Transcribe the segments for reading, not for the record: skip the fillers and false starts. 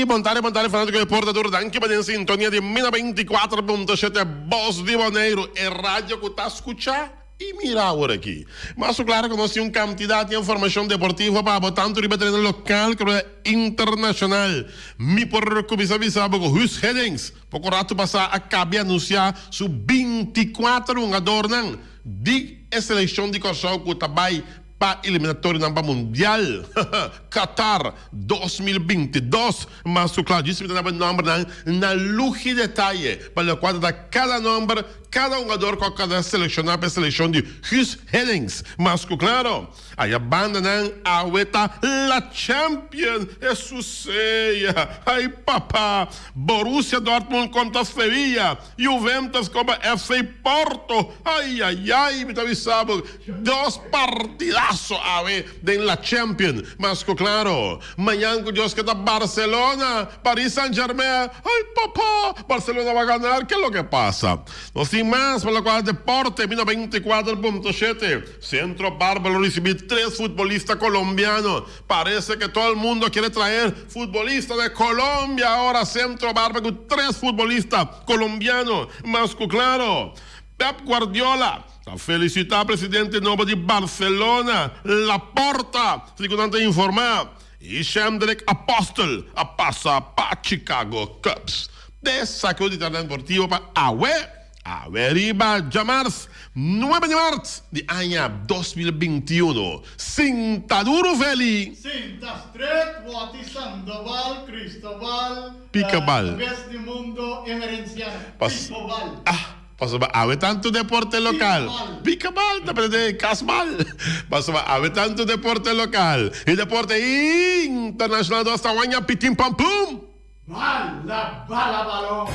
Bon tarde, bon tarde, fanático di Porta Duro. Danki pa den sintonia di Mina 24.7 Bos di Boneiru, e radio ku ta skucha i mira awor aki. Mas ku klaro ku nos tin un kantidat di informashon deportivo pa bo, tantu riba tereno lokal komo internashonal. Mi por kuminsá bisa bo ku Guus Hiddink poko ratu pasá a kabi anunsiá su 24 hungadornan di e selekshon di Kòrsou ku ta bai pa eliminatorionan pa Mundial Qatar 2022. Mas ku kla djis mi ta daba nòmbernan na lugi detaye pa lokual ta ta kada nòmber, kada hungador ku a keda selekshoná pa e selekshon di Guus Hiddink. Mas ku klaro, aya bandanan awe ta La Champion! Hesus sea! Ay papa! Borussia Dortmund kontra Sevilla. Juventus kontra FC Porto, ayayay mi ta bisa bo dos partidazo awe den la Champion, mas cu claro mañan cu Dios ke ta Barcelona, Paris Saint Germain, ay papa Barcelona va ganar ke loke pasa? Nos tin mas pa locual deporte mi 94.7 Centro Barbaro ricibi tres futbolista colombiano. Parece que todo el mundo quiere traer futbolista de Colombia ahora Centro Barba cu tres futbolista colombiano mas cu claro. Pep Guardiola ta felicita presidente nobo di Barcelona Laporta segun nan ta informa y Shendrick Apostel a pasa pa Chicago Cubs. Esaki lo di tarde deportivo pa awe. Awe riba djamars nuebe di mart di aña 2021, sinta duru Feli! Sinta stret Wati Sandoval Cristobal Picabal. Bes di mundo Emerenciano Picobal. Ah, pasobra awe tantu deporte lokal. Picabal ta prende Casbal. Pasobra awe tantu deporte lokal y deporte internacional nos ta waña pitin pam pum! Bala bala balon.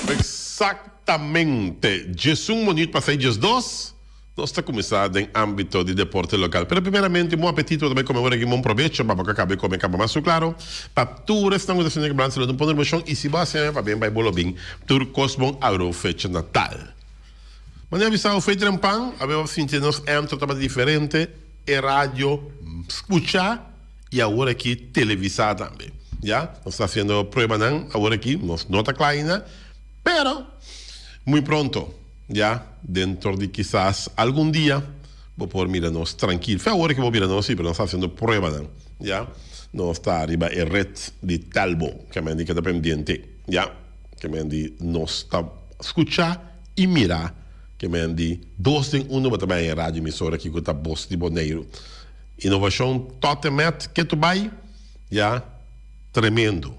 Exactamente 11 minuut pa seis 12 nos ta cuminsa den ambito di deporte local. Pero primeramente bon apetito bo ta bay come ora aki bon probecho pa bo ka cabe come caba mas su claro pa tur esnan cu ta haciendo kebransa lo ta pone emocion y si bo haci pa bien bay bo lo bin tur cos bon awo fecha natal. Manera bisa bo fecha den pan, a bo sinti nos entro tabata diferente, e radio scucha y awor aki televisa tambe. Ya, nos ta haciendo pruebanan awor aki, nos no ta cla ainda, pero muy pronto, ya, dentro di kisas algun dia bo por mira nos trankil. Fe awor aki bo mira nos si, pero nos ta haciendo pruebanan, ya. Nos ta riba e red di Telbo, ke men di keda pendiente, ya. Ke men di nos ta skuchá i mirá. Ke men di dos den uno bo ta bai en radio emisora aki ku ta Bos di Boneiru. Inovashon tot en met ke tu bai ya tremendo.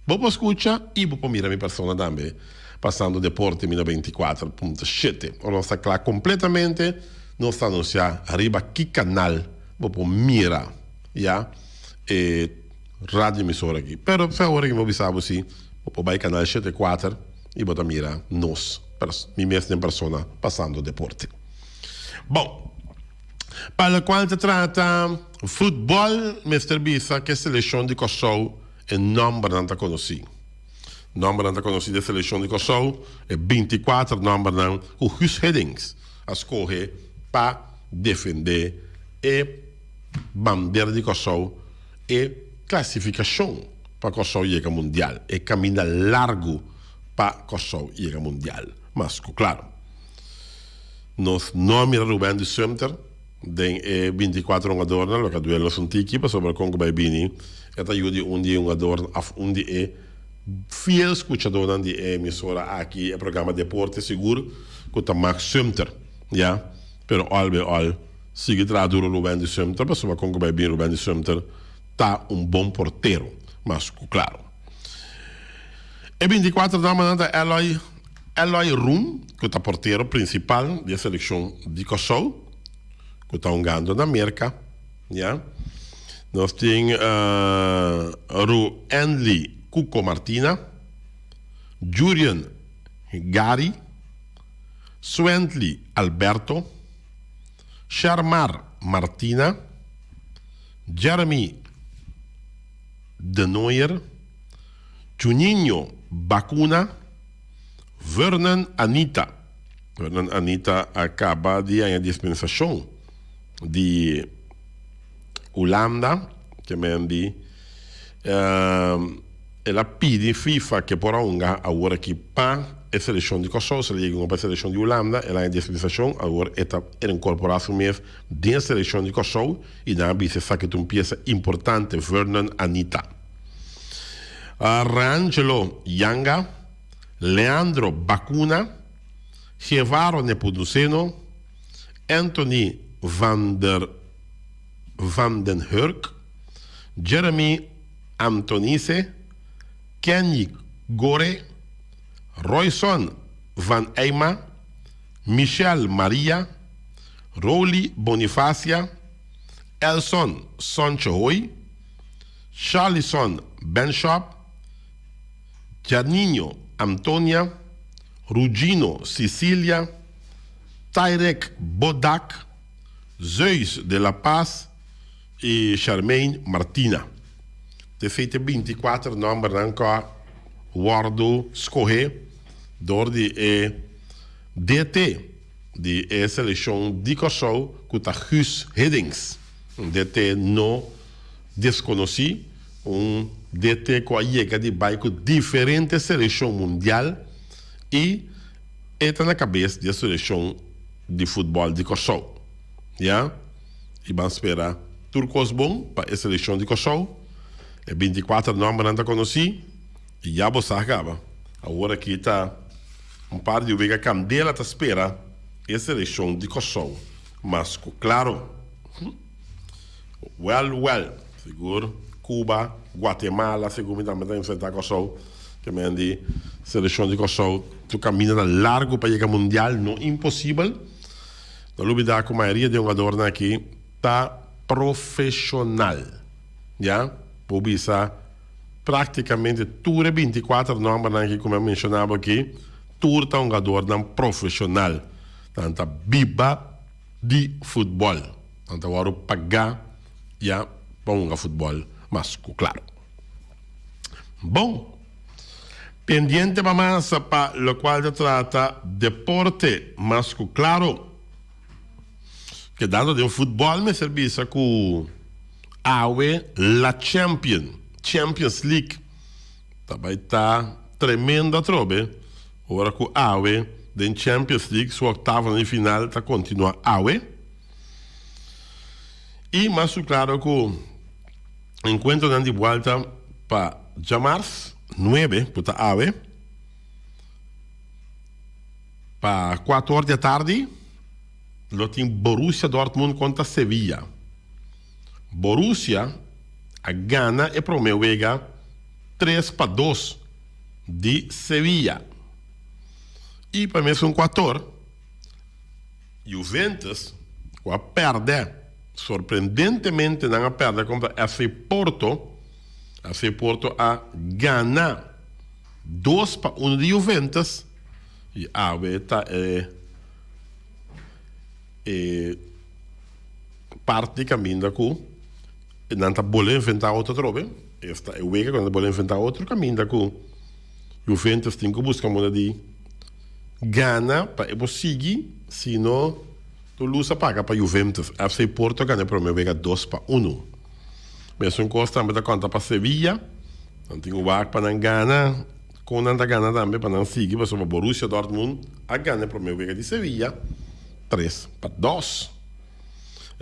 Bo por skucha i bo por mira mi persona tambe pasando deporte mi 94.7. Ora nos ta kla kompletamente nos ta anunsiá riba ki kanal bo por mira ya e radio emisora aki. Pero fe awor aki mi por bisa bo si. Bo por bai canal 74 y bo ta mira nos, mi mes den persona, pasando deporte. Bon, pa locual ta trata futbol mester bisa ke seleccion di Kòrsou e nombernan ta conoci. Nombernan ta conoci di e seleccion di Kòrsou, e 24 nombernan cu Guus Hiddink a scoge pa defende e bandera di Kòrsou, e clasificacion. Pa Kòrsou yega mundial. E kaminda largu pa Kòrsou yega mundial. Mas ku klaro. Nos no a mira Ruben di Sumter den e 24 hungadornan, loke a duel nos un tiki pasobra kon ku bai bini e ta yu di un di e hungadornan òf un di e fiel skuchadornan di e emisora aki, e programa Deporte sigur ku ta Max Sumter, ya. Pero òl bei òl sigui traha duro Ruben di Sumter pasobra kon ku bai bini Ruben di Sumter ta un bon portero, mas ku klaro. E 24 damanan ta Eloy Eloy Room, ku ta portero prinsipal di e selekshon di Kòrsou, ku ta hungando na Merka, ya. Nos tin Ruendly Cuco Martina, Jurien Gary, Swendly Alberto, Sharmar Martina, Jeremy De Nooijer, Juninho Bacuna, Vernon Anita. Vernon Anita a caba di haña dispensacion. di Hulanda ke men di el a pidi FIFA ke por a hunga awor aki pa e selekshon di Kòrsou, si el a yega hunga pa e selekshon di Hulanda el a haña dispensashon, awor e ta inkorporá su mes den e selekshon di Kòrsou i nan a bisa esaki ta un piesa importante, Vernon Anita. Rangelo Yanga, Leandro Bacuna, Gevaro Nepomuceno, Anthony van der van den Hurk, Jeremy Antonisse, Kenny Gore, Royson van Eyma, Michel Maria, Roly Bonifacia, Elson Sonchohoy, Charlison Benschop, Janino Antonia, Rugino Cicilia, Tyrek Bodak, Zeus de la Paz i Charmaine Martina. Te feite binti kuater nòmbernan ku a wòrdu skohé dor di e DT di e selekshon di Kòrsou ku ta Guus Hiddink, un DT no deskonosí, un DT ku a yega di bai ku diferente selekshon mundial i e ta na kabes di e selekshon di futbòl di Kòrsou. Ya, i ban spera tur kos bon pa e selekshon di Kòrsou. E 24 nòmbernan ta konosí i ya bo sa kaba. Awor aki ta un par di wega kandela ta spera e selekshon di Kòrsou mas ku klaro. Wèl wèl, sigur Cuba, Guatemala segun mi tambe ta enfrentá Kòrsou. Ke men di selekshon di Kòrsou su kaminda ta largu pa yega mundial, no imposibel. No lubidá ku mayoria di e hungadornan aki ta profeshonal. Ya, bo bisa práktikamente tur e 24 nòmbernan aki ku mi a menshoná bo aki, tur ta hungadornan profeshonal. Nan ta biba di futbòl. Nan ta wòrdu pagá ya pa hunga futbòl mas ku klaro. Bon, pendiente pa mas pa lokual ta trata deporte mas ku klaro. Kedando den futbòl mester bisa ku awe La Champion, Champions League, ta bai ta tremendo atrobe ora ku awe den Champions League su oktavonan di final ta kontinua awe. I mas ku klaro ku enkuentronan di buelta pa djamars nuebe ku ta awe pa kuater or di atardi lo tin Borussia Dortmund kontra Sevilla. Borussia a gana e prome wega 3-2 di Sevilla i pa mesun kuater Juventus ku a pèrdè sorprendentemente nan a pèrdè kontra FC Porto. FC Porto a gana 2-1 di Juventus i awe ta e e parti kaminda ku nan ta bole enfrentá otro atrobe. Esta e wega ku nan ta bole enfrentá otro kaminda ku Juventus tin ku buska moda di gana pa e por sigui, si no tur lus a paga pa Juventus. FC Porto a gana e prome wega 2-1. Mesun kos tambe ta konta pa Sevilla. Nan tin ku wak pa nan gana. Kon nan ta gana tambe pa nan sigui pasobra Borussia Dortmund a gana e prome wega di Sevilla 3-2.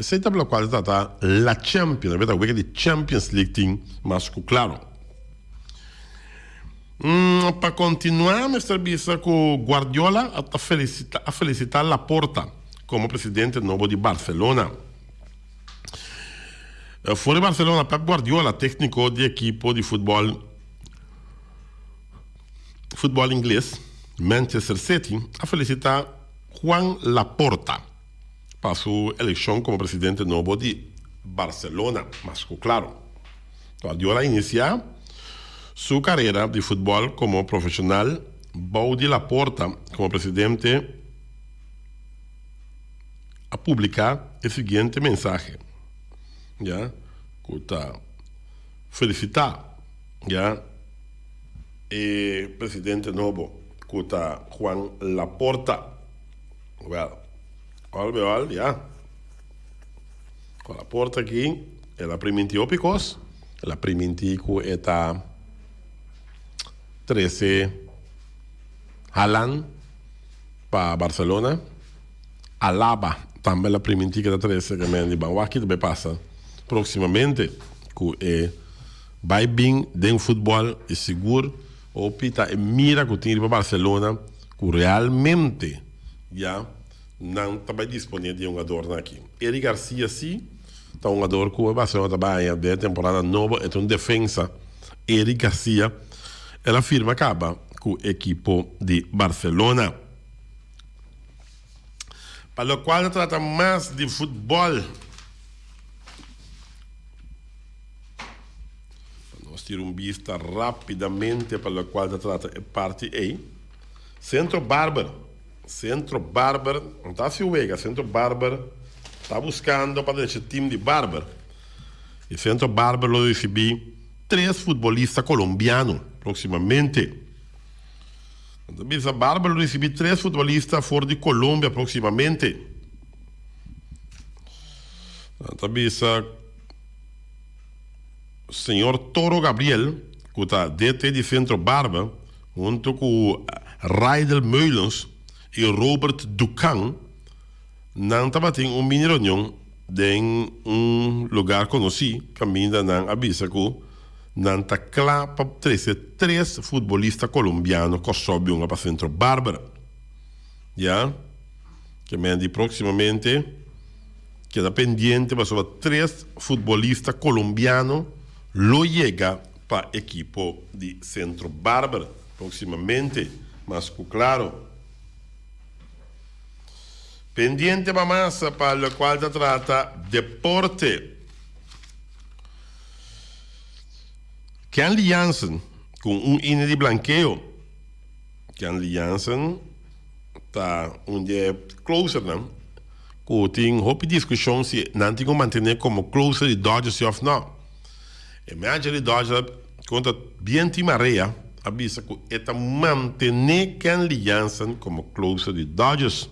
Esei ta lokual ta trata La Champions, ta wega di Champions League tin mas ku klaro. Pa kontinuá mester bisa ku Guardiola a a felisitá Laporta komo presidente nobo di Barcelona. For di Barcelona Pep Guardiola, tékniko di ekipo di futbòl futbòl ingles Manchester City a felisitá Juan Laporta pa su elekshon komo presidente nobo di Barcelona. Mas ku klaro. Guardiola a inisiá su karera di futbòl komo profeshonal bou di Laporta komo presidente a publiká e siguiente mensahe ya ku ta felisitá ya e presidente nobo ku ta Juan Laporta. Wèl, òl be òl ya. Ku Laporta aki el a primintí hopi kos. El a primintí ku e ta trese Haaland pa Barcelona. Alaba tambe el a primintí ku e ta trese ke men di ban wak ki ta bai pasa próksimamente ku e bai bin den futbòl i sigur hopi ta e mira ku tin riba Barcelona ku realmente ya nan ta bai disponé di e hungadornan aki. Eric Garcia si ta un hungador ku e Barcelona ta bai haña den e temporada nobo, e ta un defensa. Eric Garcia el a firma kaba ku ekipo di Barcelona. Pa lokual ta trata mas di futbòl, pa nos tira un bista rápidamente pa lokual ta trata e parti ei. Centro Barber. Centro Barber no ta haci wega, Centro Barber ta buscando pa drecha team di Barber y Centro Barber lo ricibi tres futbolista colombiano proximamente. Nan ta bisa Barber lo ricibi tres futbolista for di Colombia proximamente. Nan ta bisa Señor Toro Gabriel cu ta DT di Centro Barber Hunto ku Rydel Meulens i Robert Ducan, nan tabatin un mini reunion den un lugar konosí kaminda nan a bisa ku nan ta kla pa trese tres futbolista kolombiano Kòrsou biunga pa Centro Barbara. Ya ke men di próksimamente keda pendiente pasobra tres futbolista kolombiano lo yega pa ekipo di Centro Barber proximamente, mas cu claro. Pendiente pa mas pa locual ta trata deporte. Kenley Jansen cu un ine di blankeo. Kenley Jansen ta un di e closernan cu tin hopi discusion si nan tin cu mantene como closer di Dodgers si of no. E manager di Dodgers kontra bien tin marea a bisa ku e ta mantené Kenley Jansen komo closer di Dodgers.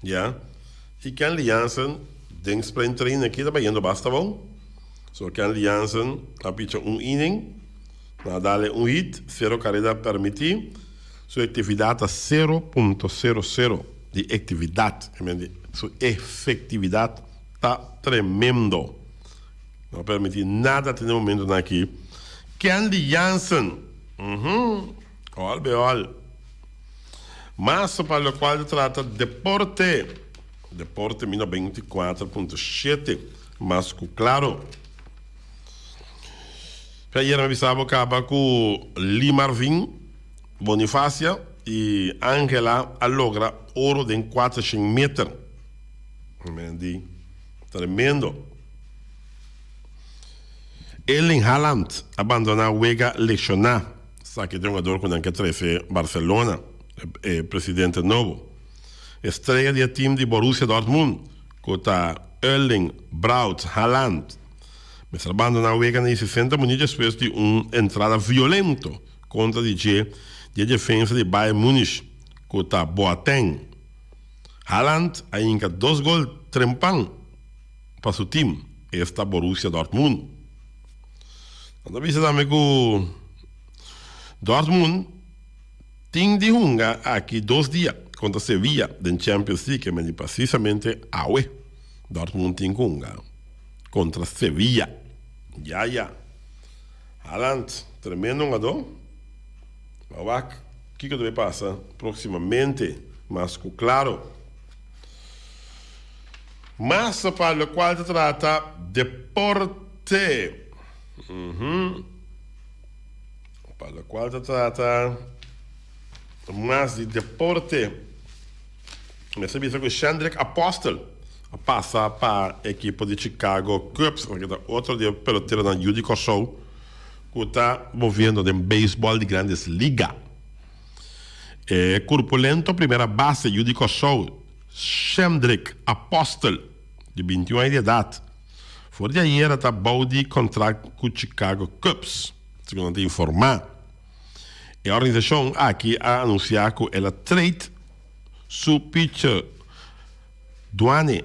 Ya, i Kenley Jansen den spring training aki ta bayendo basta bon. So Kenley Jansen a picha un inning, nan a dale un hit, sero kareda permití. Su ektividat ta sero punto sero sero di ektividat, su efektividat ta tremendo. No a permiti nada te na e momentonan aki. Kenley Jansen, uhum, ol be ol. Mas pa locual ta trata deporte, deporte mi 94.7, mas cu claro. Fe ayer mi a bisa bo caba cu Lee Marvin Bonifacia y Angela a logra oro den 400 meter. Mi di tremendo. Erling Haaland a bandona wega lesioná. Esaki ta e hungador ku nan ke trese Barcelona, e presidente nobo. Estrella di e team di Borussia Dortmund, ku ta Erling Braut Haaland, mester a bandona wega na e 60 minuut despues di un entrada violento kontra di dje di e defensa di Bayern Munich, ku ta Boateng. Haaland a hinka dos gol trempan. pa su team, esta Borussia Dortmund. Nan ta bisa tambe ku Dortmund tin di hunga aki dos dia kontra Sevilla den Champions League, men di presisamente awe Dortmund tin ku hunga kontra Sevilla. Ya ya, Haaland tremendo hungadó, a wak kiko ta bay pasa próksimamente, mas ku klaro. Mas pa locual ta trata deporte. Pa locual ta trata mas di deporte. Mester bisa cu Shendrick Apostel a pasa pa ekipo di Chicago Cubs, cu ta otro di e peloteronan yu di Kòrsou cu ta moviendo den beisbòl di Grandes Liga. E kurpulento primera base yu di Kòrsou, Shendrick Apostel, di bintiun aña di edat, for di ayera ta bou di kontrakt ku Chicago Cubs, segun nan ta informá. E organisashon aki a anunsiá ku el a trade su pitcher Duane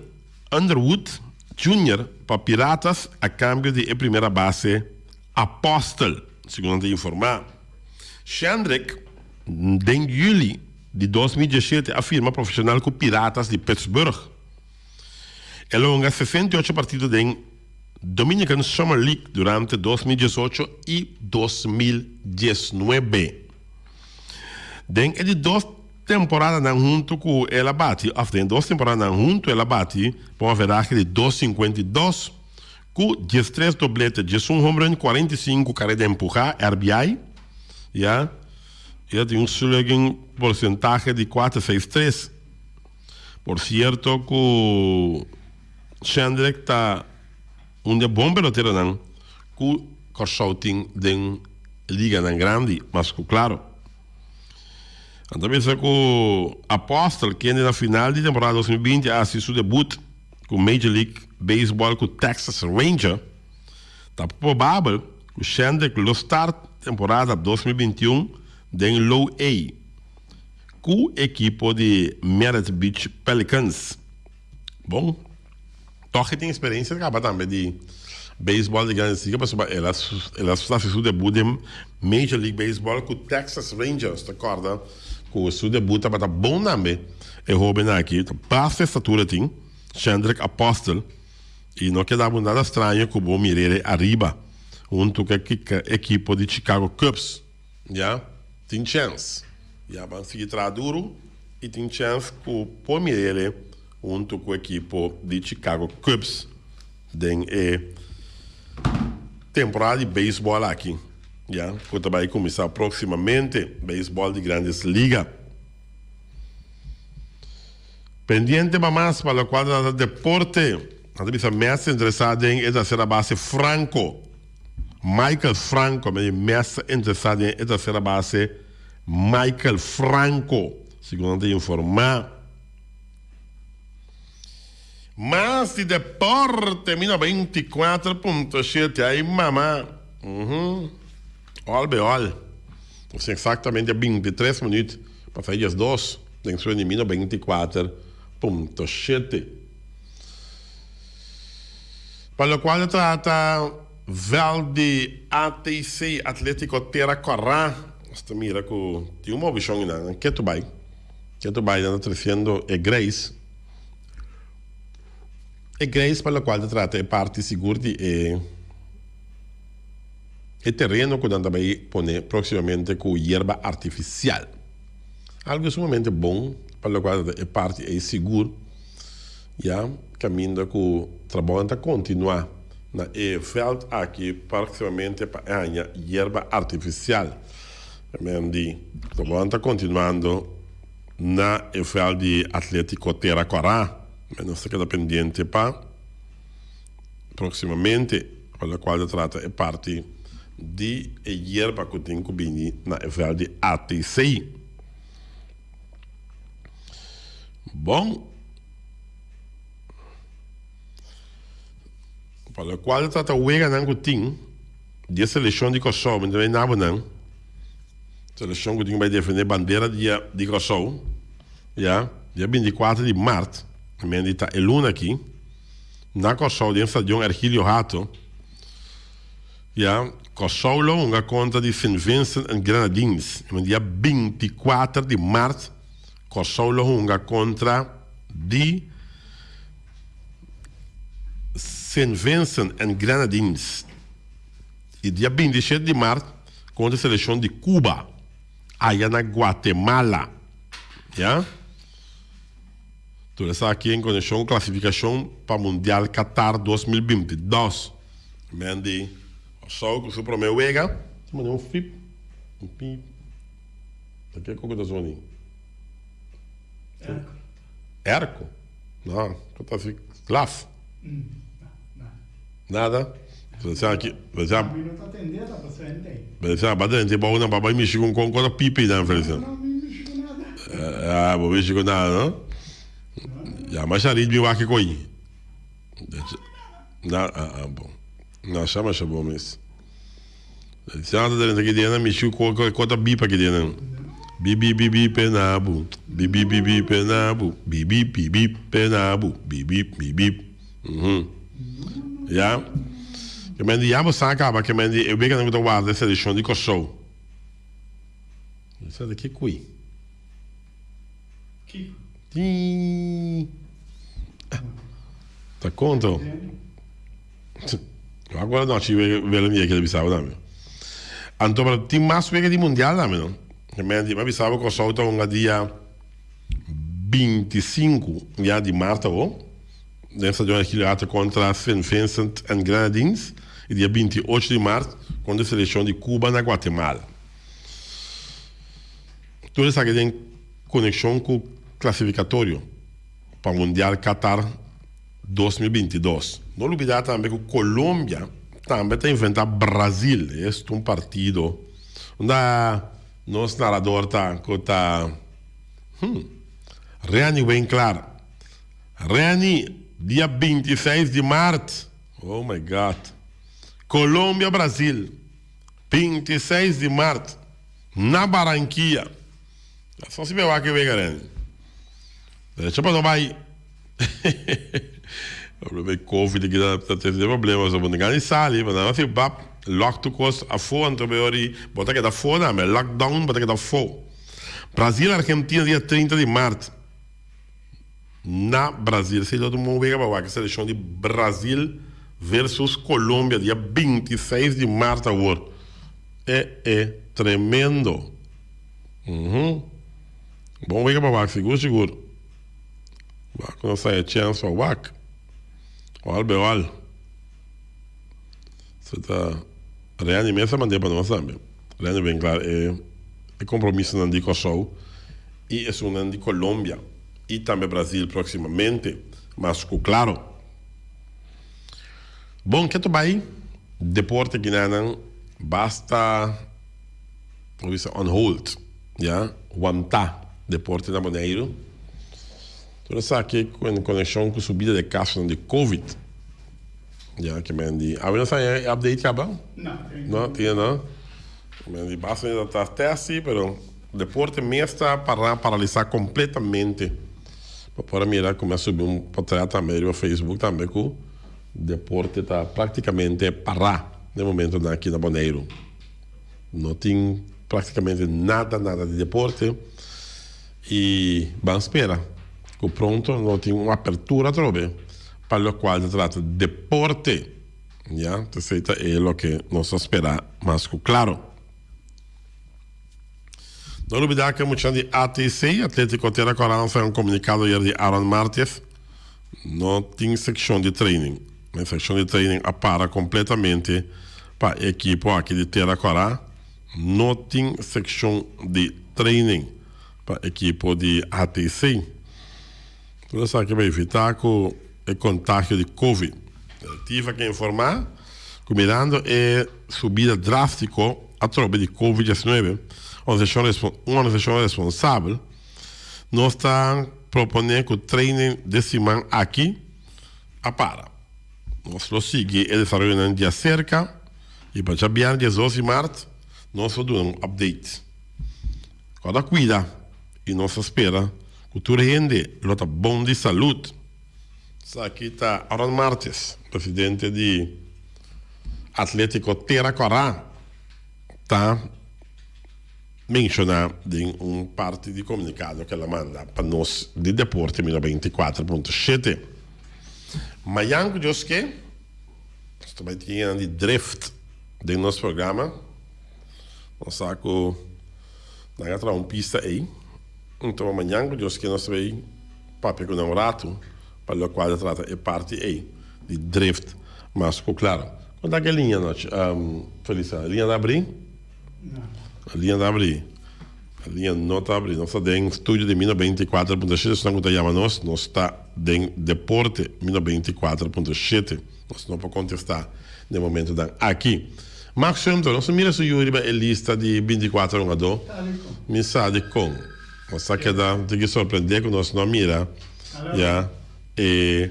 Underwood. Junior pa Piratas a cambio di e primera base Apostel, segun nan ta informa. Shendrick den juli di 2017 a firma profesional cu Piratas di Pittsburgh. El a hunga 68 partido den Dominican Summer League durante 2018 y 2019. Den e di dos temporadanan huntu ku el a bati, òf den dos temporadanan huntu el a bati pa un averahe di dos 52, ku 13 doblete, 11 homerun, 45 kareda empuhá, RBI, ya, i a tin un slugging porsentahe di kuater seis tres. Por sierto ku Shendrick ta un di e bon peloteronan ku Kòrsou tin den liganan grandi, mas ku klaro. Nan ta bisa ku Apostel, kende na final di temporada 2020 a hasi su debut ku Major League Baseball ku Texas Ranger, ta probabel ku Shendrick lo start temporada 2021 den Low A ku ekipo di Merritt Beach Pelicans. Bon, tòg e tin eksperensia kaba tambe di beisbòl di Grandes Liga pasobra el a el a hasi su debut den Major League Baseball ku Texas Rangers. Ta kòrda ku su debut tabata bon tambe. E hóben aki ta basta estatura tin, Shendrick Apostel, i no keda bo nada straño ku bo mir'é ariba huntu ku e ekipo di Chicago Cubs. Ya, tin chèns. Ya ban sigui traha duru i tin chèns ku por mir'é huntu ku ekipo di Chicago Cubs den e temporada di beisbòl aki, ya, ku ta bai kuminsá próksimamente, beisbòl di Grandes Liga. Pendiente pa mas pa lokual ta trata deporte, nan ta bisa Mets ta interesá den e tersera base Franco. Maikel Franco, mi di Mets ta interesá den e tersera base Maikel Franco, segun nan ta informá. Mas di deporte, mi 94.7, ay mama, uhum, all be all. Nos tin exactamente 23 minuut pa sa 12 den sueño di mi 94.7. Pa locual ta trata veld di ATC, Atletico Tera Corá, nos ta mira cu tin un movicion einan, nan ketu bay, ketu bay nan ta treciendo e grace, e grace pa locual ta trata e parti sigur di e e tereno cu nan ta bay pone proximamente cu yerba artificial. Algo sumamente bon pa locual ta trata e parti ey sigur. Ya caminda cu trabounan ta continua na e veld aki proximamente pa e haña yerba artificial. Men di trabounan ta continuando na e veld di Atletico Tera Cora. Men nos ta keda pendiente pa proximamente pa locual ta trata e parti di e yerba cu tin cu bini na e veld di ATC. Bon. Pa lokual ta trata weganan ku tin di e selekshon di Kòrsou, mi ta bai nabo nan. Selekshon ku tin ku bai defendé bandera di di Kòrsou, ya, dia 24 di mart, men di ta e luna aki, na Kòrsou den stadion Ergilio Hato. Ya, Kòrsou lo hunga kontra di Sint Vincent and Grenadines. E dia 24 di mart Kòrsou lo hunga kontra di Sint Vincent and Grenadines. I dia 27 di mart kontra selekshon di Cuba aya na Guatemala. Ya. Tur esaki en konekshon ku klasifikashon pa Mundial Qatar 2022. Men di Kòrsou ku su promé wega. Ta manda un fip, un pip. Ta ke ku ta zoni? Erko. Erko? No, ku ta si glas. Nada. Esaki, esaki. Mi no ta tende, ta presente. Esaki, ba drenta e bou nan pa bai mishi ku kon kon ta pipi nan Feliciano. No, mi mishi ku nada. Ah, bo mishi ku nada, no? Ya, masha rit mi wak e koi. Na, ah, ah, bon. Masha, masha bon mes. Feliciano ta drenta ki den nan mishi ku kon kon ta bipa ki den nan. Bi bi bi bi pe na bu. Bi bi bi bi pe na bu. Bi bi bi bi pe na bu. Bi bi bi bi. Mhm. Ya. Ke men di ya bo sa kaba ke men di e weganan ku ta warda e selekshon di Kòrsou. Mi sa di ke kui. Kiko? Tii. Ta konto. Wak wak nochi Willem yega keda bisa bo tambe. Anto pero tin mas wega di mundial tambe no. Ke men di mi a bisa bo Kòrsou ta hunga dia 25 ya di mart awo den stadion Ergilio Hato kontra Sint Vincent and Grenadines i dia 28 di mart kontra e selekshon di Cuba na Guatemala. Tur esaki den konekshon ku klasifikatorio pa Mundial Qatar 2022. No lubida tambe ku Colombia tambe ta enfrenta Brazil. Es ta un partido unda nos narador ta ku ta hmm Reni Winklar. Reni dia 26 di mart. Oh my God. Colombia Brazil 26 di mart na Barranquilla. So si mi a wak e wega Reni. Derecho pa no bai. Problema di covid aki ta ta trese problema so bo no gana di sali bo nan a si bap lock tur kos afo anto bo yori bo ta keda afo tambe lockdown bo ta keda afo. Brazil Argentina dia 30 di mart na Brazil esei lo ta un bon wega pa wak e selekshon di Brazil versus Colombia dia 26 di mart awor e e tremendo uhum bon wega pa wak sigur sigur. Wak ku nos haya chèns pa wak. Ol be ol. Se ta Reni mes a mand'é pa nos tambe. Reni ben klar e e kompromisonan di Kòrsou i esunnan di Colombia i tambe Brazil próksimamente. Mas ku klaro. Bon ke ta bai deporte kinanan basta bo bisa on hold. Ya wantá deporte na Boneiru. Tur esaki ku en konekshon ku subida di kasonan di covid. Ya ke men di awe nos haña e update kaba? No, tin no. Men di basta mi ta test si, pero deporte mes ta para paralisá kompletamente. Bo por a mira ku mi a subi un potrèt tambe riba Facebook tambe ku deporte ta praktikamente pará den momentonan aki na Boneiru. No tin prácticamente nada nada di deporte y ban spera cu pronto no tin un apertura atrobe pa locual ta trata deporte ya esey ta e loke nos ta spera mas cu claro. No lubida cu e muchanan di ATC, Atletico Tierra Cora a lansa un comunicado ayer di Aaron Martes no tin seccion di training. E seccion di training a para completamente pa e ekipo aki di Tera Kòrá. No tin seccion di training pa ekipo di ATC. Tur esaki pa evita cu e contagio di Covid. Directiva ke informa cu mirando e subida drastico atrobe di Covid 19, un organisacion responsabel nos ta propone cu training de siman aki a para. Nos lo sigui e desaroyonan di aserka i pa djabièrnè 12 di mart nos lo duna un update. Kòrda kuida i nos ta spera ku tur hende lo ta bon di salud. Esaki ta Aaron Martes, presidente di Atletico Tera Kòrá ta Menshoná den un parti di komunikado ku el a manda pa nos di Deporte mil 24.7. Mayan ku Dios ke, nos ta bai tin hende di drift den nos programa. Nos sa ku nan a traha un pista ei. Anto mañan ku Dios ke nos ta bai papia ku nan un ratu pa lokual ta trata e parti ei di drift mas ku klaro. Kon ta ke liña anochi, Felisa? Liña ta abrí? A liña ta abrí. A liña no ta abrí. Nos ta den studio di Mino 24.7. Esnan ku ta yama nos, nos ta den deporte Mino 24.7. Nos no por kontestá den momentonan aki. Max Sumter, nos a mira su yu riba e lista di 24 hungadó. Mi sa dikon. Nos a keda un tiki sorprendé ku nos no a mira ya e.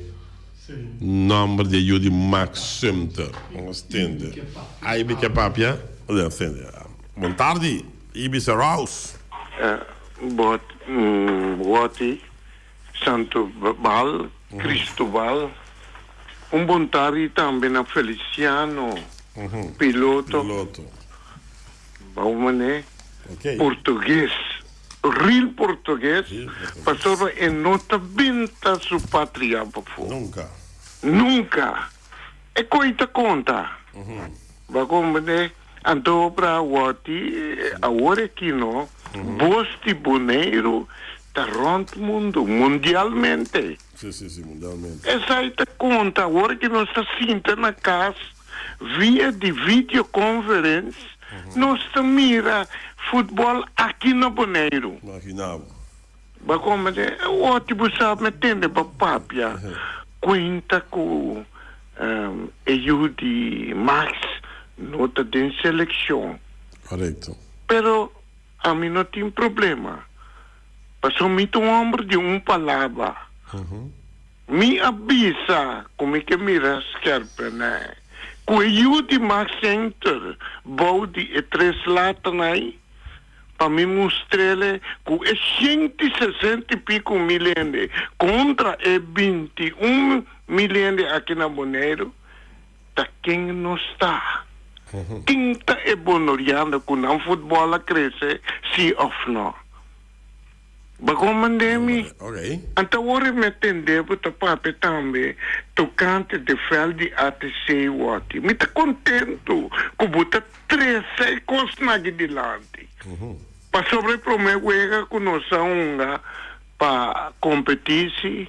Nomber di e yu di Max Sumter. Nos tende. Iby ke papia? Nos tende. Bon tardi, Iby Seraus. Bot Woti, Santo Bal, Cristobal. Un bon tardi tambe na Feliciano, piloto. Piloto. Bou mané. Ok. Portugues. Real portugues. Real portugues. Pasobra e no ta binta su patria pafó. Nunca. Nunca. E koe ta konta. Bo a komprendé? Anto pra wòti awor aki no, bos di Boneiru ta rònt mundu, mundialmente. Sí, sí, sí, mundialmente. Esei ta konta awor ki nos ta sinta na kas via di videoconference, nos ta mira futbòl aki na Boneiru. Imagina bo. Bo a komprendé? Wòti bo sa mi tende bo papia kuenta ku e yu di Max no ta den selekshon. Korekto. Pero ami no tin problema pasobra mi ta un hòmber di un palabra. Mi a bisa ku mi ke mira skèrpènè ku e yu di Max Center bou di e tres latanan ei. Pa mi mustr'ele ku e 160 i piku mil hende kontra e 21 mil hende aki na Boneiru, ta ken nos ta? Ken ta e bonoriano ku nan futbòl a krese, si òf nò? Bo komand'é mi? Anto awor e mi a tende bo ta papia tambe tokante de vèlt di ATC wòti. Mi ta kontentu ku bo ta trese e kosnan aki dilanti. Pasobra e promé wega ku nos a hunga pa kompetisi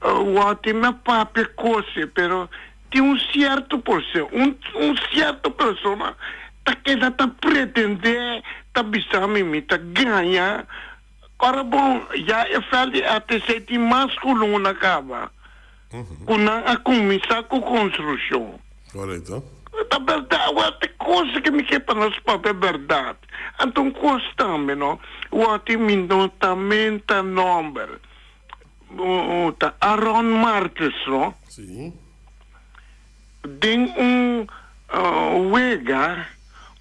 wòti mi a papia kos, pero tin un sierto porshon, un un sierto persona ta keda ta pretendé ta bisa mi mi ta gaña. Ora bon, ya e vèlt di ATC tin mas ku luna kaba ku nan a kuminsá ku konstrukshon. Korekto. Ta bèrdat, wèl ta kos ku mi ke pa nos papia bèrdat. Anto un kos tambe no, wòrdu mi no ta menta nòmber. Ta Aaron Martes no? Sí. Den un wega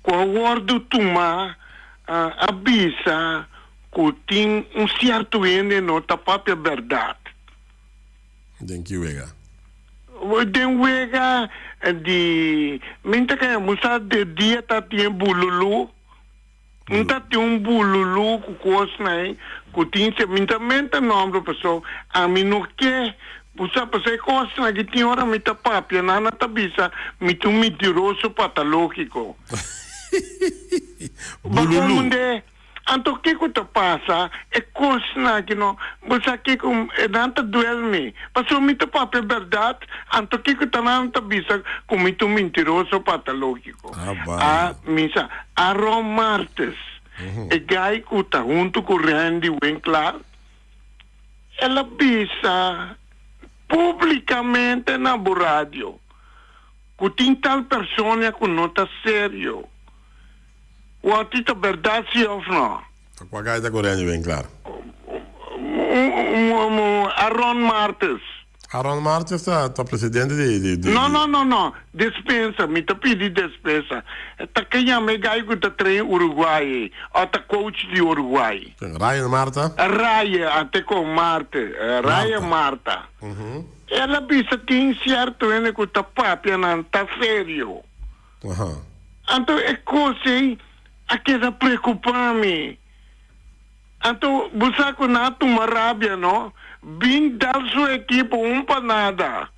ku a wòrdu tumá a bisa ku tin un sierto hende no ta papia bèrdat. Den ki wega? Den wega di, mi ta kaya bo sa de dia ta tin e bululu. Un ta tin un bululu ku kosnan ei ku tin se mi ta menta nomber paso ami no ke bo sa paso e kosnan aki tin ora mi ta papia nan a ta bisa mi ta un mentiroso patologiko. Bululu. Bakomende anto kiko ta pasa e kosnan aki no bo sa kiko nan ta duel mi paso mi ta papia bèrdat anto kiko ta nan ta bisa ku mi ta un mentiroso patologiko. A A misa Aaron Martes, e guy ku ta huntu ku Randy Winklaar, el a bisa publikamente na bo radio ku tin tal persona ku no ta serio. Wòrdi ta bèrdat si òf nò? Ta kua guy ta ku Randy Winklaar? Aaron Martes. Aaron Martes ta ta presidente di di di. No no no no despensa mi ta pidi despensa ta ke yama e guy ku ta train Uruguay ei o ta coach di Uruguay. Ryan Marta. Ryan ante kon Marte Ryan Marta el a bisa tin sierto hende ku ta papia nan ta serio anto e kos ei a keda preocupa mi. Anto bo sa cu nan a tuma rabia no? Bin dal su ekipo un pa nada.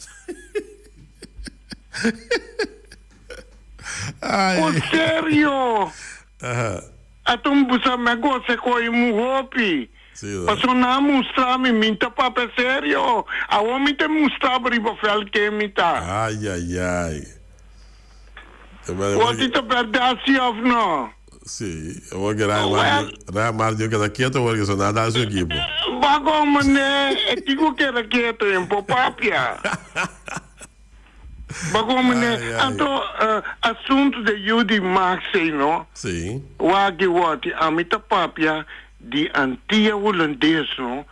O serio? Anto bo sa mi a gosa cu e mu hopi. Pasobra nan a mustra mi, mi ta papia serio. Awor mi ta mustra bo riba veld ken mi ta. Bo tin ta berdad si of no? Sí, awor ke Ryan Mar, Ryan Mar dio keda keto awor ke so nan a dal su ekipo. Bago mane e tin ku keda keto en por papia. Bago mane anto asuntu de yu di Maxey no. Sí. Wak i wòti ami ta papia di Antia Hulandes no.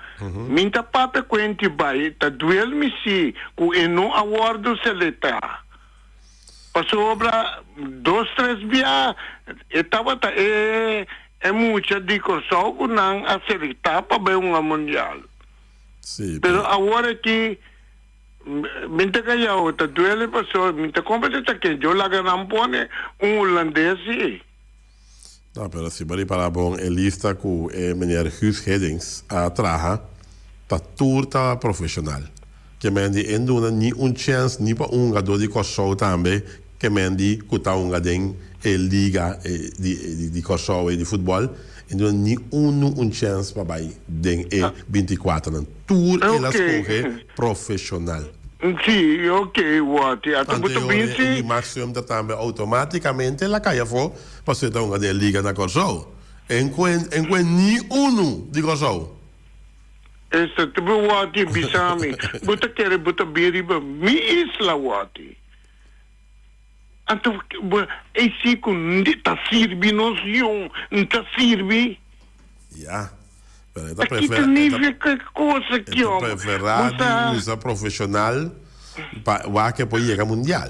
Mi ta papia ku enti bai ta duel mi si ku e no a wòrdu selektá. Pasobra dos tres bia e tabata e e mucha di Kòrsou ku nan a selektá pa bai hunga mundial. Sí, Pero awor aki Mi ta callao, ta duele paso mi ta compra ta ken yo laga nan pone un hulandes si. No, pero si bo ripara bon e lista cu e meneer Guus Hiddink a traha ta tur ta profesional. Ke men di e duna ni un chens ni pa un hungador di Corsou tambe ke men di cu ta hunga den e liga di di Corsou e di futbol e duna ni unu un chens pa bay den e 24 nan. Tur el a scoge profesional. Sí, ok, Watty. Ata bo ta Anterior bin e si. Maximum ta tambe automaticamente la cay afo pasobra e ta hunga den e liga na Corsou. En cuen en cuen ni unu di Corsou. Esta ta bo Watty bisa mi, bo ta kere bo ta bin riba mi isla Watty. Anto bo e si cu ta sirbi nos yong, n'ta sirbi. Ya. Pero e ta Ta kita prefera, e ta, nivel ke cosa e ki ta hom. prefera Bo di sa. usa profesional pa wak e por yega mundial.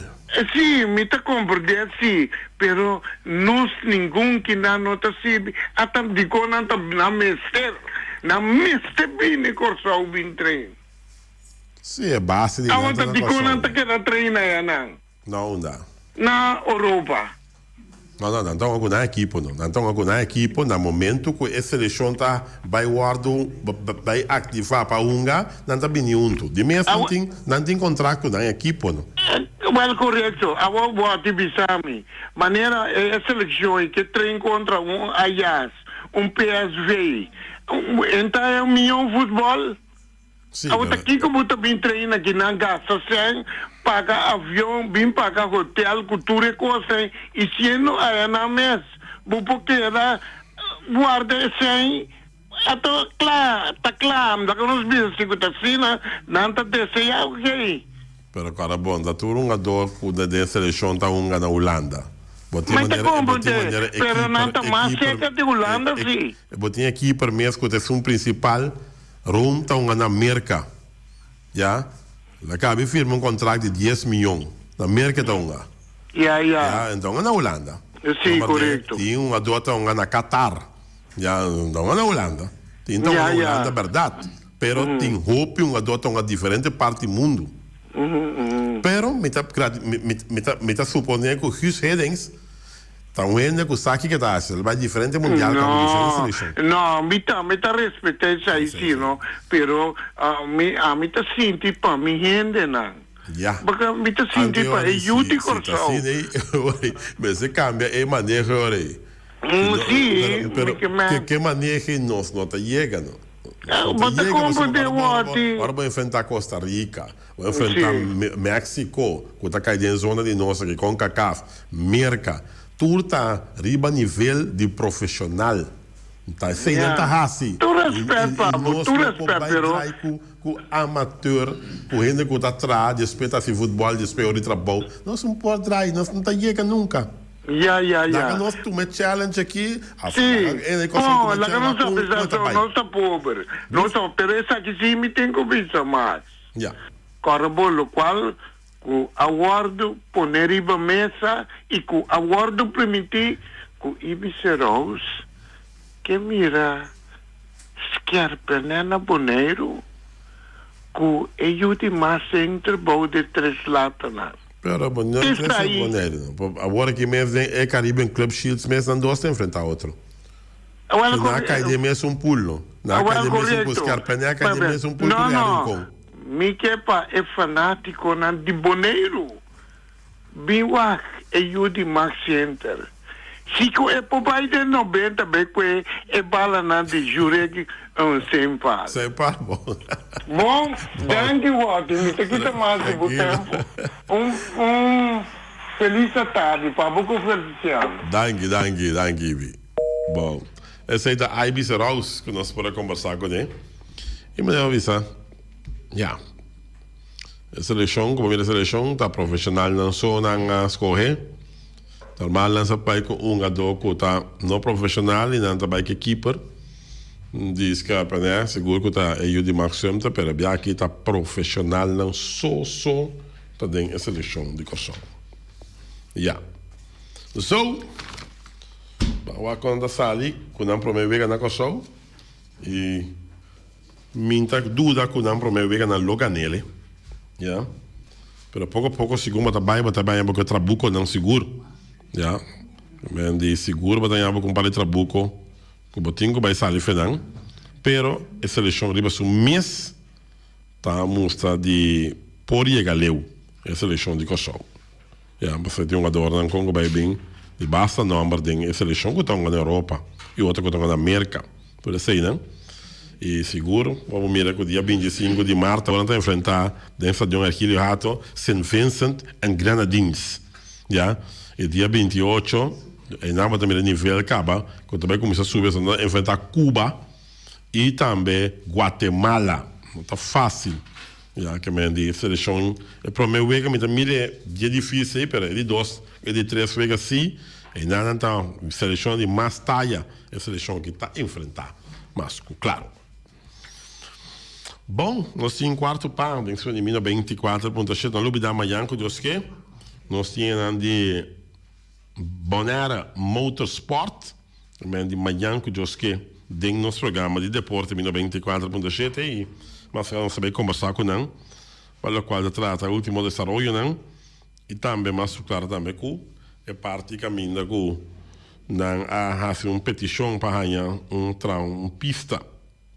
Sí, mi ta comprende sí, pero nos ningun kinan no ta sirbi, ata dikon nan ta nan mester, nan mester bini Kòrsou bin train. Sí, e base di nan Awor ta ta na dikon nan Kòrsou. ta keda train ayanan? Na unda? Na Oropa. No, no, nan ta hunga ku nan ekipo no. Nan ta hunga ku nan ekipo na momento ku e selekshon ta bai wòrdu bai aktivá pa hunga, nan ta bini huntu. Di mes nan tin nan tin kontrakt ku nan ekipo no. Wèl korekto. Awor bo a tin bisa mi, manera e selekshon ei ke train kontra un Ajax, un PSV, en ta e un mion futbòl? Sí, Awor ta pero. kiko bo ta bin traina aki nan gasta sèn, paga avion, bin paga hotel ku tur e kosnan i siendo aya nan mes bo por keda guarda e sèn ato kla ta kla mda ku nos bisa si ku ta asina nan ta desea oke. Pero kòrda bon ta tur hungador ku ta den selekshon ta hunga na Hulanda. Bo tin Mai ta manera bo tin komprende manera e pero nan keeper ta e mas keeper serka di Hulanda si. Bo tin e keeper mes ku ta esun prinsipal. Rome ta hunga na Merka, ya. El a kabi firma un kontrakt di dies miyon. Na Merka e ta hunga. Ya, ya. Ya, en ta hunga na Hulanda. Si, Nomber de, korekto. tin hungadó ta hunga na Qatar. Ya, ta hunga na Hulanda. Tin ta hunga Ya, na ya. Hulanda bèrdat. Pero tin hopi hungadó ta hunga diferente parti mundu. Pero mi ta mi mi ta mi ta suponé ku Guus Hiddink Ta un hende ku sa kiko ta hasi. El bai diferente mundial kaba ku diferente No, selekshon. no, mi tambe ta respeta esei si no, pero mi ami ta sinti pa mi hendenan. Ya. Porque mi ta sinti Anto pa e ora yu si di si ta Kòrsou. asina ei, ora mester kambia e maneho ora ei. Si no, Sí, pero mi pero ke ke men. ke maneho nos no ta yega no. Nos no ta Bo ta yega pasobra komprende ora bo ora bo wòrdi. ora bo enfrenta Costa Rica, bo enfrenta Sí. Mexico ku ta kai den zona di nos aki, Concacaf, Merca, tur ta riba nivel di profesional. Ta esei nan ta Ya. hasi. Tur I, respet i, pa i bo, nos tur no por respet, bai pero. draai ku, ku amateur, ku hende ku ta traha despues ta hasi futbòl, despues ora di trabou. Nos no por draai, nos no ta yega nunka. Ya, ya, Laga ya. nos tuma e challenge aki, af Sí. laga hende kòrsou No, tuma e laga challenge, nos wak kon apesar kon ta so, bai. nos ta pober. Nos ta, pero esaki sí mi tin ku bisa mas. Ya. Kòrda bo lokual Ku a wòrdu pone riba mesa i ku a wòrdu primintí ku Ibis Rous ke mira skèrpènè na Boneiru ku e yu di mas senter bou de tres latanan. Pero bo no Esta trese aí. Boneiru no. Awor aki mes den e Caribbean Club Shields mes nan dos ta enfrentá otro. Awel Na kai den mes un pool no. Na kai Awel den mes un pool. korekto. Skèrpènè a kai den mes un pool ku No, Real no. Rincon. Mi ke pa e fanátikonan di Boneiru bin wak e yu di Max Center. Si ku e por bai den nobenta be kue e balanan di Jurek un Sempal. Sempal bon. Bon, danki Walter, mi ta kita mas di bo tempu. Un un felis atardi pa bo ku Feliciano. Danki, danki, danki Ibi. Bon, esei ta Ibis Rouse ku nos por a kombersá kuné. I manera a bisa. Ya. E selekshon, komo mira e selekshon, ta profeshonalnan so nan a skohe. Normal nan sa bai ku un hungadó ku ta no profeshonal i nan ta bai ku e keeper di Scherpenhee. Sigur ku ta e yu di Mark Sumter, pero bia aki ta profeshonalnan so so ta den e selekshon di Kòrsou. Ya. So, ban wak kon nan ta sali ku nan promé wega na Kòrsou i. Mi ta duda ku nan promé wega nan lo gan'el. Ya. Pero poko poko sigur bo ta bai bo ta baña bo ku e trabukonan sigur. Ya. Men di sigur bo ta haña bo ku un par di trabuko ku bo tin ku bai sali fe nan. Pero e selekshon riba su mes ta mustra di por yega leu, e selekshon di Kòrsou. Ya, pasobra tin hungadornan kon ku bai bin di basta nòmber den e selekshon ku ta hunga na Europa i otro ku ta hunga na Merka. Tur eseinan. I sigur bo por mira ku dia 25 di mart nan ta enfrentá den Stadion Ergilio Hato Sint Vincent and Grenadines. Ya, i dia 28 einan bo ta mira nivel kaba ku ta bai kuminsá subi pasobra nan ta enfrentá Cuba i tambe Guatemala. No ta fásil. Ya ke men di selekshon e prome wega mi ta mira e dia difisil pero e di dos e di tres wega si einan nan ta selekshon di mas taya e selekshon ki ta enfrenta mas ku klaro. Bon nos tin kuarto pa den su di mil 24.7 no lubida mayan ku Dios ke nos tin enan di Bonaire Motorsport men di mayan ku Dios ke den nos programa di deporte mi 94.7 i mas nos ta bay kombersá ku nan pa lokual ta trata ultimo desaroyonan i tambe mas ku klar tambe ku e parti kaminda ku nan a hasi un petishon pa haña un traha un pista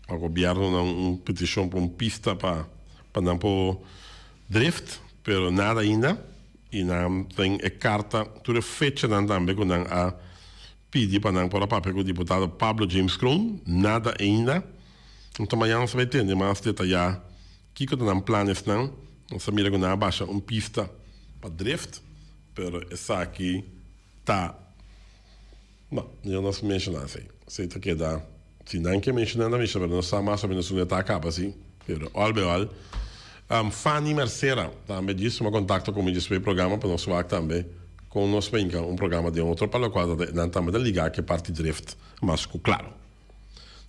pa gobièrnu nan un petishon pa un pista pa pa nan por drift pero nada ainda i nan tin e karta tur e fechanan tambe ku nan a pidi pa nan por a papia ku diputado Pablo James Kroon, nada ainda. Anto mañana nos ta bai tende mas detayá kiko ta nan planesnan. Nos ta mira ku nan a basha un pista pa drift, pero esaki ta, no, yo no menshoná esei. Esei ta keda, si nan ke menshoná nan ta menshoná, pero nos sa mas o menos unda ta kaba si. Pero al bij al, Fanny Mercera tambe djis tuma kontakto ku mi despues di programa pa nos wak tambe kon nos por hinka un programa den otro pa lokual ta nan tambe ta liga ku e parti drift mas ku klaro.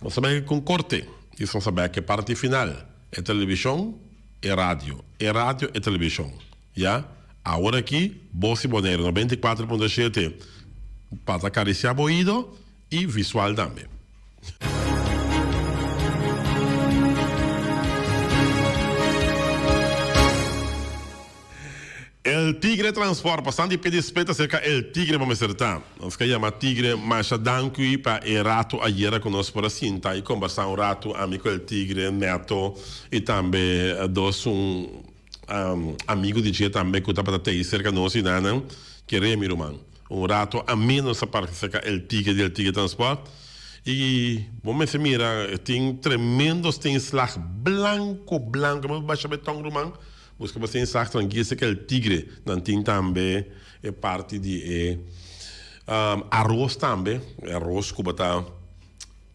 Nos ta bai ku un korte i nos ta bai ku e parti final, e televishon, e radio, e radio, e televishon. Ya, awor aki Bos di Boneiru 94.7 pa ta karisiá bo oido i visual tambe. El Tigre Transport, pasando di pidi speta cerca El Tigre bo mester ta. Nos ke yama Tigre masha dankui pa e rato ayera ku nos por a sinta i kombersa un rato ami ku El Tigre, Neto i tambe dos un amigo di dje tambe ku tabata tei cerca nos i nanan kere mi ruman. Un rato ameno nos a parke cerca El Tigre di El Tigre Transport y bo mester mira tin tremendo steenslag blanco blanco bo basha be tong ruman busca bo steenslag tranquil cerca El Tigre nan tin tambe e parti di e aros tambe e aros cu bo ta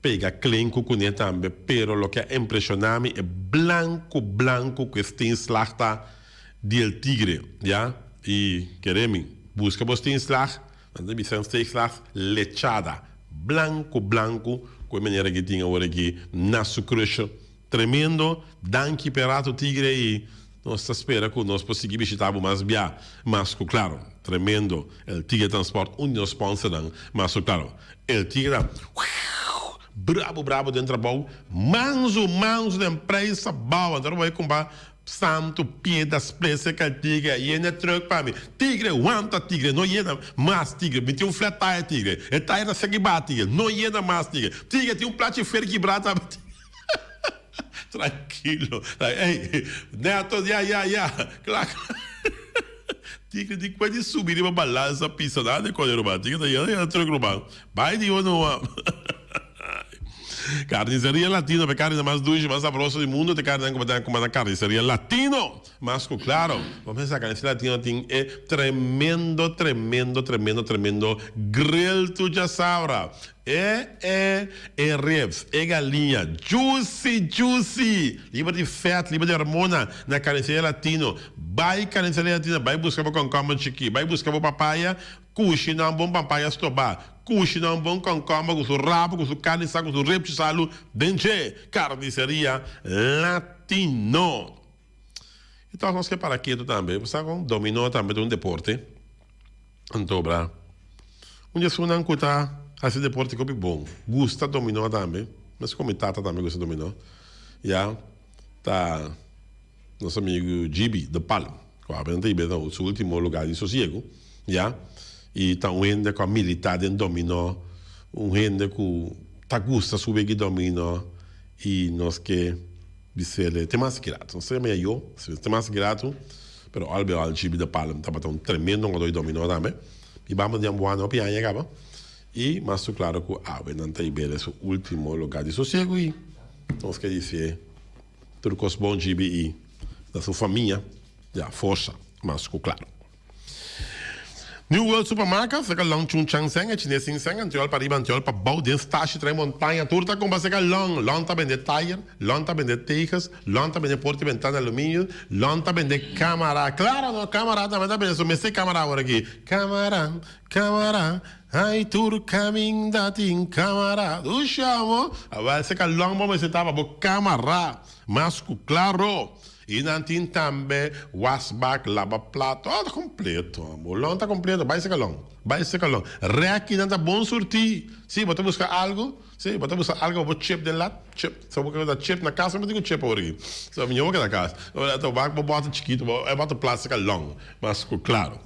pega klenku cune tambe pero loke a impresiona mi e blanco blanco cu e steenslag ta di El Tigre ya y kere mi busca bo steenslag nan ta bisa steenslag lechada blanco blanco cu e manera ki tin awor aki na su crusher tremendo danki p'e rato Tigre y nos ta spera cu nos por sigui bishita bo mas bia mas cu claro tremendo El Tigre Transport un di nos sponsornan mas cu claro El Tigre ta brabo brabo den trabou manso manso den prijs abao anto bo a cumpra Santu piedra splese kel tigre yena e truck pa mi. Tigre wanta tigre no yena mas tigre mi tin un flat tire tigre e tire ta segi baha tigre no yena mas tigre tigre tin un plachi fer kibra tambe tigre trankilo ey Neto ya ya ya kla kla tigre di kue di subi riba balansa pisa nada di kore ruman tigre ta yena yena truck ruman bai di uno. Carniceria Latino, p'e carninan mas dushi, mas sabroso di mundo, t'e carninan cu bo ta cuma na Carniceria Latino! Mas cu claro, bo pensa Carniceria Latino tin e tremendo, tremendo, tremendo, tremendo grill tu djasabra! E, e, e ribs, e galiña, juicy, juicy! Liber di vet, liber di hormona, na Carniceria Latino. Bay Carniceria Latino, bay busca bo concomber chiki, bay busca bo papaya, Kushina un bon pampaya stobá. Kushina un bon kònkòmber ku su rabu, ku su karni sa, ku su repchi salu den dje. Karniseria Latino. I tòg nos ke para ketu tambe. Bo sa kon dominó tambe ta un deporte. Anto bra un di esunnan ku ta hasi deporte hopi bon, gusta dominó tambe, meskos mi tata tambe gusta dominó, ya ta. Nos amigu Gibi de Palm, ku awe nan ta hib'é na su ultimo lugá di sosiegu, ya, i ta un hende ku a militá den dominó, un hende ku ta gusta su wega di dominó i nos ke bis'el te mas grato. Nos ta yama Yayo, te mas grato, pero al be al Gibi de Palm tabata un tremendo hungadó di dominó tambe. Mi bamba di Ambuana hopi aña kaba i mas su klaro ku awe nan ta hib'el su ultimo lugá di sosiegu i nos ke disié. Tur kos bon GBE na su famia ya forsa mas ku klaro. New World Supermarket seka long chun chang seng e chines sin seng antiol pa riba antiol pa bou den stashi trae montaña tur ta kumpa seka long long ta bende tayer long ta bende teges long ta bende porta y bentana aluminio long ta bende kamara klaro no kamara tambe ta bende so mester kamara awor aki kamara kamara Ay tur caminda tin camara. Dusha amo. Awel se calon bo mester ta pa bo camara. Mas cu claro. Y nan tin tambe wasbak, laba plato. Oh ta completo amo. Lon ta completo. Bay se calon. Bay se calon. Reki nan ta bon surti. Si bo ta busca algo. Si bo ta busca algo pa bo chip den lat. Chip. So bo keda chip na cas. No bo tin cu chip awor aki. So mi no bo keda cas. Bo wak bo bota chikito. Bo e bota plastic calon. Mas cu claro.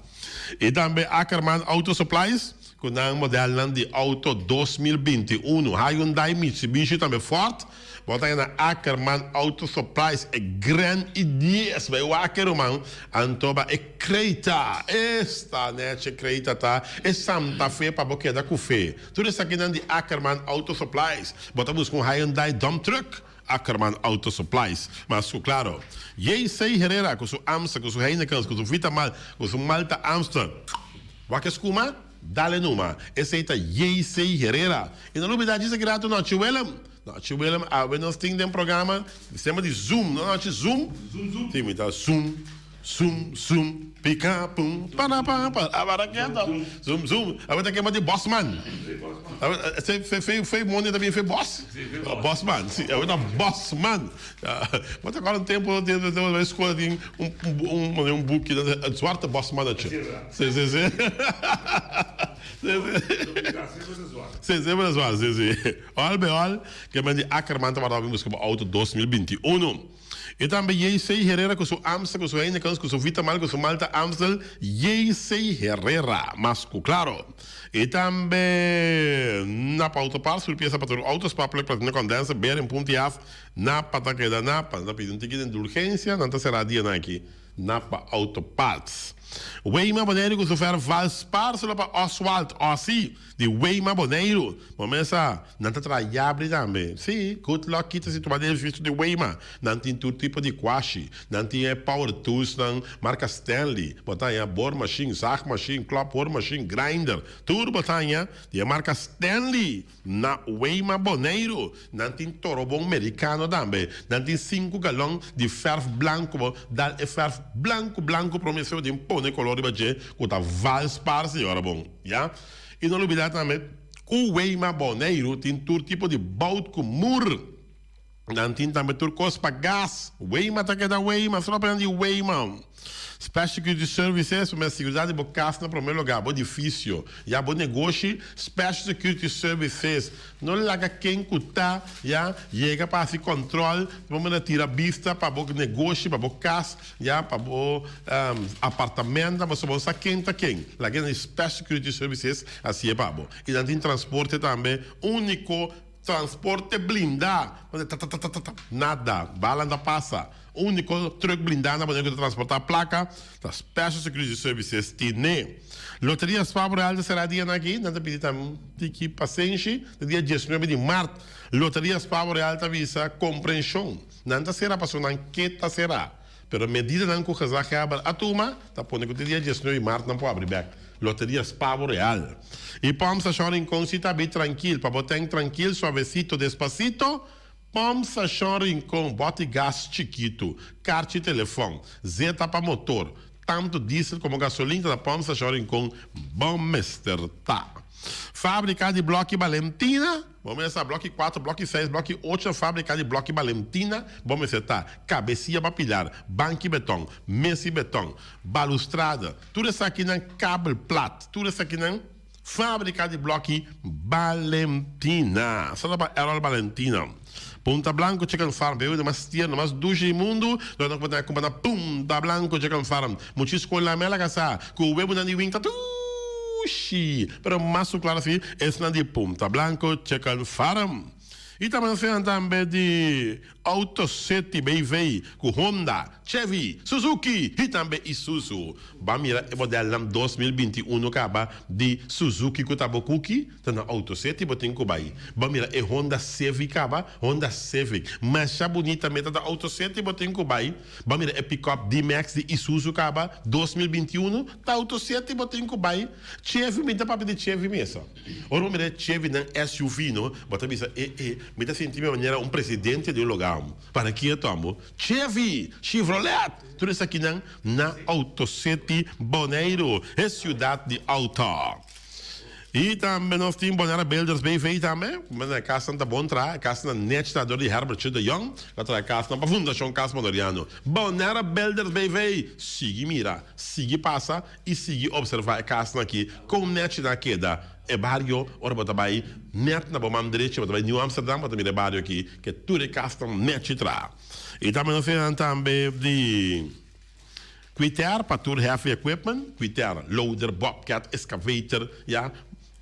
I tambe Ackerman Auto Supplies ku nan modelnan di auto 2021, Hyundai, Mitsubishi tambe Ford. Bo ta na Ackerman Auto Supplies e Grand i dies bai wak e ruman anto ba e Creta esta nechi Creta ta e Santa Fe pa bo keda ku fe. Tur esakinan di Ackerman Auto Supplies. Bo ta buska un Hyundai dump truck? Ackerman Auto Supplies. Mas cu claro, JC Herrera cu su Amstel, cu su Heinekens, cu su Vitamal, cu su Malta Amstel. Wak e scuma? Dale numa. Esey ta JC Herrera. Y no lubida djis aki rato Nochi Willem. Nochi Willem awe nos tin den programa sistema di Zoom. No Nochi Zoom? Zoom zoom. Si mi ta Zoom. Zoom zoom pika pum para pa pa abara keto zoom zoom awe ta kema di bosman awe fe fe fe fe money ta bin fe bos bosman si awe ta bosman bo ta acorda un tempo den den escola tin un un un buki het zwarte bosmannetje si si si si si si si si al bij al ke men di Ackerman tabata bin buska bo auto 2021. E tambe JC Herrera ku su Amstel, ku su Heinekens, ku su Vitamal, ku su Malta Amstel, JC Herrera, mas ku klaro. E tambe Napa Auto Parts, tur piesa pa tur auto, spark plug, platina condenser, bearing, punti af, Napa ta keda Napa. Nan ta pidi un tiki di indulgensia, nan ta sera dianan aki. Napa Auto Parts. Weima Boneiru ku su fer Valspar solo pa Oswald, Ossie, di Weima Boneiru. Bo mesa, nan ta traha yabri tambe. Sí, good luck kita situá den edificio di Weima. Nan tin tur tipo di kwashi. Nan tin e power toolsnan marka Stanley. Bo ta haña boormachine, zaagmachine, klopboormachine, grinder. Tur bo ta haña di e marka Stanley. Na Weima Boneiru nan tin torobon merikano tambe. Nan tin sinku galon di fèrf blanku. Bo dal e fèrf blanku blanku prome esei bo tin pone kolor riba dje ku ta vals par señora bon ya. I no lubida tambe ku Weima Boneiru tin tur tipo di bout ku mur. Nan tin tambe tur kos pa gas. Weima ta keda Weima, solo pa nan di Weima. Special Security Services, pa siguridat di bo kas na prome lugar, bo edifisio, ya bo negoshi, Special Security Services no laga ken ku ta, ya, yega pa hasi kòntròl, bo manda tira bista pa bo negoshi, pa bo kas, ya, pa bo apartamento, pasobra bo no sa ken ta ken. Laga nan di Special Security Services hasié pa bo. I nan tin transporte tambe úniko. Transporte blindá, ta-ta-ta-ta-ta, nada, bala no ta pasa. Úniko trùk blindá na Boneiru ku ta transportá plaka ta Special Security Services tine. Loteria Spa Royal ta será dianan aki, nan ta pidi tambe tiki pasenshi, te dia diesnuebe di mart. Loteria Spa Royal ta bisa komprenshon, nan ta será pasobra nan ke ta será. Pero medidanan ku gezaghebber a tuma ta pone ku te dia diesnuebe di mart nan por abri bèk Loteria Spavo Real. I Pòmp Stashon Rincon si ta abi trankil pa bo tèn trankil suavesito despasito Pòmp Stashon Rincon bòti gas chikitu, karchi telefòn, zeta pa motor, tantu diesel komo gasolin ta na Pòmp Stashon Rincon bo mester ta. Fábrika di blòki Balentina. Bo mester sa bloki kuater, bloki seis, bloki ocho na fabrika di bloki Balentina, bo mester ta kabesia pa pilar, banki beton, mesi beton, balustrada, tur esakinan kabel plat, tur esakinan fabrika di bloki Balentina. Sa ta pa Errol Balentina. Punta Blanco Chicken Farm, bebe di mas tierno, mas dushi di mundu, lo nan ku kumpa na Punta Blanco Chicken Farm. Muchi skol na mela kasa, ku webunan di wing ta dushi, pero mas su klaro si esnan di Punta Blanco Chicken Farm. I tambe nos finan tambe di Auto City BV ku Honda, Chevy, Suzuki i tambe Isuzu. Ba mira e modelnan 2021 kaba di Suzuki ku ta bo kuki. Ta na Auto City bo tin ku bai. Bo mira e Honda Civic kaba, Honda Civic. Masha bunita meta ta Auto City bo tin ku bai. Bo mira e pickup D-Max di Isuzu kaba, 2021, ta Auto City bo tin ku bai. Chevy, mi ta papia di Chevy mesa. Ora bo mira e Chevy nan SUV no, bo ta bisa e e, mi ta sinti mi manera un presidente di un loga. Para kieto amo. Chevy, Chevrolet, tur esakinan na Auto City Boneiru, e siudat di auto. I tambe nos tin Bonaire Builders BV tambe. E kasnan ta bon traha. E kasnan nèchi traha dor di Herbert Chu de Jong. Ta traha e kasnan pa Fundashon Kas Boneriano. Bonaire Builders BV! Sigui mira, sigui pasa i sigui opservá e kasnan aki kon nèchi nan a keda. E bario ora bo ta bai nèt na bo man drechi bo ta bai Nieuw Amsterdam bo ta mira e bario aki ke tur e kasnan nèchi traha. I tambe nos tin nan tambe di. Kwiter pa tur heavy equipment, kwiter, loader, bobcat, excavator, ya,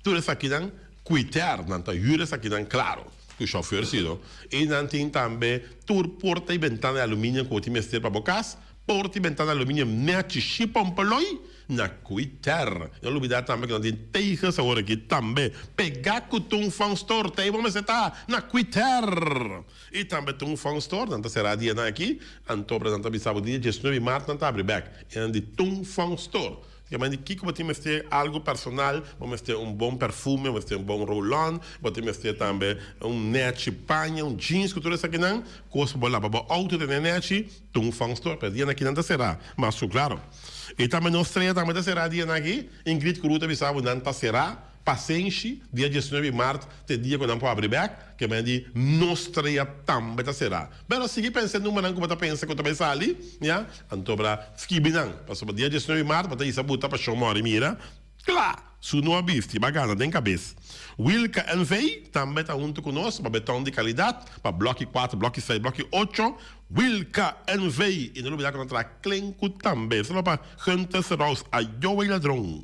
tur esakinan kwiter, nan ta hür esakinan klaro, ku chauffeur si no. I nan tin tambe tur porta i bentana di aluminio ku bo tin mester pa bo kas, porta i bentana di aluminio nechi shipompoloi na kwiter. No lubida tambe ku nan tin tegels awor aki tambe pegá ku Tung Fong Store, ta ei bo mester ta na kwiter. I tambe Tung Fong Store, nan ta será dianan aki, anto nan ta bisa bo dia 19 mart nan ta abri bek. E nan di Tung Fong Store. Ke men di kiko bo tin mester algu personal, bo mester un bon perfume, bo mester un bon roll-on, bo tin mester tambe un nechi paña, un jeans ku tur esakinan, kos pa bo laba bo outo tene nechi, Tung Fong Store. Pero dianan aki nan ta será, mas su klaro. I tambe nos Estrella tambe ta será dianan aki, Ingrid Cruz ta bisa bo nan ta será. Pasenshi, dia 19 mart t'e dia ku nan por abri bèk, ke men di nos trea tambe ta será. Pero sigui pensa e numbernan ku bo ta pensa ku ta bai sali, ya, anto bra skibi nan, pasobra dia 19 mart bo ta hisa buta pa shon mòri mira, kla! Su no a bisti, b'a gana den kabes. Wilka NV. tambe ta huntu ku nos pa beton di kalidat, pa blòki kuater, blòki seis, blòki ocho, Wilka NV. I no lubidá ku nan traha klenku tambe. Solo pa Guntes Rouse, ayo wey ladron.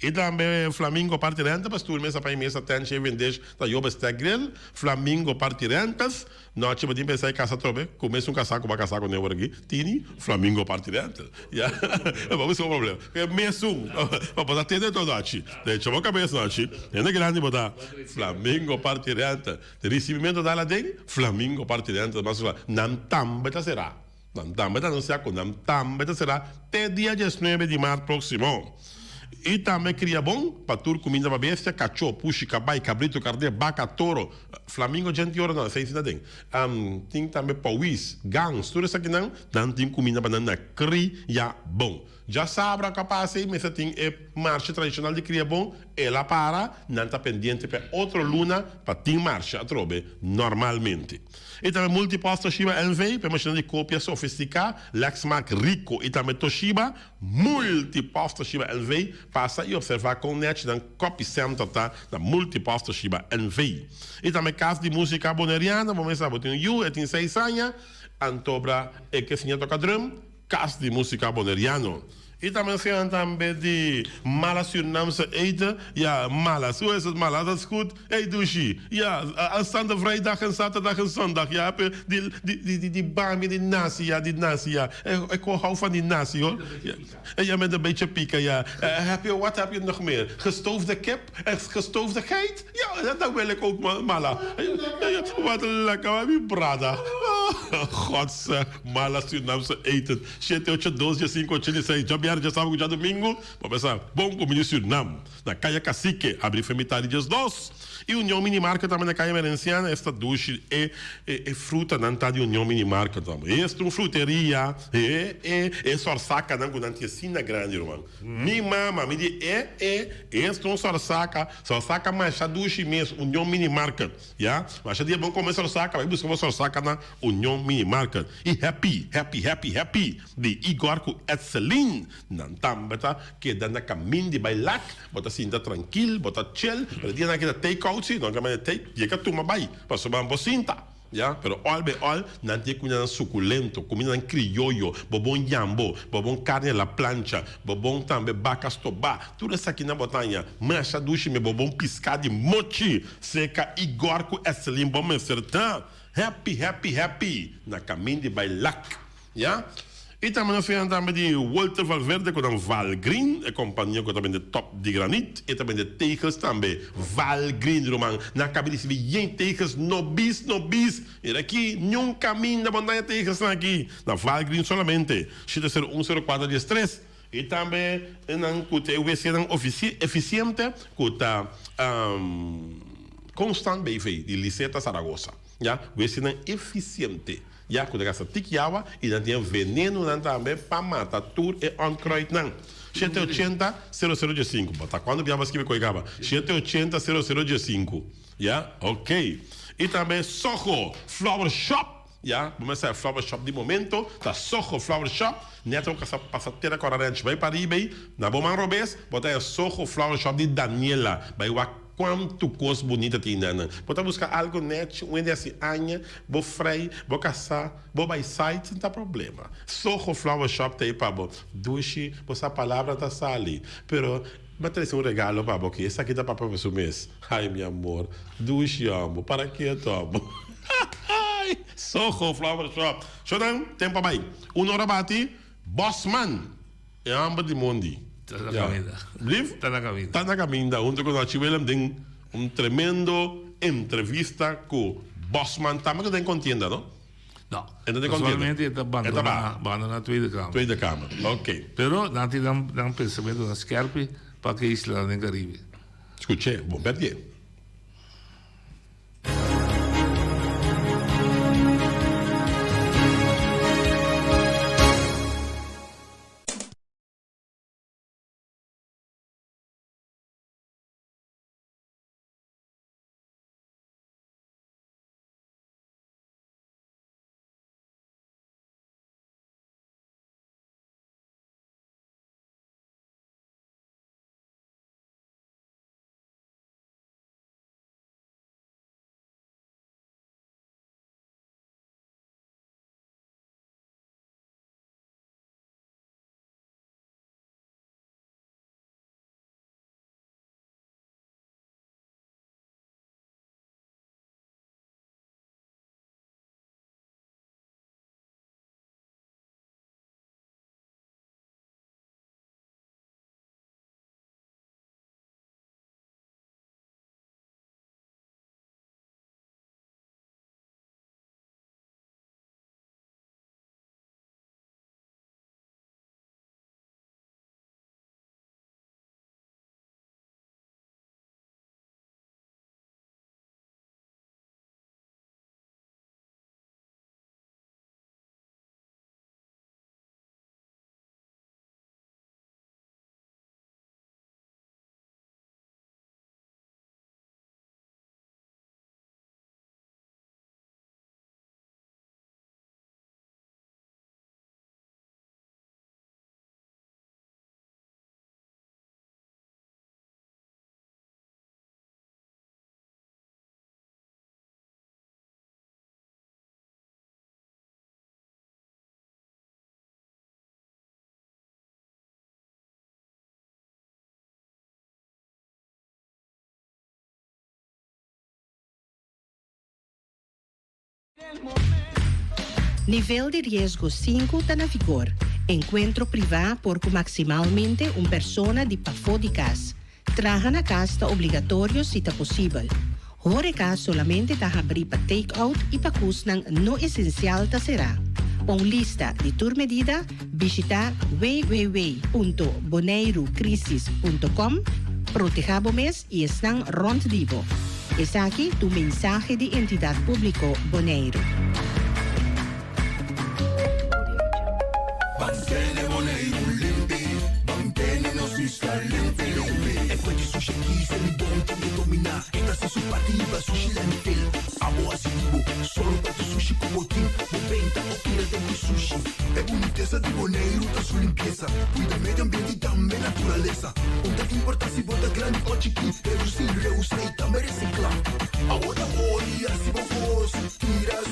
I tambe Flamingo Party Rentals pa stoel mesa pa e mesa tent shaving dish ta yo bestek grill Flamingo Party Rentals nochi bo tin pensa e kasa atrobe ku mesun kasa ku bo a kasa ku newer aki tini Flamingo Party Rental ya bo bisa bo problema ku e mesun pa bo ta tende to nochi decho bo kabes nochi hende grandi bo ta Flamingo Party Rental di risibimento dal aden Flamingo Party Rental mas nan tambe ta sera. Nan tambe ta anunsiá ku nan tambe ta será te dia 19 di mart próksimo. I tambe kria bon pa tur kuminda pa bestia, kachó, pushi, kabai, kabritu, karné, baka, toro, flamingo djenti ora no, esei si ta den. Tin tambe pòwis, gans, tur esakinan nan tin kuminda pa nan na kria bon. Djasabra ku a pasa ei mester tin e marsha tradishonal di kria bon, el a para, nan ta pendiente pa e otro luna pa tin marsha atrobe normalmente. I tambe Multipost Toshiba NV pa e mashina di kopia sofistiká, Lexmark Ricoh i tambe Toshiba Multipost Toshiba NV. Pasa i opservá kon nèchi nan copy center ta na Multipost Toshiba NV. I tambe Kas di Músika Boneriano, bo mester sa bo tin un yu, e tin seis aña, antobra e ke siña toka drum, Kas di Músika Boneriano. I ta menciona tambe di mala Surinaamse eten. Ja, mala. Zo is het mala. Dat is goed. Hey Dushi. Ja, aanstaande vrijdag en zaterdag en zondag. Ja, heb je die, die, die, die, die bami, die nasi, ja, die nasi, ja. Ik, ik hou van die nasi, hoor. Ja, ja, met een beetje pika, ja. Heb je, wat heb je nog meer? Gestoofde kip en gestoofde geit? Ja, dat wil ik ook, mala. Wat lekker, mi brada. God zeg, mala Surinaamse eten. Shete ocho dos dje sinku ochenta i seis djabièrnè djasábado ku djadumingu bo mester bon kumida di Sürnam na Kaya Cacique abri fe mitad di 12 i Union Mini Market tambe na Kaya Emerenciana esta dushi e e frutanan ta di Union Mini Market tambe esta un fruteria e e e sorsakanan ku nan tin asina grandi ruman mi mama mi di e e esta un sorsaka sorsaka masha dushi mes Union Mini Market. Ya, masha dia bon come sorsaka, bai busca bo sorsaka na Union Mini Market. I happy, happy, happy, happy di Igor cu Edseline. Nan tambe ta keda na camin di bai lak, bo ta sinta trankil, bo ta chill, pero e dianan aki ta take out si, no ta manda take, yega tuma bai, pasobra bo sinta. Ya, pero all by all, nan tin e kumindanan sukulento, kumindanan krioyo, bobon yambo, bobon karni a la plancha, bobon tambe baka stobá, tur esakinan bo ta haña masha dushi me bobon piská di mochi seka Igor ku Esselin bo mester ta happy happy happy na kamin di bai lak. Ya. I tambe nos tin tambe di Walter Valverde ku nan Valgreen, e kompania ku ta bende top di granit, e ta bende tegels tambe. Valgreen ruman, nan a kaba di risibi yen tegels nobis nobis. Mira aki, niun kaminda bo no ta haña tegelsnan aki. Na Valgreen solamente. Shete sero un sero kuater dies tres. I tambe nan ku ta e wc-nan efisiente ku ta Constant BV di Liseta Zaragoza. Ya, wc-nan efisiente. Ya ku ta gasta tiki awa i nan tin e venenunan tambe pa mata tur e onkruidnan. Shete ochenta, sero sero diesinku. Bo ta kuantu bia bo a skibi koe kaba? Shete ochenta, sero sero diesinku. Ya, ok. I tambe Soho Flower Shop. Ya, bo mester sa e flower shop di momento ta Soho Flower Shop. Net bo kasa pasa Tera Kora Ranch bai pariba ei, na bo man robes bo ta haña Soho Flower Shop di Daniela. Bai wak. Cuantu cos bunita tin na nan. Bo ta busca algo nechi, un hende haci aña, bo frei, bo casa, bo bay site, sin ta problema. Soho Flower Shop ta ey pa bo. Dushi, bo sa palabra ta sali, pero mi a trece un regalo pa bo aki. Esaki ta papia pa su mes. Ay mi amor, dushi hombo, para keto hombo. Ay, Soho Flower Shop. Shonan, tempo a bay. Un ora bati, Bosman. E homber di mondi. Ta na caminda. Blief? Ta na caminda. Ta na caminda hunto cu Nochi Willem den un tremendo entrevista cu Bosman. Tambe ta den contienda, no? No. E ta den contienda. Casualmente e ta bandona, bandona Tweede Kamer. Tweede Kamer, ok. Pero nan tin nan, nan pensamentonan skerpi pa ke islanan den Caribe. Scuché, bon perdié. Nivel di riesgo sinku ta na vigor. Enkuentro privá por ku maksimalmente un persona di pafó di kas. Traha na kas ta obligatorio si ta posibel. Horeca solamente ta habrí pa take-out i pakusnan no esensial ta será. Pa un lista di tur medida, bishitá www.boneirucrisis.com. Protehá bo mes i esnan rònt di bo. Esaki ta un mensahe di Entidat Públiko Boneiru. Ban tene Boneiru limpi, ban tene nos isla limpi limpi. E kue di sushi aki Selibon tin ke dominá, e ta hasi su parti riba sushi landfill. Abo hasi di bo, solo pa tur sushi ku bo tin, bo benta o tira den ku sushi. E bunitesa di Boneiru ta su limpiesa, kuida medio ambiente i tambe naturalesa. Un ta importá si bo ta grandi o chikí, redusí, reusá i tambe resiklá. Awor ta hori, hasi bo kos, tira.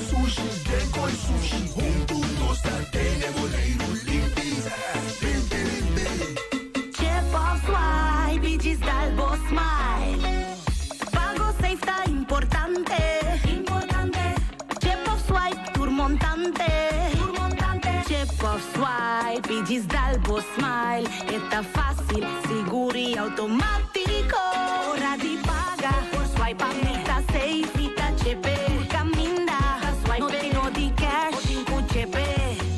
Swipe i djis dal bo smile. E ta fásil, sigur i outomátiko. Ora di paga, por swipe pa mi ta safe, mi ta chepe. Tur kaminda, ta swipe, no tin no di cash, bo tin ku chepe.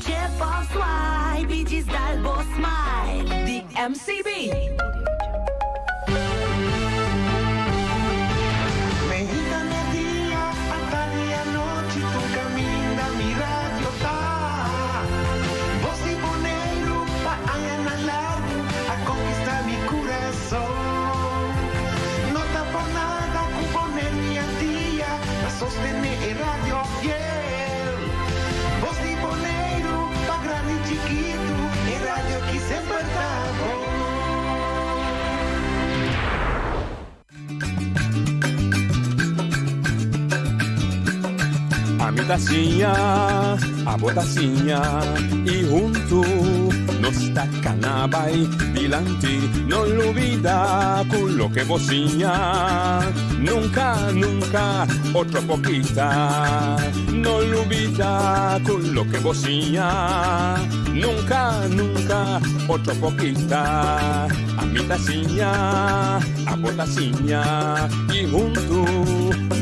Chep òf swipe i djis dal bo smile. Di MCB. Meinta media atardi anochi tur caminda mi radio ta. Bos di Boneiru pa añanan largu a conquista mi curason. No ta por nada cu Boneiru y Antia ta sostene e radio fiel. Bos di Boneiru pa grandi y chikitu e radio ki semper ta bon. Ami ta siña, abo ta siña y huntu nos ta cana bay dilanti. No lubida cu loke bo siña nunca, nunca otro por kita. No lubida cu loke bo siña nunca, nunca otro por kita. Ami ta siña, abo ta siña y huntu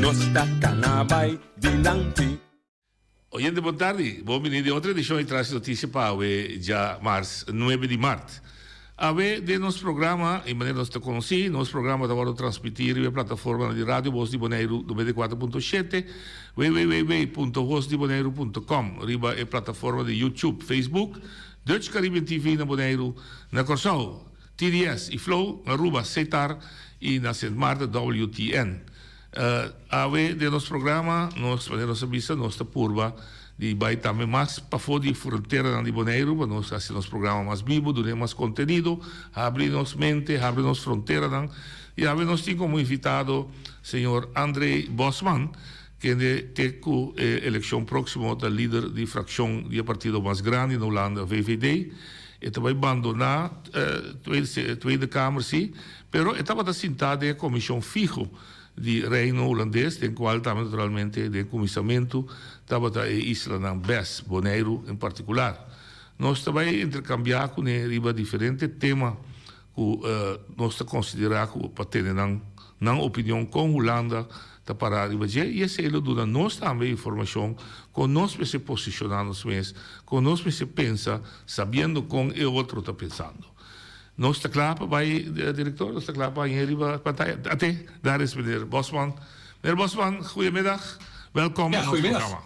nos ta cana bay dilanti. Oyente bon tardi, bon bini den otro edicion di Tras di Noticia pa awe dja mars nuebe di mart. Awe den nos programa, y manera nos ta conoci, nos programa ta wordo transmiti riba e plataformanan di Radio Voz di Boneiru 94.7, www.vozdiboneiro.com, riba e plataforma di YouTube, Facebook, Dutch Caribbean TV na Boneiru, na Kòrsou, TDS i Flow, na Aruba, Setar, i na Sint Maarten, WTN. Awe den nos programa nos, manera nos a bisa, nos ta purba di bai tambe mas pafó di fronteranan di Boneiru pa nos hasi nos programa mas bibu, dun'é mas kontenido, habri nos mente, habri nos fronteranan. I awe nos tin komo invitado señor André Bosman, Kende te ku e elekshon próksimo ta lider di frakshon di e partido mas grandi na Hulanda, VVD. E ta bai bandoná Tweede Kamer sí, pero e tabata sintá den e komishon fiho di Reino Hulandes, den kual tambe naturalmente den kuminsamentu tabata e islanan bes, Boneiru en partikular. Nos ta bai interkambiá kuné riba diferente tema ku nos ta konsiderá ku pa tene nan nan opinion kon Hulanda ta pará riba dje i esei lo duna nos tambe informashon kon nos mester posishoná nos mes, kon nos mester pensa sabiendo kon e otro ta pensando. Nos ta kla pa bai, direktor? Nos ta kla pa hañ'é riba pantaya? Ate, daar is meneer Bosman. Meneer Bosman, goeiemiddag. Welkom in ons programma.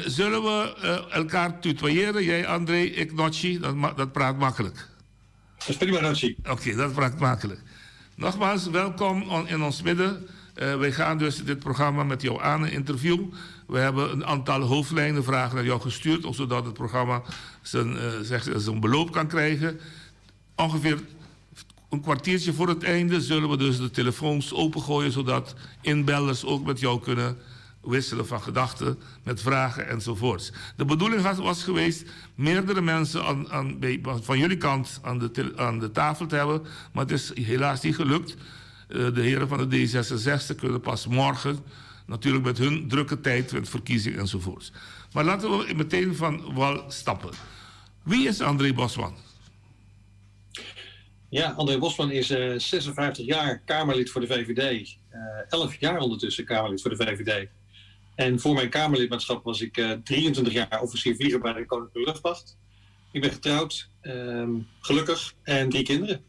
Zullen we elkaar tutoyeren? Jij André, ik Notchi, dat, dat praat makkelijk. Dat is prima, Notchi. Oké, dat praat makkelijk. Nogmaals, welkom in ons midden. Uh, wij gaan dus dit programma met jou aan, een interview. We hebben een aantal hoofdlijnen vragen naar jou gestuurd, zodat het programma zijn, uh, zeg, zijn beloop kan krijgen. Ongeveer een kwartiertje voor het einde zullen we dus de telefoons opengooien, zodat inbellers ook met jou kunnen wisselen van gedachten, met vragen enzovoorts. De bedoeling was geweest meerdere mensen aan, aan, van jullie kant aan de, aan de tafel te hebben, maar het is helaas niet gelukt. Eh, de heren van de D66 kunnen pas morgen, natuurlijk met hun drukke tijd, met verkiezingen enzovoorts. Maar laten we meteen van wal stappen. Wie is André Bosman? Ja, André Bosman is 56 eh, jaar Kamerlid voor de VVD. 11 eh, jaar ondertussen Kamerlid voor de VVD. En voor mijn Kamerlidmaatschap was ik 23 eh, jaar officier vlieger bij de Koninklijke Luchtmacht. Ik ben getrouwd, ehm, gelukkig, en drie kinderen.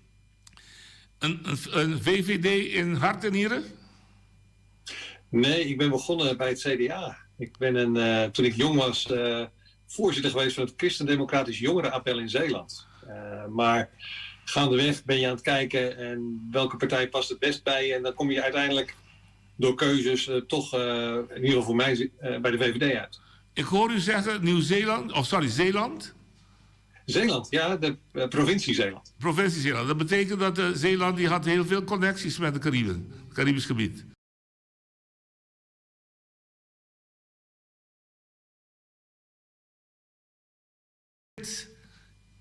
Een, een, een VVD in hart en nieren? Nee, ik ben begonnen bij het CDA. Ik ben een, eh, toen ik jong was uh, voorzitter geweest van het Christendemocratisch Jongerenappel in Zeeland. Uh, maar gaandeweg ben je aan het kijken en welke partij past het best bij je. En dan kom je uiteindelijk door keuzes toch, in ieder geval voor mij, bij de VVD uit. Ik hoor u zeggen Nieuw-Zeeland, of sorry, Zeeland? Zeeland, ja, de provincie Zeeland. Provincie Zeeland. Dat betekent dat Zeeland die had heel veel connecties met de Cariben, het Caribisch gebied.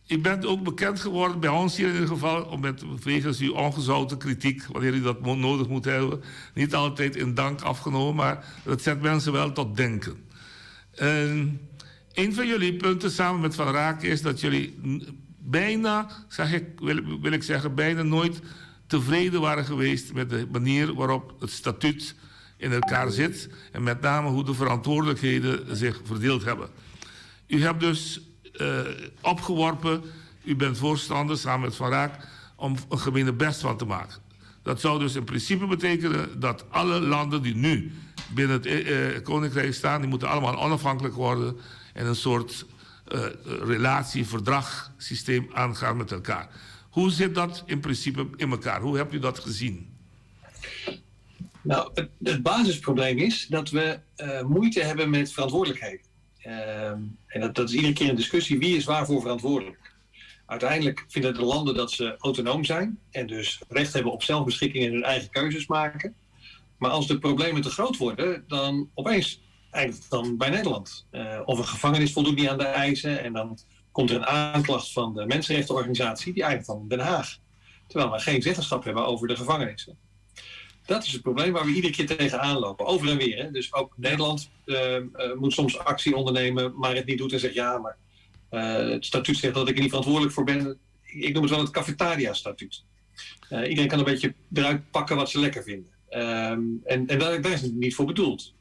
U bent ook bekend geworden, bij ons hier in ieder geval, met, wegens uw ongezouten kritiek, wanneer u dat nodig moet hebben. Niet altijd in dank afgenomen, maar dat zet mensen wel tot denken. En Een van jullie punten samen met Van Raak is dat jullie bijna, zeg ik, wil, wil ik zeggen, bijna nooit tevreden waren geweest met de manier waarop het statuut in elkaar zit. En met name hoe de verantwoordelijkheden zich verdeeld hebben. U hebt dus uh, opgeworpen, u bent voorstander samen met Van Raak om een gemenebest van te maken. Dat zou dus in principe betekenen dat alle landen die nu binnen het eh, Koninkrijk staan, die moeten allemaal onafhankelijk worden en een soort uh, relatieverdragsysteem aangaan met elkaar. Hoe zit dat in principe in elkaar? Hoe hebt u dat gezien? Nou, het, het basisprobleem is dat we uh, moeite hebben met verantwoordelijkheid. Uh, en dat, dat is iedere keer een discussie. Wie is waarvoor verantwoordelijk? Uiteindelijk vinden de landen dat ze autonoom zijn en dus recht hebben op zelfbeschikking en hun eigen keuzes maken. Maar als de problemen te groot worden, dan opeens eindigt het dan bij Nederland. Uh, of een gevangenis voldoet niet aan de eisen en dan komt er een aanklacht van de mensenrechtenorganisatie, die eindigt dan in Den Haag. Terwijl we geen zeggenschap hebben over de gevangenissen. Dat is het probleem waar we iedere keer tegenaan lopen. Over en weer. Hè? Dus ook Nederland uh, uh, moet soms actie ondernemen, maar het niet doet en zegt ja, maar uh, het statuut zegt dat ik er niet verantwoordelijk voor ben. Ik noem het wel het cafetaria-statuut. Iedereen kan een beetje eruit pakken wat ze lekker vinden. Um, en en daar, daar is het niet voor bedoeld.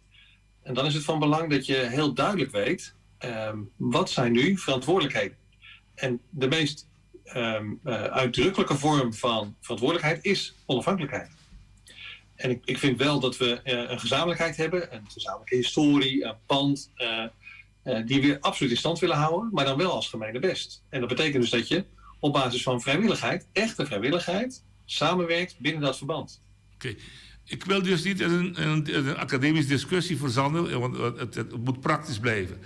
En dan is het van belang dat je heel duidelijk weet, um, wat zijn nu verantwoordelijkheden? En de meest um, uh, uitdrukkelijke vorm van verantwoordelijkheid is onafhankelijkheid. En ik, ik vind wel dat we uh, een gezamenlijkheid hebben, een gezamenlijke historie, een pand, uh, uh, die we absoluut in stand willen houden, maar dan wel als gemenebest. En dat betekent dus dat je op basis van vrijwilligheid, echte vrijwilligheid, samenwerkt binnen dat verband. Oké. Okay. Ik wil dus niet in een, in een, in een academische discussie verzanden, want het, het moet praktisch blijven.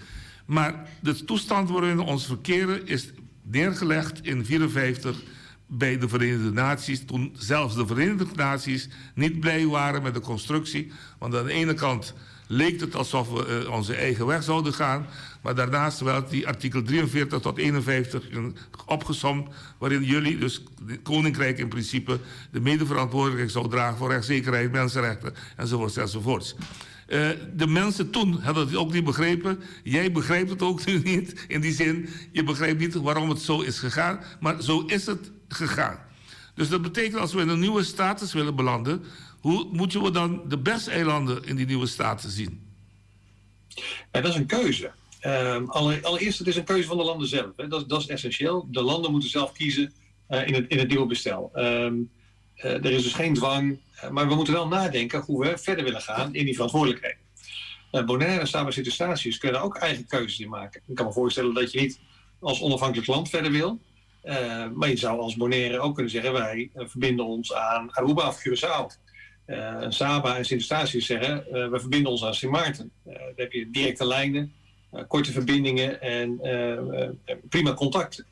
Maar de toestand waarin we ons verkeren is neergelegd in 1954 bij de Verenigde Naties. Toen zelfs de Verenigde Naties niet blij waren met de constructie. Want aan de ene kant leek het alsof we uh, onze eigen weg zouden gaan. Maar daarnaast werd die artikel 43 tot 51 opgesomd, waarin jullie, dus het Koninkrijk in principe, de medeverantwoordelijkheid zou dragen voor rechtszekerheid, mensenrechten enzovoorts enzovoorts. Uh, de mensen toen hadden het ook niet begrepen. Jij begrijpt het ook nu niet. In die zin, je begrijpt niet waarom het zo is gegaan. Maar zo is het gegaan. Dus dat betekent als we in een nieuwe status willen belanden, hoe moeten we dan de BES-eilanden in die nieuwe status zien? Ja, dat is een keuze. Um, allereerst, het is een keuze van de landen zelf. Hè. Dat, dat is essentieel. De landen moeten zelf kiezen uh, in, het, in het nieuwe bestel. Um, uh, er is dus geen dwang. Uh, maar we moeten wel nadenken hoe we verder willen gaan in die verantwoordelijkheid. Bonaire en Saba Sint kunnen ook eigen keuzes in maken. Ik kan me voorstellen dat je niet als onafhankelijk land verder wil. Uh, maar je zou als Bonaire ook kunnen zeggen: wij verbinden ons aan Aruba of Curaçao. Uh, Saba en Sint Eustatius zeggen: uh, we verbinden ons aan Sint Maarten. daar heb je directe lijnen, korte verbindingen en prima contacten.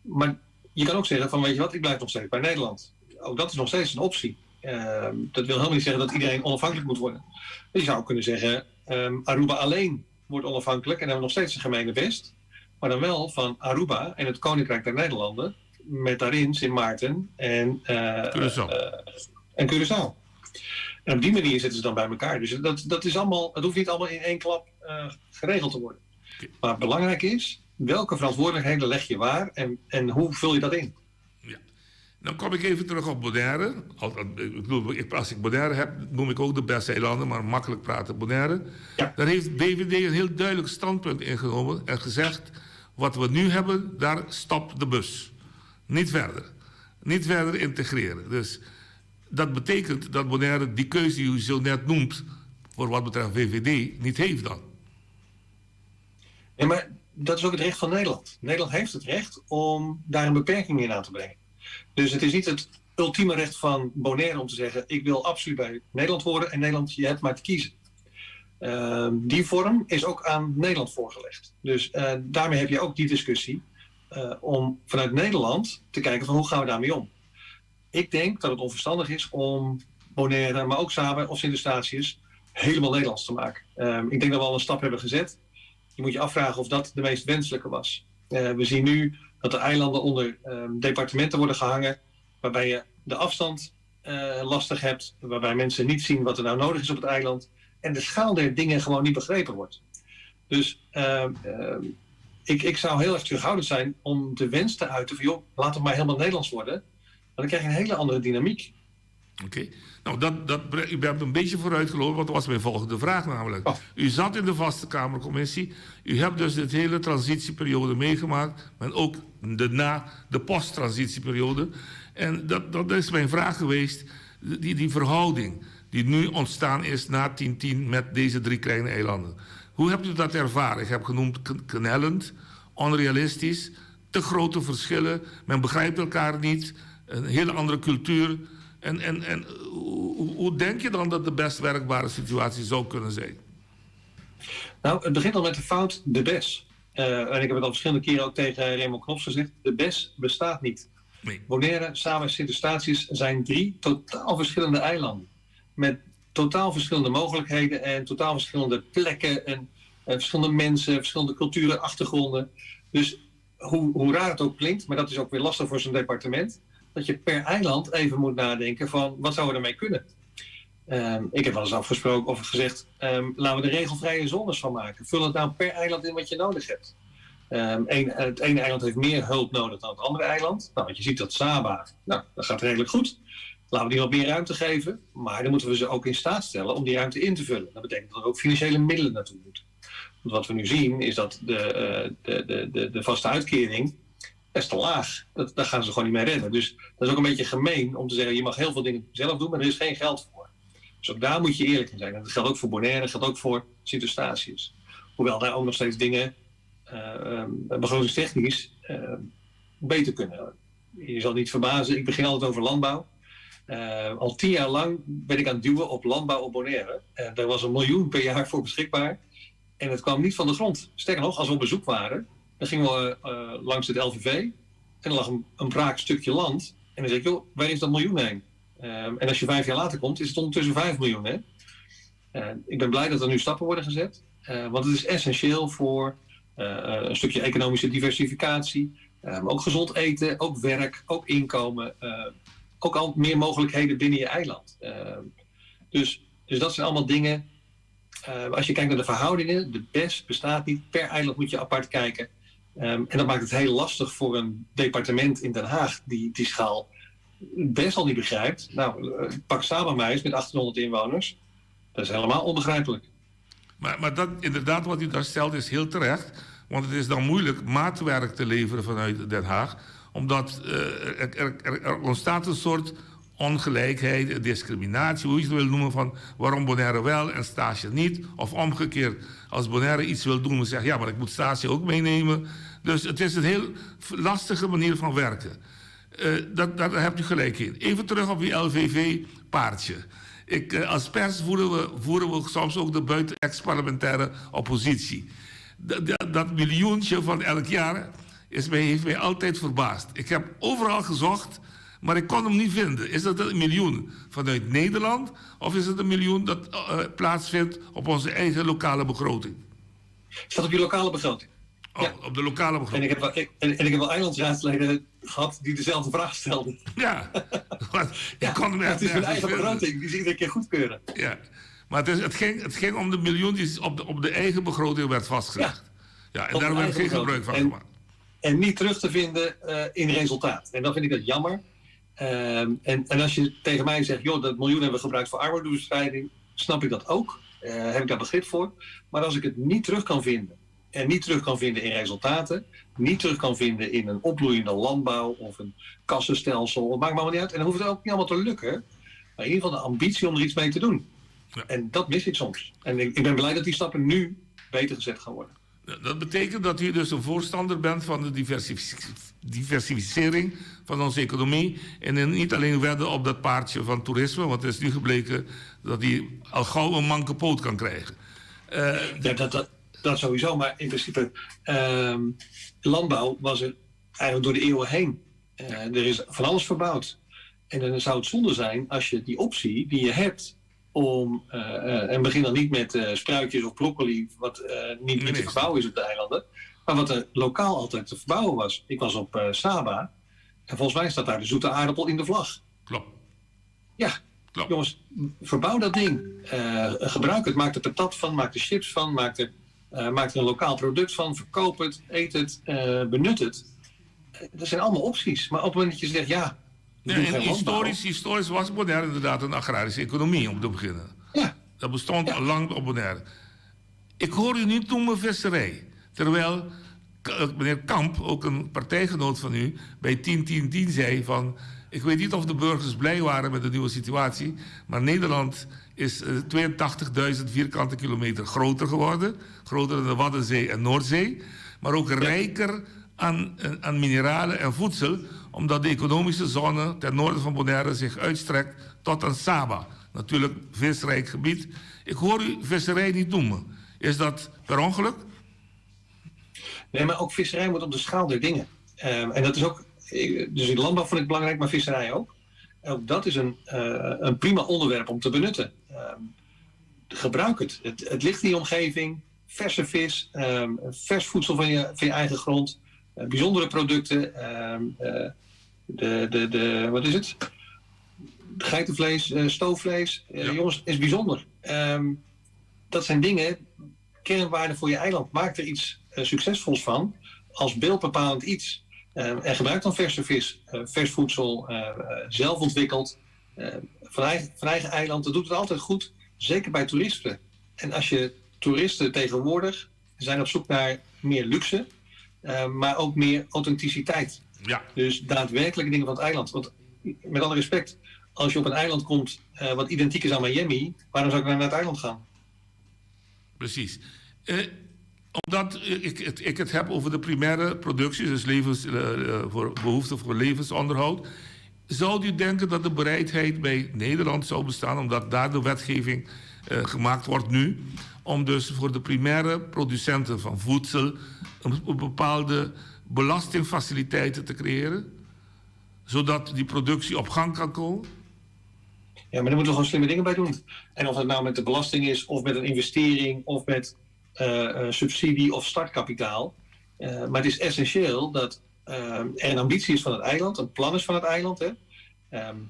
Maar je kan ook zeggen: van weet je wat, ik blijf nog steeds bij Nederland. Ook dat is nog steeds een optie. Ehm, dat wil helemaal niet zeggen dat iedereen onafhankelijk moet worden. Je zou kunnen zeggen: um, Aruba alleen wordt onafhankelijk en hebben we nog steeds een gemenebest. Maar dan wel van Aruba en het Koninkrijk der Nederlanden. Met daarin Sint Maarten en, uh, Curaçao. Uh, en Curaçao. En op die manier zitten ze dan bij elkaar. Dus dat, dat is allemaal, het hoeft niet allemaal in één klap uh, geregeld te worden. Okay. Maar belangrijk is, welke verantwoordelijkheden leg je waar en, en hoe vul je dat in? Ja. Dan kom ik even terug op Bonaire. Ik bedoel, als ik Bonaire heb, noem ik ook de BES-eilanden, maar makkelijk praten Bonaire. Ja. Daar heeft BVD een heel duidelijk standpunt ingenomen en gezegd: wat we nu hebben, daar stopt de bus. Niet verder. Niet verder integreren. Dus dat betekent dat Bonaire die keuze die u zo net noemt, voor wat betreft VVD, niet heeft dan. Nee, maar dat is ook het recht van Nederland. Nederland heeft het recht om daar een beperking in aan te brengen. Dus het is niet het ultieme recht van Bonaire om te zeggen: ik wil absoluut bij Nederland horen en Nederland, je hebt maar te kiezen. Uh, die vorm is ook aan Nederland voorgelegd. Dus uh, daarmee heb je ook die discussie uh, om vanuit Nederland te kijken van hoe gaan we daarmee om. Ik denk dat het onverstandig is om Bonaire, maar ook Saba of Sint Eustatius helemaal Nederlands te maken. Um, ik denk dat we al een stap hebben gezet. Je moet je afvragen of dat de meest wenselijke was. Uh, we zien nu dat de eilanden onder um, departementen worden gehangen, waarbij je de afstand uh, lastig hebt, waarbij mensen niet zien wat er nou nodig is op het eiland en de schaal der dingen gewoon niet begrepen wordt. Dus ik, ik zou heel erg terughoudend zijn om de wens te uiten van joh, laat het maar helemaal Nederlands worden. Want dan krijg je een hele andere dynamiek. Oké. Nou, dat, dat, u bent een beetje vooruitgelopen, want dat was mijn volgende vraag namelijk. Oh. U zat in de Vaste Kamercommissie. U hebt dus dit hele transitieperiode meegemaakt, maar ook de na de posttransitieperiode. En dat, dat is mijn vraag geweest, die, die verhouding die nu ontstaan is na 10-10 met deze drie kleine eilanden. Hoe hebt u dat ervaren? Ik heb genoemd knellend, onrealistisch, te grote verschillen, men begrijpt elkaar niet, een hele andere cultuur. En, en, en hoe, hoe denk je dan dat de best werkbare situatie zou kunnen zijn? Nou, het begint al met de fout de BES. Uh, en ik heb het al verschillende keren ook tegen Raymond Knops gezegd. De BES bestaat niet. Nee. Bonaire, Saba en Sint Eustatius zijn drie totaal verschillende eilanden. Met totaal verschillende mogelijkheden en totaal verschillende plekken en, en verschillende mensen, verschillende culturen, achtergronden. Dus hoe, hoe raar het ook klinkt, maar dat is ook weer lastig voor zo'n departement, dat je per eiland even moet nadenken van wat zouden we ermee kunnen. Um, ik heb wel eens afgesproken of gezegd, um, laten we er regelvrije zones van maken. Vul het nou per eiland in wat je nodig hebt. Um, een, het ene eiland heeft meer hulp nodig dan het andere eiland. Nou, want je ziet dat Saba, nou, dat gaat redelijk goed. Laten we die wat meer ruimte geven. Maar dan moeten we ze ook in staat stellen om die ruimte in te vullen. Dat betekent dat er ook financiële middelen naartoe moeten. Want wat we nu zien is dat de, de, de, de, de vaste uitkering is te laag. Dat, daar gaan ze gewoon niet mee redden. Dus dat is ook een beetje gemeen om te zeggen, je mag heel veel dingen zelf doen, maar er is geen geld voor. Dus ook daar moet je eerlijk in zijn. En dat geldt ook voor Bonaire, dat geldt ook voor Sint Eustatius. Hoewel daar ook nog steeds dingen uh, begrotingstechnisch uh, beter kunnen. Je zal niet verbazen, ik begin altijd over landbouw. Uh, al tien jaar lang ben ik aan het duwen op landbouw op Bonaire. En daar was een miljoen per jaar voor beschikbaar. En het kwam niet van de grond. Sterker nog, als we op bezoek waren, dan gingen we uh, langs het LVV. En er lag een, een braak stukje land. En dan zeg ik, joh, waar is dat miljoen heen? Um, en als je vijf jaar later komt, is het ondertussen 5 miljoen. Hè? Uh, ik ben blij dat er nu stappen worden gezet. Uh, want het is essentieel voor een stukje economische diversificatie. Maar ook gezond eten, ook werk, ook inkomen. ook al meer mogelijkheden binnen je eiland. dus, dus dat zijn allemaal dingen. als je kijkt naar de verhoudingen, de BES bestaat niet. Per eiland moet je apart kijken. Um, en dat maakt het heel lastig voor een departement in Den Haag die die schaal best al niet begrijpt. Nou, pak Saba maar eens met 1800 inwoners. Dat is helemaal onbegrijpelijk. Maar, maar dat, inderdaad, wat u daar stelt is heel terecht. Want het is dan moeilijk maatwerk te leveren vanuit Den Haag. Omdat uh, er, er, er ontstaat een soort ongelijkheid, discriminatie, hoe je het wil noemen, van waarom Bonaire wel en Stage niet. Of omgekeerd, als Bonaire iets wil doen, dan zeg ja, maar ik moet Stage ook meenemen. Dus het is een heel lastige manier van werken. Uh, dat, daar hebt u gelijk in. Even terug op die LVV-paardje. Ik, uh, als pers voeren we, voeren we soms ook de buiten-ex-parlementaire oppositie. Dat, dat, dat miljoentje van elk jaar is mij, heeft mij altijd verbaasd. Ik heb overal gezocht, maar ik kon hem niet vinden. Is dat een miljoen vanuit Nederland of is het een miljoen dat uh, plaatsvindt op onze eigen lokale begroting? Staat op je lokale begroting. Oh, ja. op de lokale begroting. En ik heb wel, ik, en, en ik heb wel eilandsraadsleden gehad die dezelfde vraag stelden. Ja, ja kon hem echt het is hun eigen begroting, die ze iedere keer goedkeuren. Ja, maar het, is, het, ging, het ging om de miljoen die op de, op de eigen begroting werd vastgelegd. Ja, ja en daar werd geen gebruik van en, gemaakt. En niet terug te vinden uh, in resultaat. En dat vind ik dat jammer. Um, en, en als je tegen mij zegt, joh, dat miljoen hebben we gebruikt voor armoedebestrijding, snap ik dat ook. Uh, heb ik daar begrip voor. Maar als ik het niet terug kan vinden, en niet terug kan vinden in resultaten, niet terug kan vinden in een opbloeiende landbouw of een kassenstelsel, het maakt me allemaal niet uit. En dan hoeft het ook niet allemaal te lukken, maar in ieder geval de ambitie om er iets mee te doen. Ja. En dat mis ik soms. En ik, ik ben blij dat die stappen nu beter gezet gaan worden. Dat betekent dat u dus een voorstander bent van de diversificering van onze economie. En niet alleen wedden op dat paardje van toerisme, want het is nu gebleken dat hij al gauw een manke poot kan krijgen. Uh, ja, dat, dat, dat sowieso, maar in principe, uh, landbouw was er eigenlijk door de eeuwen heen. Uh, er is van alles verbouwd. En dan zou het zonde zijn als je die optie die je hebt om, uh, en begin dan niet met uh, spruitjes of broccoli, wat uh, niet, niet te verbouwen is op de eilanden, maar wat er lokaal altijd te verbouwen was. Ik was op Saba en volgens mij staat daar de zoete aardappel in de vlag. Klopt. Ja, Klopt. jongens, verbouw dat ding. gebruik het, maak er patat van, maak er chips van, maak er... Maak er een lokaal product van, verkoop het, eet het, benut het. Dat zijn allemaal opties. Maar op het moment dat je zegt, ja, we Ja, doen en geen landbouw. historisch was Bonaire inderdaad een agrarische economie, om te beginnen. Dat bestond al lang op Bonaire. Ik hoor u niet noemen visserij. Terwijl meneer Kamp, ook een partijgenoot van u, bij 10-10-10 zei van... Ik weet niet of de burgers blij waren met de nieuwe situatie, maar Nederland is 82.000 vierkante kilometer groter geworden. Groter dan de Waddenzee en Noordzee. Maar ook rijker aan mineralen en voedsel, omdat de economische zone ten noorden van Bonaire zich uitstrekt tot aan Saba. Natuurlijk visrijk gebied. Ik hoor u visserij niet noemen. Is dat per ongeluk? Nee, maar ook visserij moet op de schaal der dingen. En dat is ook, ik, dus in landbouw vond ik belangrijk, maar visserij ook. Ook dat is een prima onderwerp om te benutten. Gebruik het. Het ligt in je omgeving. Verse vis, vers voedsel van je eigen grond. Bijzondere producten. Wat is het? Geitenvlees, stoofvlees. Jongens, is bijzonder. Dat zijn dingen, kernwaarden voor je eiland. Maak er iets succesvols van, als beeldbepalend iets. En gebruik dan verse vis, vers voedsel, zelf ontwikkeld. Van eigen eiland, dat doet het altijd goed, zeker bij toeristen. En als je toeristen tegenwoordig zijn op zoek naar meer luxe, maar ook meer authenticiteit. Dus daadwerkelijke dingen van het eiland. Want met alle respect, als je op een eiland komt wat identiek is aan Miami, waarom zou ik nou naar het eiland gaan? Precies. Omdat ik het heb over de primaire productie, dus voor behoefte voor levensonderhoud, zou u denken dat de bereidheid bij Nederland zou bestaan, omdat daar de wetgeving gemaakt wordt nu, om dus voor de primaire producenten van voedsel een bepaalde belastingfaciliteiten te creëren, zodat die productie op gang kan komen? Ja, maar daar moeten we gewoon slimme dingen bij doen. En of het nou met de belasting is, of met een investering, of met subsidie of startkapitaal. Maar het is essentieel dat er een ambitie is van het eiland, een plan is van het eiland. Hè.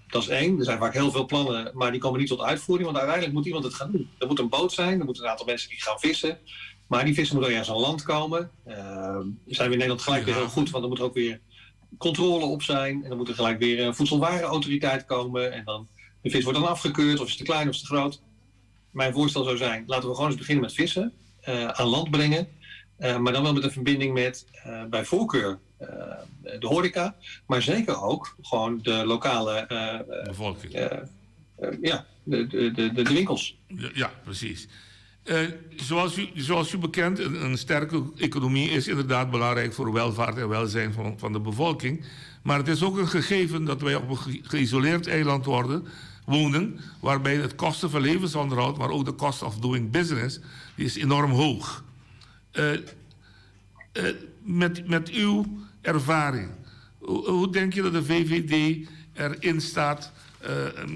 Dat is één. Er zijn vaak heel veel plannen, maar die komen niet tot uitvoering, want uiteindelijk moet iemand het gaan doen. Er moet een boot zijn, er moeten een aantal mensen die gaan vissen. Maar die vissen moeten ergens aan land komen. Zijn we in Nederland gelijk weer heel goed, want er moet ook weer controle op zijn. En dan moet er gelijk weer een voedselwarenautoriteit komen. En dan, de vis wordt dan afgekeurd, of is te klein of is te groot. Mijn voorstel zou zijn, laten we gewoon eens beginnen met vissen. Aan land brengen. Maar dan wel met een verbinding met bij voorkeur de horeca. Maar zeker ook gewoon de lokale bevolking. Ja, de winkels. Ja, ja, precies. Zoals u bekend, een sterke economie is inderdaad belangrijk voor welvaart en welzijn van de bevolking. Maar het is ook een gegeven dat wij op een geïsoleerd eiland wonen, waarbij het kosten van levensonderhoud, maar ook de cost of doing business, die is enorm hoog. Met uw ervaring, hoe denk je dat de VVD erin staat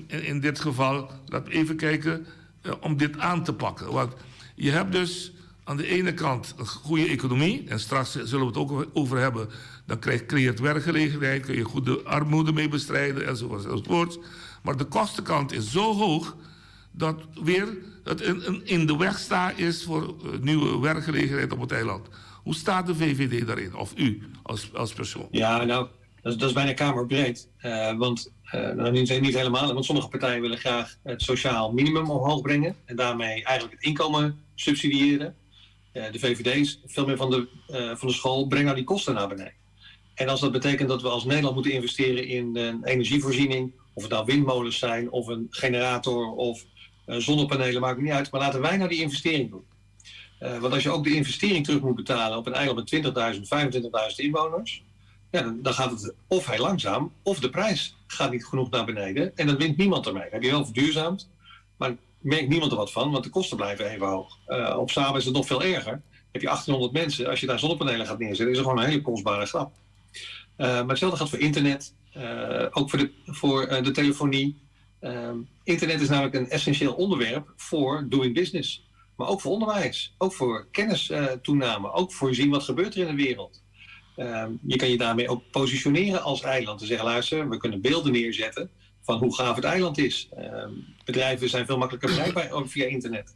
in dit geval, laat even kijken, om dit aan te pakken? Want je hebt dus aan de ene kant een goede economie, en straks zullen we het ook over hebben, dan creëert werkgelegenheid, kun je goed de armoede mee bestrijden, enzovoort, enzovoort. Maar de kostenkant is zo hoog dat weer het in de weg staan is voor nieuwe werkgelegenheid op het eiland. Hoe staat de VVD daarin? Of u als persoon? Ja, nou, dat is bijna kamerbreed. Want nou, niet helemaal, want sommige partijen willen graag het sociaal minimum omhoog brengen en daarmee eigenlijk het inkomen subsidiëren. De VVD is veel meer van de school, breng nou die kosten naar beneden. En als dat betekent dat we als Nederland moeten investeren in een energievoorziening, of het nou windmolens zijn, of een generator, of zonnepanelen, maakt niet uit. Maar laten wij nou die investering doen. Want als je ook de investering terug moet betalen op een eiland met 20.000, 25.000 inwoners, ja, dan gaat het of heel langzaam, of de prijs gaat niet genoeg naar beneden. En dan wint niemand ermee. Dan heb je wel verduurzaamd, maar merkt niemand er wat van, want de kosten blijven even hoog. Op Saba is het nog veel erger. Dan heb je 1800 mensen, als je daar zonnepanelen gaat neerzetten, is het gewoon een hele kostbare grap. Maar hetzelfde geldt voor internet, ook voor de telefonie. Internet is namelijk een essentieel onderwerp voor doing business. Maar ook voor onderwijs, ook voor kennistoename, ook voor zien wat gebeurt er in de wereld. Je kan je daarmee ook positioneren als eiland. Te zeggen, luister, we kunnen beelden neerzetten van hoe gaaf het eiland is. Bedrijven zijn veel makkelijker bereikbaar ook via internet.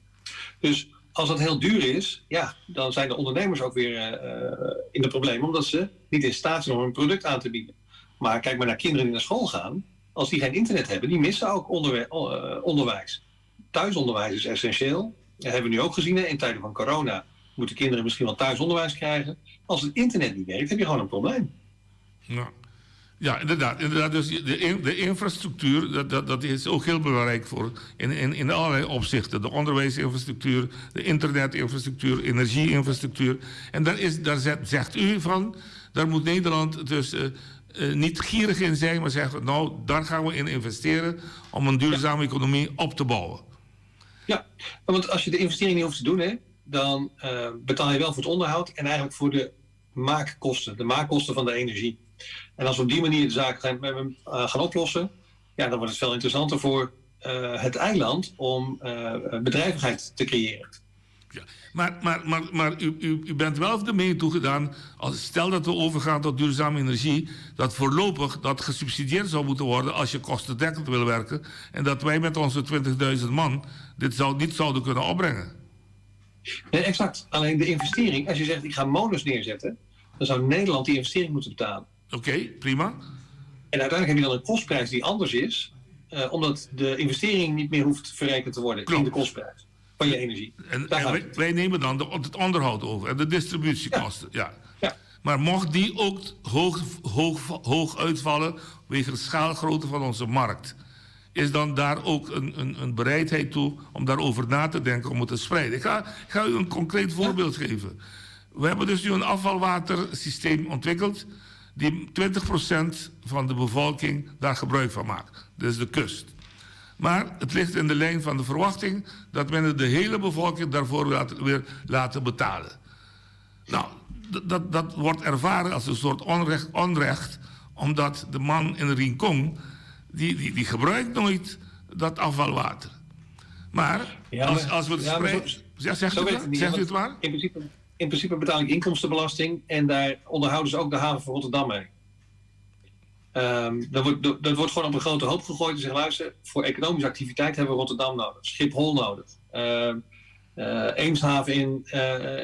Dus Als dat heel duur is, ja, dan zijn de ondernemers ook weer in de problemen, omdat ze niet in staat zijn om hun product aan te bieden. Maar kijk maar naar kinderen die naar school gaan. Als die geen internet hebben, die missen ook onderwijs. Thuisonderwijs is essentieel. Dat hebben we nu ook gezien, hè. In tijden van corona moeten kinderen misschien wel thuisonderwijs krijgen. Als het internet niet werkt, heb je gewoon een probleem. Ja. Ja, inderdaad. Inderdaad, dus de infrastructuur, dat is ook heel belangrijk voor in allerlei opzichten. De onderwijsinfrastructuur, de internetinfrastructuur, energieinfrastructuur. En daar zegt u van, daar moet Nederland dus niet gierig in zijn, maar zeggen, nou, daar gaan we in investeren om een duurzame economie op te bouwen. Ja, want als je de investering niet hoeft te doen, hè, dan betaal je wel voor het onderhoud en eigenlijk voor de maakkosten, de maakkosten van de energie. En als we op die manier de zaak gaan oplossen, ja, dan wordt het veel interessanter voor het eiland om bedrijvigheid te creëren. Ja, maar u bent wel de mening toegedaan, stel dat we overgaan tot duurzame energie, dat voorlopig dat gesubsidieerd zou moeten worden als je kostendekkend wil werken en dat wij met onze 20.000 man dit niet zouden kunnen opbrengen. Nee, exact. Alleen de investering, als je zegt ik ga molens neerzetten, dan zou Nederland die investering moeten betalen. Oké, prima. En uiteindelijk heb je dan een kostprijs die anders is, omdat de investering niet meer hoeft verrekend te worden in de kostprijs van je energie. En Daar gaat het. wij nemen dan het onderhoud over en de distributiekosten. Maar mocht die ook hoog uitvallen wegens de schaalgrootte van onze markt, is dan daar ook een bereidheid toe om daarover na te denken om het te spreiden? Ik ga u een concreet voorbeeld geven. We hebben dus nu een afvalwatersysteem ontwikkeld die 20% van de bevolking daar gebruik van maakt. Dus de kust. Maar het ligt in de lijn van de verwachting dat men de hele bevolking daarvoor weer laten betalen. Dat wordt ervaren als een soort onrecht, omdat de man in Rincon, die gebruikt nooit dat afvalwater. Maar als we het spreiden Ja, zegt Zo u weet het het niet, Zegt u want het maar? In principe betaal ik inkomstenbelasting en daar onderhouden ze ook de haven van Rotterdam mee. Dat wordt gewoon op een grote hoop gegooid en zeggen, luister, voor economische activiteit hebben we Rotterdam nodig, Schiphol nodig, Eemshaven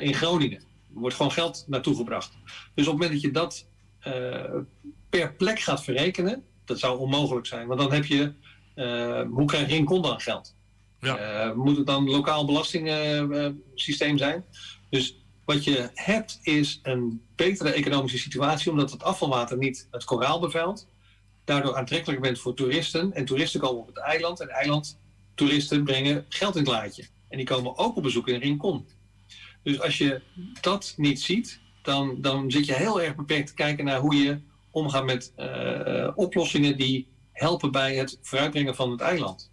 in Groningen. Er wordt gewoon geld naartoe gebracht. Dus op het moment dat je dat per plek gaat verrekenen, dat zou onmogelijk zijn. Want dan heb je, hoe krijgt Rincon dan geld? Moet het dan een lokaal belastingsysteem zijn? Dus wat je hebt is een betere economische situatie, omdat het afvalwater niet het koraal bevuilt. Daardoor aantrekkelijker bent voor toeristen. En toeristen komen op het eiland. En eilandtoeristen brengen geld in het laadje. En die komen ook op bezoek in Rincon. Dus als je dat niet ziet, dan zit je heel erg beperkt te kijken naar hoe je omgaat met oplossingen die helpen bij het vooruitbrengen van het eiland.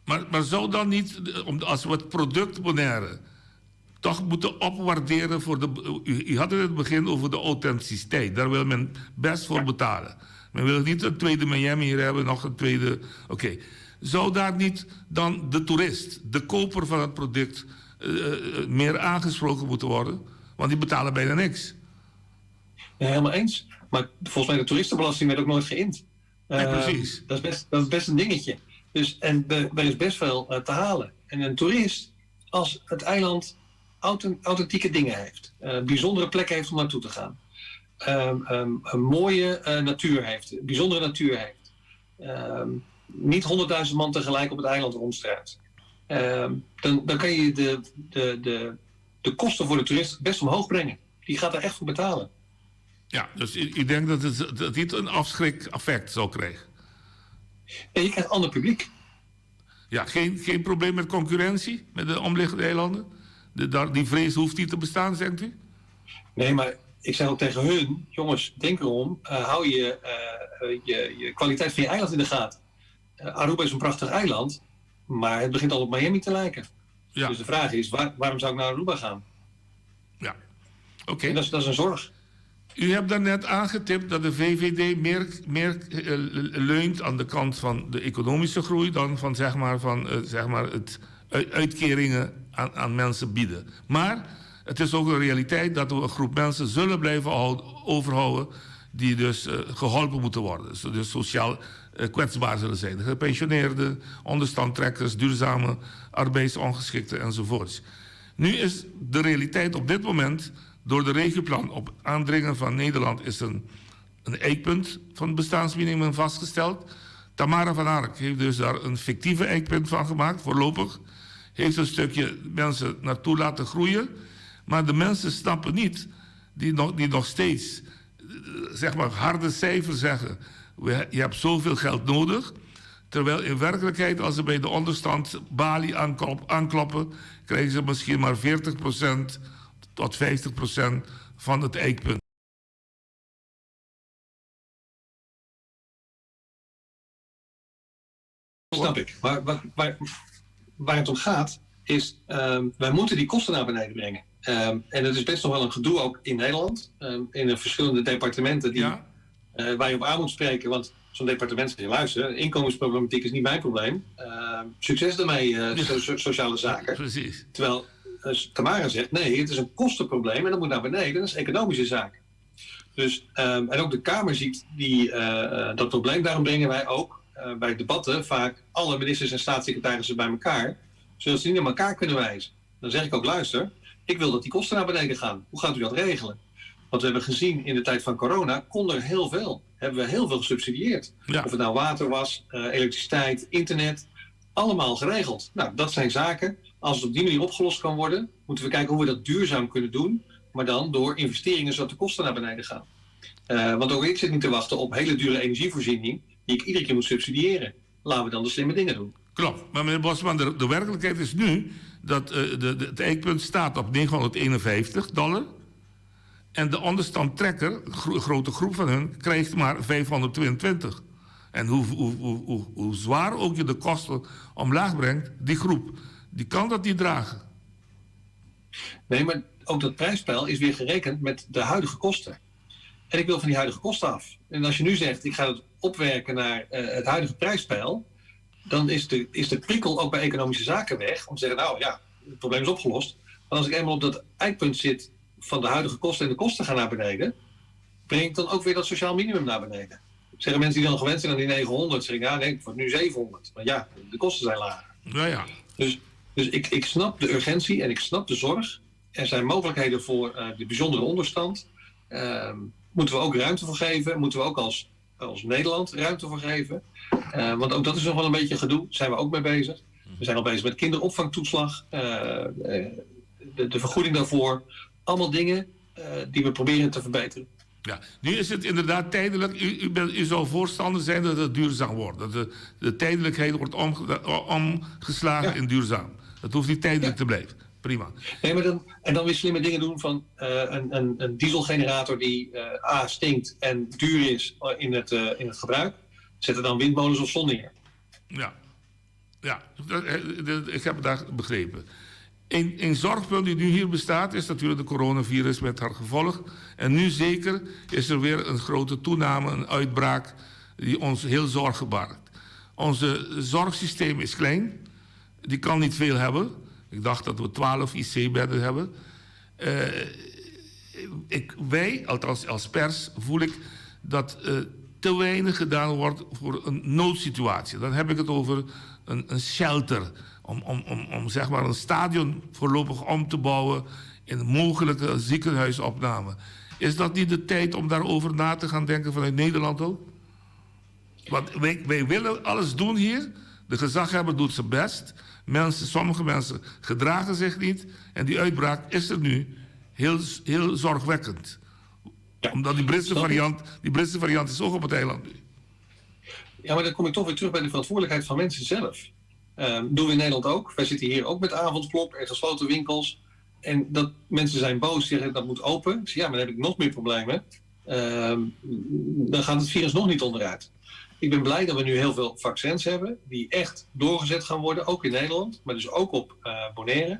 Maar zou dan niet, als we het product Bonaire toch moeten opwaarderen voor de... U had het in het begin over de authenticiteit. Daar wil men best voor betalen. Men wil niet een tweede Miami hier hebben, nog een tweede... Oké. Zou daar niet dan de toerist, de koper van het product, meer aangesproken moeten worden? Want die betalen bijna niks. Ja, helemaal eens. Maar volgens mij de toeristenbelasting werd ook nooit geïnd. Nee, precies. Dat is best een dingetje. En er is best veel te halen. En een toerist, als het eiland authentieke dingen heeft, bijzondere plekken heeft om naartoe te gaan, een mooie natuur heeft, bijzondere natuur heeft, niet 100.000 man tegelijk op het eiland rondstruint, dan kan je de kosten voor de toerist best omhoog brengen. Die gaat daar echt voor betalen. Ja, dus ik denk dat het niet een afschrik-effect zal krijgen. Nee, je krijgt ander publiek. Ja, geen probleem met concurrentie met de omliggende eilanden? Die vrees hoeft niet te bestaan, zegt u? Nee, maar ik zeg ook tegen hun, jongens, denk erom, hou je kwaliteit van je eiland in de gaten. Aruba is een prachtig eiland, maar het begint al op Miami te lijken. Dus de vraag is, waarom zou ik naar Aruba gaan? Ja, oké. En dat is een zorg. U hebt daarnet aangetipt dat de VVD meer leunt aan de kant van de economische groei dan van, zeg maar, van zeg maar het uitkeringen aan mensen bieden. Maar het is ook een realiteit dat we een groep mensen zullen blijven overhouden die dus geholpen moeten worden. Dus sociaal kwetsbaar zullen zijn. De gepensioneerden, onderstandtrekkers, duurzame arbeidsongeschikten enzovoorts. Nu is de realiteit op dit moment door de regioplan op aandringen van Nederland is een, een eikpunt van het bestaansminimum vastgesteld. Tamara van Ark heeft dus daar een fictieve eikpunt van gemaakt, voorlopig. Heeft een stukje mensen naartoe laten groeien. Maar de mensen snappen niet, die nog, die nog steeds zeg maar harde cijfers zeggen. Je hebt zoveel geld nodig. Terwijl in werkelijkheid, als ze bij de onderstand balie aankloppen, krijgen ze misschien maar 40% tot 50% van het eikpunt. Snap ik. Maar waar, waar, het om gaat, is um, wij moeten die kosten naar beneden brengen. Um, en dat is best nog wel een gedoe ook in Nederland. Um, in de verschillende departementen die, ja. uh, waar je op aan moet spreken. Want zo'n departement zegt, luister, inkomensproblematiek is niet mijn probleem. Succes daarmee, uh, so sociale zaken. Precies. Terwijl Tamara zegt, nee, het is een kostenprobleem en dat moet naar beneden. Dat is een economische zaak. Dus, um, en ook de Kamer ziet die, dat probleem. Daarom brengen wij ook bij debatten vaak alle ministers en staatssecretarissen bij elkaar. Zodat ze niet naar elkaar kunnen wijzen. Dan zeg ik ook, luister, ik wil dat die kosten naar beneden gaan. Hoe gaat u dat regelen? Want we hebben gezien in de tijd van corona kon er heel veel. Hebben we heel veel gesubsidieerd. Ja. Of het nou water was, uh, elektriciteit, internet. Allemaal geregeld. Nou, dat zijn zaken. Als het op die manier opgelost kan worden, moeten we kijken hoe we dat duurzaam kunnen doen. Maar dan door investeringen zodat de kosten naar beneden gaan. Uh, want ook ik zit niet te wachten op hele dure energievoorziening die ik iedere keer moet subsidiëren. Laten we dan de slimme dingen doen. Klopt. Maar meneer Bosman, de, de werkelijkheid is nu dat uh, de, de, het eikpunt staat op 951 dollar. En de onderstandtrekker, een grote groep van hun, krijgt maar 522. En hoe, hoe, hoe, hoe, hoe zwaar ook je de kosten omlaag brengt, die groep, die kan dat niet dragen. Nee, maar ook dat prijspeil is weer gerekend met de huidige kosten. En ik wil van die huidige kosten af. En als je nu zegt, ik ga het opwerken naar uh, het huidige prijspeil, dan is de, is de prikkel ook bij economische zaken weg. Om te zeggen, nou ja, het probleem is opgelost. Maar als ik eenmaal op dat eikpunt zit van de huidige kosten en de kosten gaan naar beneden, breng ik dan ook weer dat sociaal minimum naar beneden. Zeggen mensen die dan gewend zijn aan die 900, zeggen ja, nee, het wordt nu 700. Maar ja, de kosten zijn lager. Ja, ja. Dus, dus ik, ik snap de urgentie en ik snap de zorg. Er zijn mogelijkheden voor uh, de bijzondere onderstand. Uh, moeten we ook ruimte voor geven? Moeten we ook als, als Nederland ruimte voor geven? Uh, want ook dat is nog wel een beetje gedoe. Daar zijn we ook mee bezig. We zijn al bezig met kinderopvangtoeslag, uh, de, de vergoeding daarvoor. Allemaal dingen uh, die we proberen te verbeteren. Ja, nu is het inderdaad tijdelijk. U, u, bent, u zou voorstander zijn dat het duurzaam wordt. Dat de, de tijdelijkheid wordt omge, omgeslagen ja. in duurzaam. Dat hoeft niet tijdelijk ja. te blijven. Prima. Nee, maar dan, en dan weer slimme dingen doen van uh, een, een, een dieselgenerator die uh, A stinkt en duur is in het, uh, in het gebruik. Zet er dan windmolens of zon neer. Ja, ja dat, dat, ik heb het daar begrepen. Een, een zorgpunt die nu hier bestaat is natuurlijk de coronavirus met haar gevolg. En nu zeker is er weer een grote toename, een uitbraak die ons heel zorgen baart. Onze zorgsysteem is klein, die kan niet veel hebben. Ik dacht dat we 12 IC-bedden hebben. Uh, ik, wij, althans als pers, voel ik dat uh, te weinig gedaan wordt voor een noodsituatie. Dan heb ik het over een, een shelter. Om, om, om, om zeg maar een stadion voorlopig om te bouwen in mogelijke ziekenhuisopname. Is dat niet de tijd om daarover na te gaan denken vanuit Nederland ook? Want wij, wij willen alles doen hier. De gezaghebber doet zijn best. Mensen, sommige mensen gedragen zich niet. En die uitbraak is er nu heel, heel zorgwekkend. Ja, Omdat die Britse, variant, die Britse variant is ook op het eiland nu. Ja, maar dan kom ik toch weer terug bij de verantwoordelijkheid van mensen zelf. Um, doen we in Nederland ook. Wij zitten hier ook met avondklok en gesloten winkels. En dat mensen zijn boos, zeggen dat moet open. Ik zeg, ja, maar dan heb ik nog meer problemen. Um, dan gaat het virus nog niet onderuit. Ik ben blij dat we nu heel veel vaccins hebben die echt doorgezet gaan worden, ook in Nederland, maar dus ook op uh, Bonaire.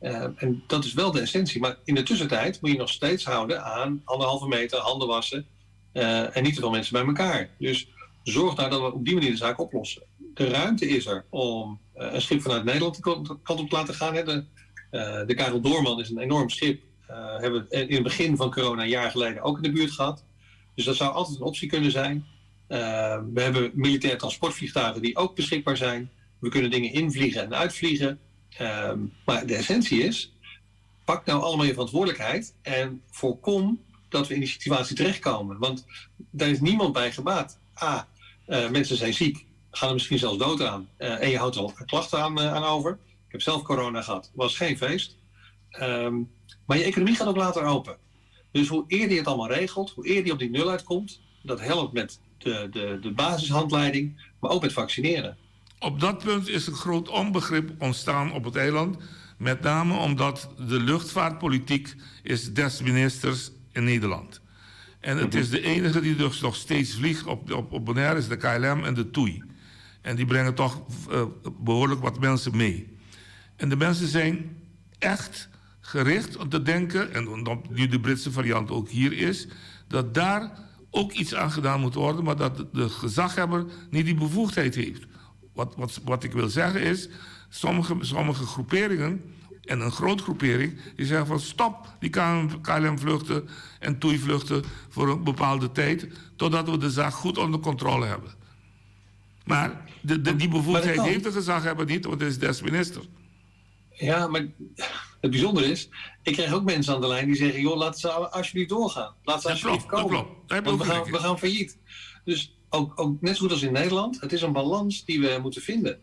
Uh, en dat is wel de essentie. Maar in de tussentijd moet je nog steeds houden aan anderhalve meter, handen wassen uh, en niet te veel mensen bij elkaar. Dus zorg nou dat we op die manier de zaak oplossen. De ruimte is er om uh, een schip vanuit Nederland de kant op te laten gaan. Hè. De, de Karel Doorman is een enorm schip. Hebben we in het begin van corona een jaar geleden ook in de buurt gehad. Dus dat zou altijd een optie kunnen zijn. Uh, we hebben militair transportvliegtuigen die ook beschikbaar zijn. We kunnen dingen invliegen en uitvliegen. Uh, maar de essentie is, pak nou allemaal je verantwoordelijkheid en voorkom dat we in die situatie terechtkomen. Want daar is niemand bij gebaat. A, uh, mensen zijn ziek, gaan er misschien zelfs dood aan. Uh, en je houdt er klachten aan, uh, aan over. Ik heb zelf corona gehad, was geen feest. Um, maar je economie gaat ook later open. Dus hoe eerder je het allemaal regelt, hoe eerder je op die nul uitkomt, dat helpt met de, de, de basishandleiding, maar ook met vaccineren. Op dat punt is een groot onbegrip ontstaan op het eiland. Met name omdat de luchtvaartpolitiek is des ministers in Nederland. En het is de enige die dus nog steeds vliegt op, op, op Bonaire, is de KLM en de TUI. En die brengen toch uh, behoorlijk wat mensen mee. En de mensen zijn echt gericht om te denken, en omdat nu de Britse variant ook hier is, dat daar ook iets aan gedaan moet worden, maar dat de gezaghebber niet die bevoegdheid heeft. Wat, wat, wat ik wil zeggen is, sommige, sommige groeperingen, en een groot groepering, die zeggen van stop die KLM-vluchten en TUI-vluchten voor een bepaalde tijd, totdat we de zaak goed onder controle hebben. Maar de, de, die bevoegdheid heeft de gezaghebber niet, want het is des minister. Ja, maar het bijzondere is, ik krijg ook mensen aan de lijn die zeggen: joh, laat ze alsjeblieft doorgaan. Laat ze alsjeblieft klopt, komen. Dat klopt. Want we gaan, we gaan failliet. Dus ook, ook net zo goed als in Nederland, het is een balans die we moeten vinden.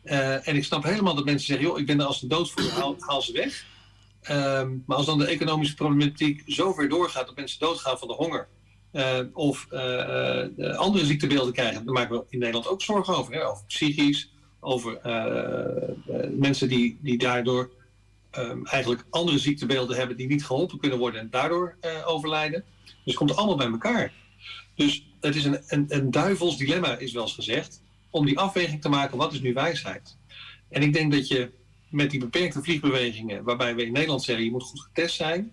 Uh, en ik snap helemaal dat mensen zeggen: joh, ik ben er als de dood voor, haal, haal ze weg. Um, maar als dan de economische problematiek zo ver doorgaat dat mensen doodgaan van de honger. Uh, of uh, andere ziektebeelden krijgen, daar maken we in Nederland ook zorgen over. Hè? Over psychisch, over mensen die, die daardoor um, eigenlijk andere ziektebeelden hebben die niet geholpen kunnen worden en daardoor overlijden. Dus het komt allemaal bij elkaar. Dus het is een, een, een duivels dilemma, is wel eens gezegd, om die afweging te maken, wat is nu wijsheid? En ik denk dat je met die beperkte vliegbewegingen, waarbij we in Nederland zeggen, je moet goed getest zijn,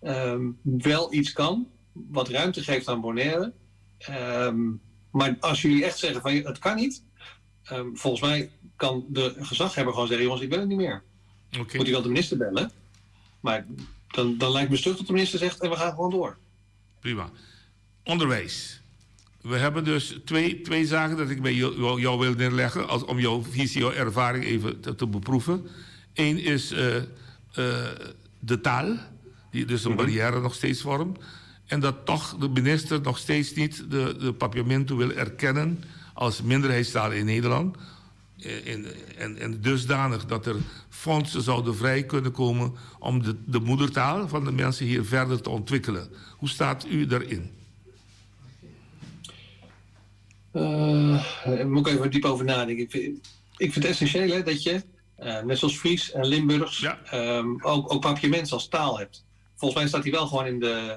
um, wel iets kan, wat ruimte geeft aan Bonaire. Um, maar als jullie echt zeggen van het kan niet, um, volgens mij kan de gezaghebber gewoon zeggen, jongens, ik wil het niet meer. Okay. Moet hij wel de minister bellen, maar dan, dan lijkt me stug dat de minister zegt en we gaan gewoon door. Prima. Onderwijs. We hebben dus twee, twee zaken dat ik bij jou, jou wil neerleggen als, om jouw visie, jouw ervaring even te, te beproeven. Eén is uh, uh, de taal, die dus een barrière nog steeds vormt. En dat toch de minister nog steeds niet de, de papiamento wil erkennen als minderheidstaal in Nederland. En, en, en dusdanig dat er fondsen zouden vrij kunnen komen om de, de moedertaal van de mensen hier verder te ontwikkelen. Hoe staat u daarin? Uh, daar moet ik even diep over nadenken. Ik vind, ik vind het essentieel hè, dat je, uh, net zoals Fries en Limburgs, ja. um, ook, ook Papiaments als taal hebt. Volgens mij staat hij wel gewoon in de,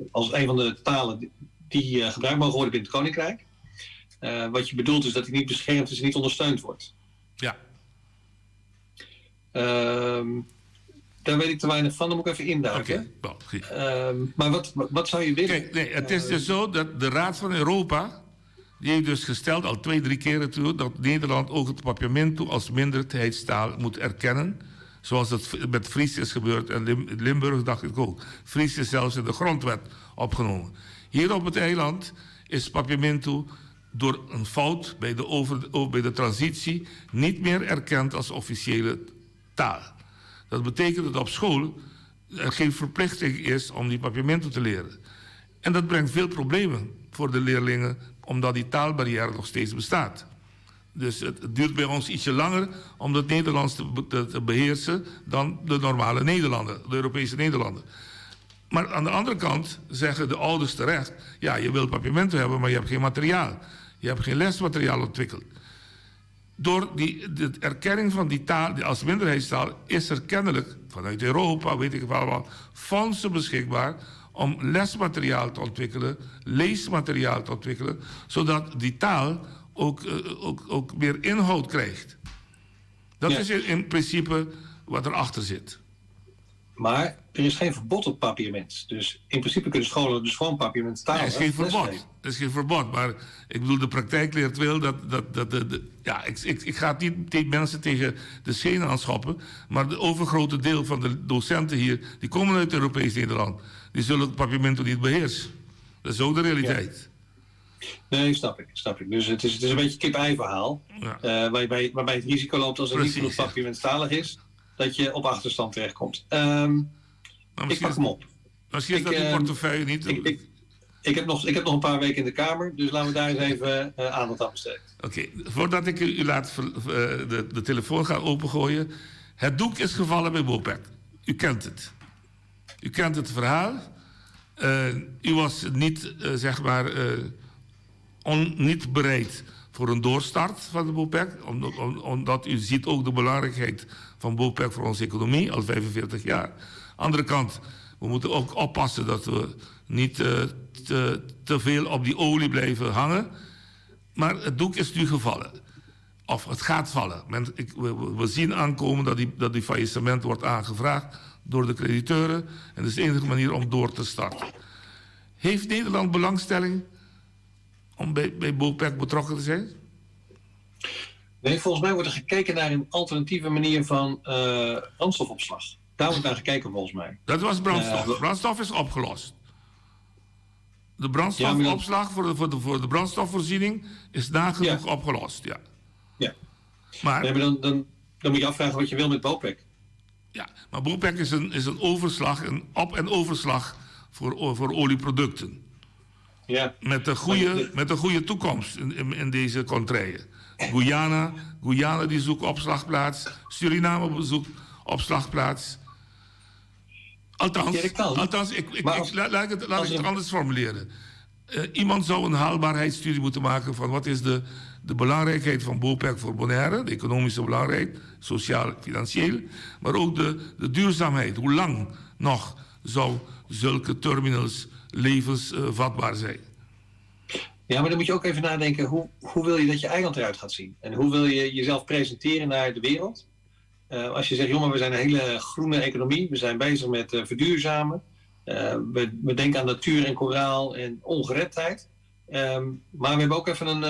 uh, als een van de talen die, die gebruikt mogen worden binnen het Koninkrijk. wat je bedoelt is dat hij niet beschermd is en niet ondersteund wordt. Ja. Um, daar weet ik te weinig van, dan moet ik even induiken. Oké, okay, um, maar wat, wat zou je willen? Kijk, nee, het is dus zo dat de Raad van Europa die heeft dus gesteld al twee, drie keren toe dat Nederland ook het papiamento als minderheidstaal moet erkennen. Zoals dat met Fries is gebeurd en Lim Limburg dacht ik ook. Fries is zelfs in de grondwet opgenomen. Hier op het eiland is papiamento door een fout bij de, over, bij de transitie niet meer erkend als officiële taal. Dat betekent dat op school er geen verplichting is om die papiamento te leren. En dat brengt veel problemen voor de leerlingen, omdat die taalbarrière nog steeds bestaat. Dus het, het duurt bij ons ietsje langer om het Nederlands te, te, te beheersen dan de normale Nederlander, de Europese Nederlander. Maar aan de andere kant zeggen de ouders terecht: ja, je wilt papiamento hebben, maar je hebt geen materiaal. Je hebt geen lesmateriaal ontwikkeld. Door die, de erkenning van die taal die als minderheidstaal is er kennelijk vanuit Europa, weet ik wel wat, fondsen beschikbaar om lesmateriaal te ontwikkelen, leesmateriaal te ontwikkelen, zodat die taal ook, uh, ook, ook meer inhoud krijgt. Dat ja. is in, in principe wat erachter zit. Maar er is geen verbod op papiaments. Dus in principe kunnen scholen dus gewoon papiaments taal. Er is geen verbod. Er is geen verbod. Maar ik bedoel, de praktijk leert wel dat. dat, dat de, de, ja, ik, ik, ik ga het niet tegen mensen tegen de schenen aanschoppen. Maar de overgrote deel van de docenten hier, die komen uit Europees Nederland. Die zullen het papiamento niet beheersen. Dat is ook de realiteit. Nee, snap ik, snap ik. Dus het is, het is een beetje kip-ei verhaal. Ja. Eh, waarbij, waarbij het risico loopt als er niet genoeg papiamentstalig is, dat je op achterstand terechtkomt. Um, ik pak hem op. Misschien is Ik, dat uw portefeuille niet. Ik, ik, ik, heb nog, ik heb nog een paar weken in de Kamer, dus laten we daar eens even aandacht aan besteden. Oké, voordat ik u, u laat de, de telefoon ga opengooien. Het doek is gevallen bij Bopec. U kent het. U kent het verhaal. U was niet, zeg maar, on, niet bereid voor een doorstart van de Bopec. Omdat u ziet ook de belangrijkheid van Bopec voor onze economie, al 45 jaar. Andere kant, we moeten ook oppassen dat we niet te, te veel op die olie blijven hangen. Maar het doek is nu gevallen. Of het gaat vallen. Men, ik, we, we zien aankomen dat die, dat die faillissement wordt aangevraagd door de crediteuren. En dat is de enige manier om door te starten. Heeft Nederland belangstelling om bij, bij Bopec betrokken te zijn? Nee, volgens mij wordt er gekeken naar een alternatieve manier van brandstofopslag. Daar wordt naar gekeken volgens mij. Dat was brandstof. Brandstof is opgelost. De brandstofopslag voor, de, voor, de, voor de brandstofvoorziening is nagenoeg ja. opgelost, ja. Ja. Maar, nee, maar dan, dan, dan moet je afvragen wat je wil met Bopec. Ja, maar Bopec is een, is een overslag, een op- en overslag voor, voor olieproducten. Ja. Met een goede, met een goede toekomst in, in, in deze contraien. Guyana, Guyana die zoekt opslagplaats. Suriname zoekt opslagplaats. Althans, ja, althans ik, ik, als, ik, laat, ik het, laat ik het anders formuleren. Iemand zou een haalbaarheidsstudie moeten maken van wat is de, de belangrijkheid van Bopec voor Bonaire, de economische belangrijkheid, sociaal, financieel, maar ook de, de duurzaamheid. Hoe lang nog zou zulke terminals levensvatbaar zijn? Ja, maar dan moet je ook even nadenken, hoe, hoe wil je dat je eiland eruit gaat zien? En hoe wil je jezelf presenteren naar de wereld? Als je zegt, joh, maar we zijn een hele groene economie, we zijn bezig met verduurzamen, we, we denken aan natuur en koraal en ongereptheid. Um, maar we hebben ook even een,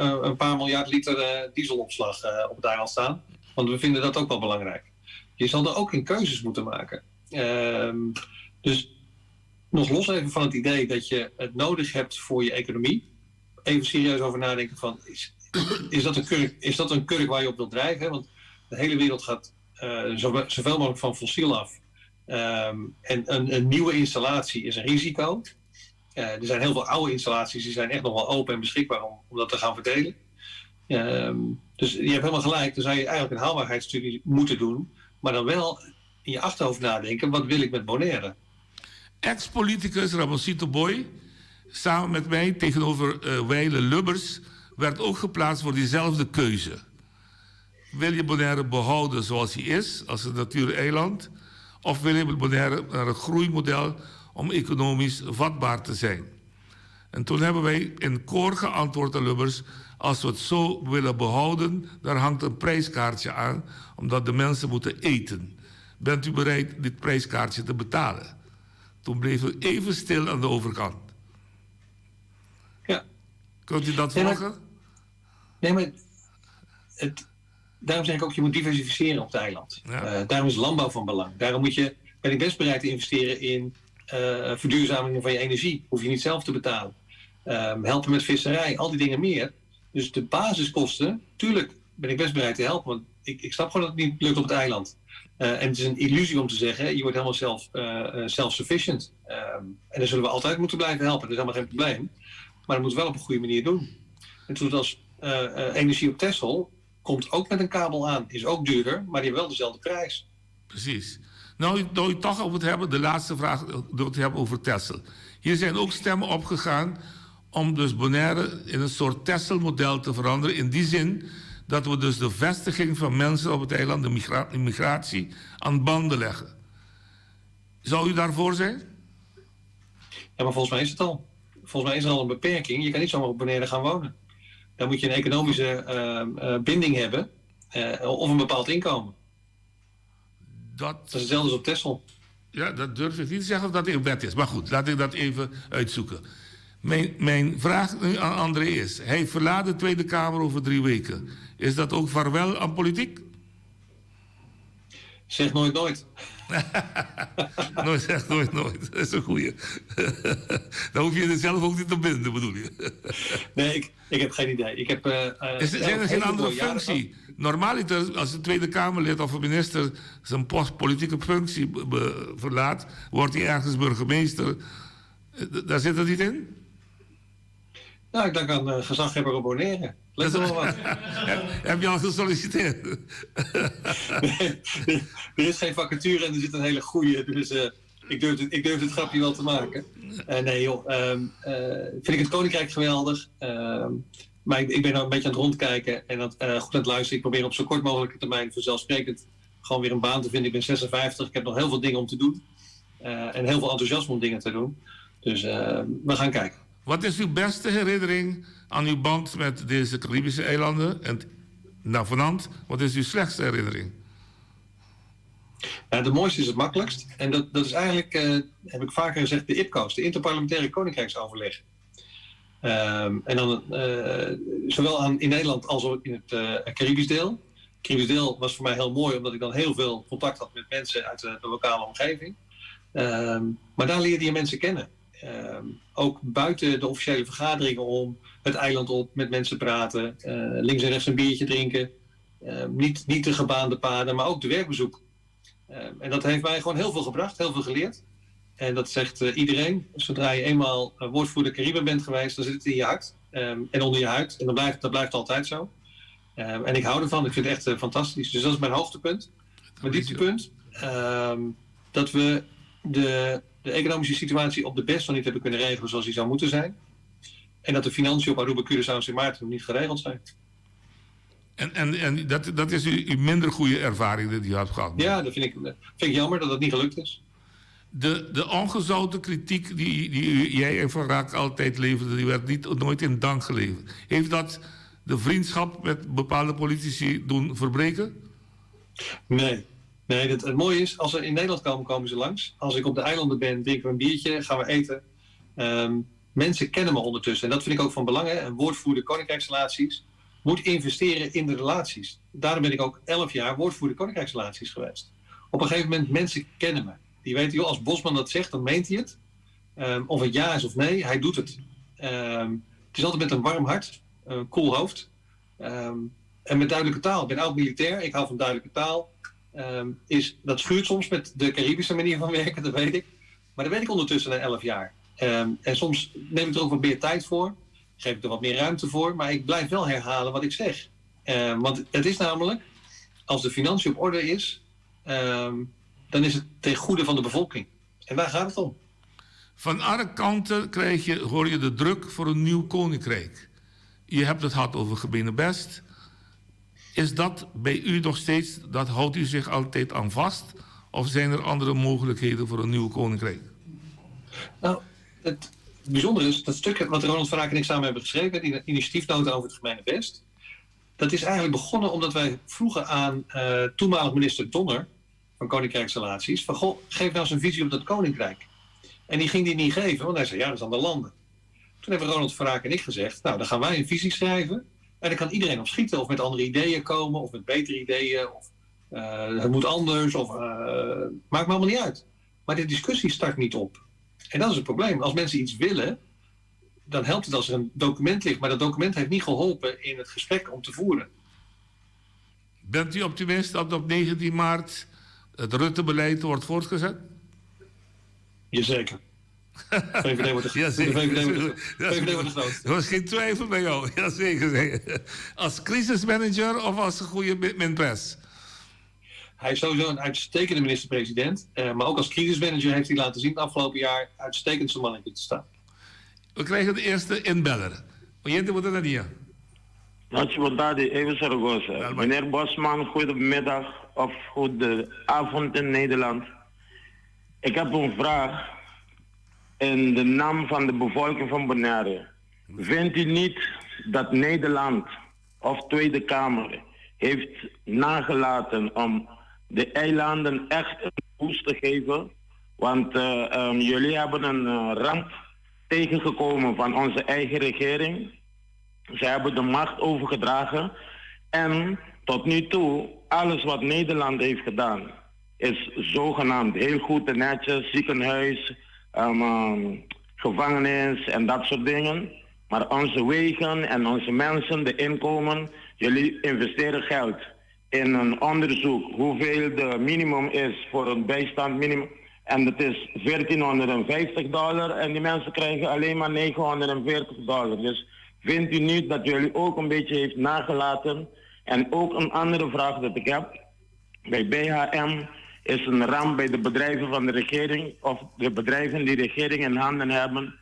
een, een paar miljard liter dieselopslag op het eiland staan. Want we vinden dat ook wel belangrijk. Je zal er ook in keuzes moeten maken. Um, dus nog los even van het idee dat je het nodig hebt voor je economie. Even serieus over nadenken van, is, is, dat, een kurk, is dat een kurk waar je op wilt drijven? Want de hele wereld gaat zoveel mogelijk van fossiel af. Um, en een, een nieuwe installatie is een risico. Er zijn heel veel oude installaties die zijn echt nog wel open en beschikbaar om, om dat te gaan verdelen. Um, dus je hebt helemaal gelijk, dan zou je eigenlijk een haalbaarheidsstudie moeten doen. Maar dan wel in je achterhoofd nadenken, wat wil ik met Bonaire? Ex-politicus Ramosito Boy, samen met mij tegenover Weile Lubbers, werd ook geplaatst voor diezelfde keuze. Wil je Bonaire behouden zoals hij is, als een natuureiland? Of wil je Bonaire naar een groeimodel om economisch vatbaar te zijn? En toen hebben wij in koor geantwoord aan Lubbers... als we het zo willen behouden, daar hangt een prijskaartje aan... omdat de mensen moeten eten. Bent u bereid dit prijskaartje te betalen? Toen bleef het even stil aan de overkant. Ja. Kunt u dat volgen? Nee, maar het, daarom zeg ik ook, je moet diversificeren op het eiland. Ja. Daarom is landbouw van belang. Daarom moet je, ben ik best bereid te investeren in verduurzaming van je energie. Hoef je niet zelf te betalen. Helpen met visserij, al die dingen meer. Dus de basiskosten, tuurlijk ben ik best bereid te helpen. Want ik, ik snap gewoon dat het niet lukt op het eiland. En het is een illusie om te zeggen, je wordt helemaal zelf, self-sufficient. En daar zullen we altijd moeten blijven helpen. Dat is helemaal geen probleem. Maar dat moeten we wel op een goede manier doen. En toen als energie op Texel komt ook met een kabel aan. Is ook duurder, maar die heeft wel dezelfde prijs. Precies. Nou, nou je toch over het hebben, de laatste vraag door te hebben over Texel. Hier zijn ook stemmen opgegaan om dus Bonaire in een soort Texel-model te veranderen. In die zin dat we dus de vestiging van mensen op het eiland, de migra immigratie, aan banden leggen. Zou u daarvoor zijn? Ja, maar volgens mij is het al. Volgens mij is er al een beperking. Je kan niet zomaar op Bonaire gaan wonen. Dan moet je een economische binding hebben of een bepaald inkomen. Dat, dat is hetzelfde als op Texel. Ja, dat durf ik niet te zeggen of dat in wet is. Maar goed, laat ik dat even uitzoeken. Mijn, mijn vraag nu aan André is... hij verlaat de Tweede Kamer over 3 weken. Is dat ook vaarwel aan politiek? Zeg nooit nooit. nooit zeg nooit nooit. Dat is een goeie. Dan hoef je er zelf ook niet te binden, bedoel je? nee, ik, ik heb geen idee. Ik heb, uh, is, zijn er geen andere functie? Normaliter, als een Tweede Kamerlid of een minister zijn post politieke functie verlaat, wordt hij ergens burgemeester. Eh, daar zit het niet in? Nou, ik denk aan uh, gezaghebber op Bonaire. Lijkt me wel wat. Heb je al gesolliciteerd? nee, er is geen vacature en er zit een hele goede. Dus uh, ik, durf het, ik durf het grapje wel te maken. Uh, nee joh, um, uh, vind ik het Koninkrijk geweldig. Um, maar ik, ik ben nou een beetje aan het rondkijken en dat, goed aan het luisteren. Ik probeer op zo kort mogelijke termijn vanzelfsprekend gewoon weer een baan te vinden. Ik ben 56, ik heb nog heel veel dingen om te doen. en heel veel enthousiasme om dingen te doen. Dus we gaan kijken. Wat is uw beste herinnering aan uw band met deze Caribische eilanden? En navenant, wat is uw slechtste herinnering? Ja, de mooiste is het makkelijkst. En dat, dat is eigenlijk, uh, heb ik vaker gezegd, de IPCO's, de Interparlementaire Koninkrijksoverleg. Um, en dan uh, zowel aan, in Nederland als ook in het uh, Caribisch deel. Het Caribisch deel was voor mij heel mooi, omdat ik dan heel veel contact had met mensen uit de, de lokale omgeving. Um, maar daar leerde je mensen kennen. Um, ook buiten de officiële vergaderingen om, het eiland op, met mensen praten, uh, links en rechts een biertje drinken. Uh, niet, niet de gebaande paden, maar ook de werkbezoek. Uh, en dat heeft mij gewoon heel veel gebracht, heel veel geleerd. En dat zegt uh, iedereen. Zodra je eenmaal woordvoerder Cariben bent geweest, dan zit het in je hart um, en onder je huid. En dat blijft, dat blijft altijd zo. Um, en ik hou ervan, ik vind het echt uh, fantastisch. Dus dat is mijn hoogtepunt. Mijn dieptepunt, dat we de de economische situatie op de best nog niet hebben kunnen regelen zoals die zou moeten zijn. En dat de financiën op Aruba, Curaçao en Sint Maarten nog niet geregeld zijn. En, en, en dat, dat is uw, uw minder goede ervaring die u hebt gehad? Ja, dat vind ik, vind ik jammer dat dat niet gelukt is. De, de ongezouten kritiek die, die u, jij en Van Raak altijd leverde, die werd niet, nooit in dank geleverd. Heeft dat de vriendschap met bepaalde politici doen verbreken? Nee, Nee, dat, het mooie is, als ze in Nederland komen, komen ze langs. Als ik op de eilanden ben, drinken we een biertje, gaan we eten. Um, mensen kennen me ondertussen. En dat vind ik ook van belang. Hè? Een woordvoerder koninkrijksrelaties moet investeren in de relaties. Daarom ben ik ook 11 jaar woordvoerder koninkrijksrelaties geweest. Op een gegeven moment, mensen kennen me. Die weten, joh, als Bosman dat zegt, dan meent hij het. Um, of het ja is of nee, hij doet het. Um, het is altijd met een warm hart, een koel hoofd. Um, en met duidelijke taal. Ik ben oud-militair, ik hou van duidelijke taal. Um, is, dat schuurt soms met de Caribische manier van werken, dat weet ik. Maar dat weet ik ondertussen na 11 jaar. Um, en soms neem ik er ook wat meer tijd voor. Geef ik er wat meer ruimte voor. Maar ik blijf wel herhalen wat ik zeg. Um, want het is namelijk, als de financiën op orde is, dan is het ten goede van de bevolking. En daar gaat het om. Van alle kanten krijg je, hoor je de druk voor een nieuw koninkrijk. Je hebt het gehad over gemene best. Is dat bij u nog steeds, dat houdt u zich altijd aan vast? Of zijn er andere mogelijkheden voor een nieuw koninkrijk? Nou, het bijzondere is dat stuk wat Ronald van Raak en ik samen hebben geschreven, die initiatiefnota over het gemene best, dat is eigenlijk begonnen omdat wij vroegen aan uh, toenmalig minister Donner van Koninkrijksrelaties, van goh, geef nou eens een visie op dat koninkrijk. En die ging die niet geven, want hij zei ja, dat is aan de landen. Toen hebben Ronald van Raak en ik gezegd, nou dan gaan wij een visie schrijven en dan kan iedereen op schieten of met andere ideeën komen of met betere ideeën of uh, het moet anders of uh, maakt me allemaal niet uit. Maar de discussie start niet op. En dat is het probleem. Als mensen iets willen, dan helpt het als er een document ligt. Maar dat document heeft niet geholpen in het gesprek om te voeren. Bent u optimist dat op 19 maart het Rutte-beleid wordt voortgezet? Jazeker. VVD wordt de, ja, de VVD wordt de, VVD wordt de grootste. Er was geen twijfel bij jou. Jazeker. Als crisismanager of als een goede minpres? Hij is sowieso een uitstekende minister-president. Uh, maar ook als crisismanager heeft hij laten zien het afgelopen jaar uitstekend zijn mannetje te staan. We krijgen de eerste inbeller. Oyente moet naar hier. Noche even Zaragoza. Meneer Bosman, goedemiddag of goedenavond in Nederland. Ik heb een vraag in de naam van de bevolking van Bonaire. Vindt u niet dat Nederland of Tweede Kamer heeft nagelaten om de eilanden echt een boost te geven? Want uh, um, jullie hebben een uh, ramp tegengekomen van onze eigen regering. Ze hebben de macht overgedragen. En tot nu toe, alles wat Nederland heeft gedaan. Is zogenaamd heel goed en netjes, ziekenhuis, um, gevangenis en dat soort dingen. Maar onze wegen en onze mensen, de inkomen, jullie investeren geld in een onderzoek hoeveel de minimum is voor een bijstand minimum. En dat is 1450 dollar en die mensen krijgen alleen maar 940 dollar. Dus vindt u niet dat jullie ook een beetje heeft nagelaten? En ook een andere vraag dat ik heb. Bij BHM is een ramp bij de bedrijven van de regering of de bedrijven die de regering in handen hebben.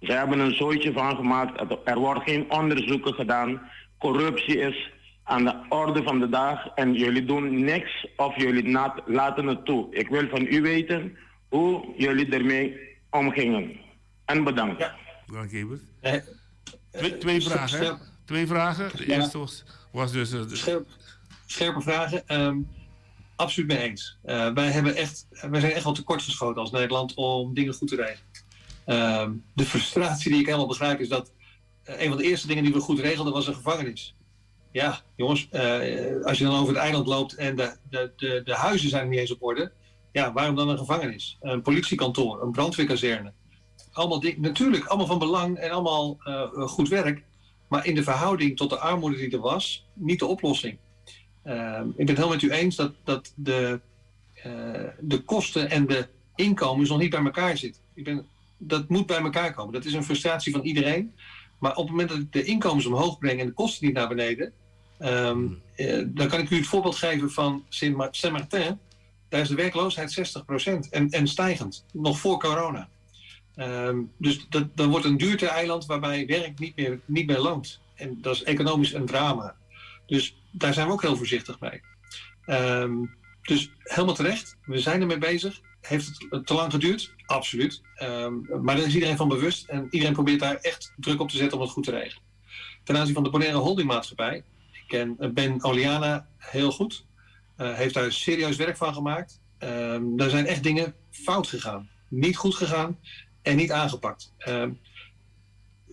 Ze hebben een zooitje van gemaakt. Er wordt geen onderzoeken gedaan. Corruptie is aan de orde van de dag en jullie doen niks of jullie laten het toe. Ik wil van u weten hoe jullie ermee omgingen. En bedankt. Ja. Dank je, Twee, twee vragen. Twee vragen. De eerste was, was dus... Scherp, scherpe vragen. Um, absoluut mee eens. Uh, wij, hebben echt, wij zijn echt wel tekortgeschoten als Nederland om dingen goed te regelen. Um, de frustratie die ik helemaal begrijp is dat uh, een van de eerste dingen die we goed regelden was een gevangenis. Ja, jongens, uh, als je dan over het eiland loopt en de, de, de, de huizen zijn niet eens op orde. Ja, waarom dan een gevangenis? Een politiekantoor, een brandweerkazerne. Allemaal natuurlijk, allemaal van belang en allemaal uh, goed werk. Maar in de verhouding tot de armoede die er was, niet de oplossing. Uh, ik ben het helemaal met u eens dat, dat de, uh, de kosten en de inkomens nog niet bij elkaar zitten. Ik ben, dat moet bij elkaar komen. Dat is een frustratie van iedereen. Maar op het moment dat ik de inkomens omhoog breng en de kosten niet naar beneden, um, uh, dan kan ik u het voorbeeld geven van Saint-Martin. Daar is de werkloosheid 60% en, en stijgend, nog voor corona. Um, dus dat, dan wordt een duurte-eiland waarbij werk niet meer, niet meer loont. En dat is economisch een drama. Dus daar zijn we ook heel voorzichtig mee. Um, dus helemaal terecht, we zijn ermee bezig. Heeft het te lang geduurd? Absoluut. Um, maar daar is iedereen van bewust en iedereen probeert daar echt druk op te zetten om het goed te regelen. Ten aanzien van de Bonaire Holdingmaatschappij, ik ken Ben Oliana heel goed, uh, heeft daar serieus werk van gemaakt. Um, daar zijn echt dingen fout gegaan. Niet goed gegaan en niet aangepakt. Um,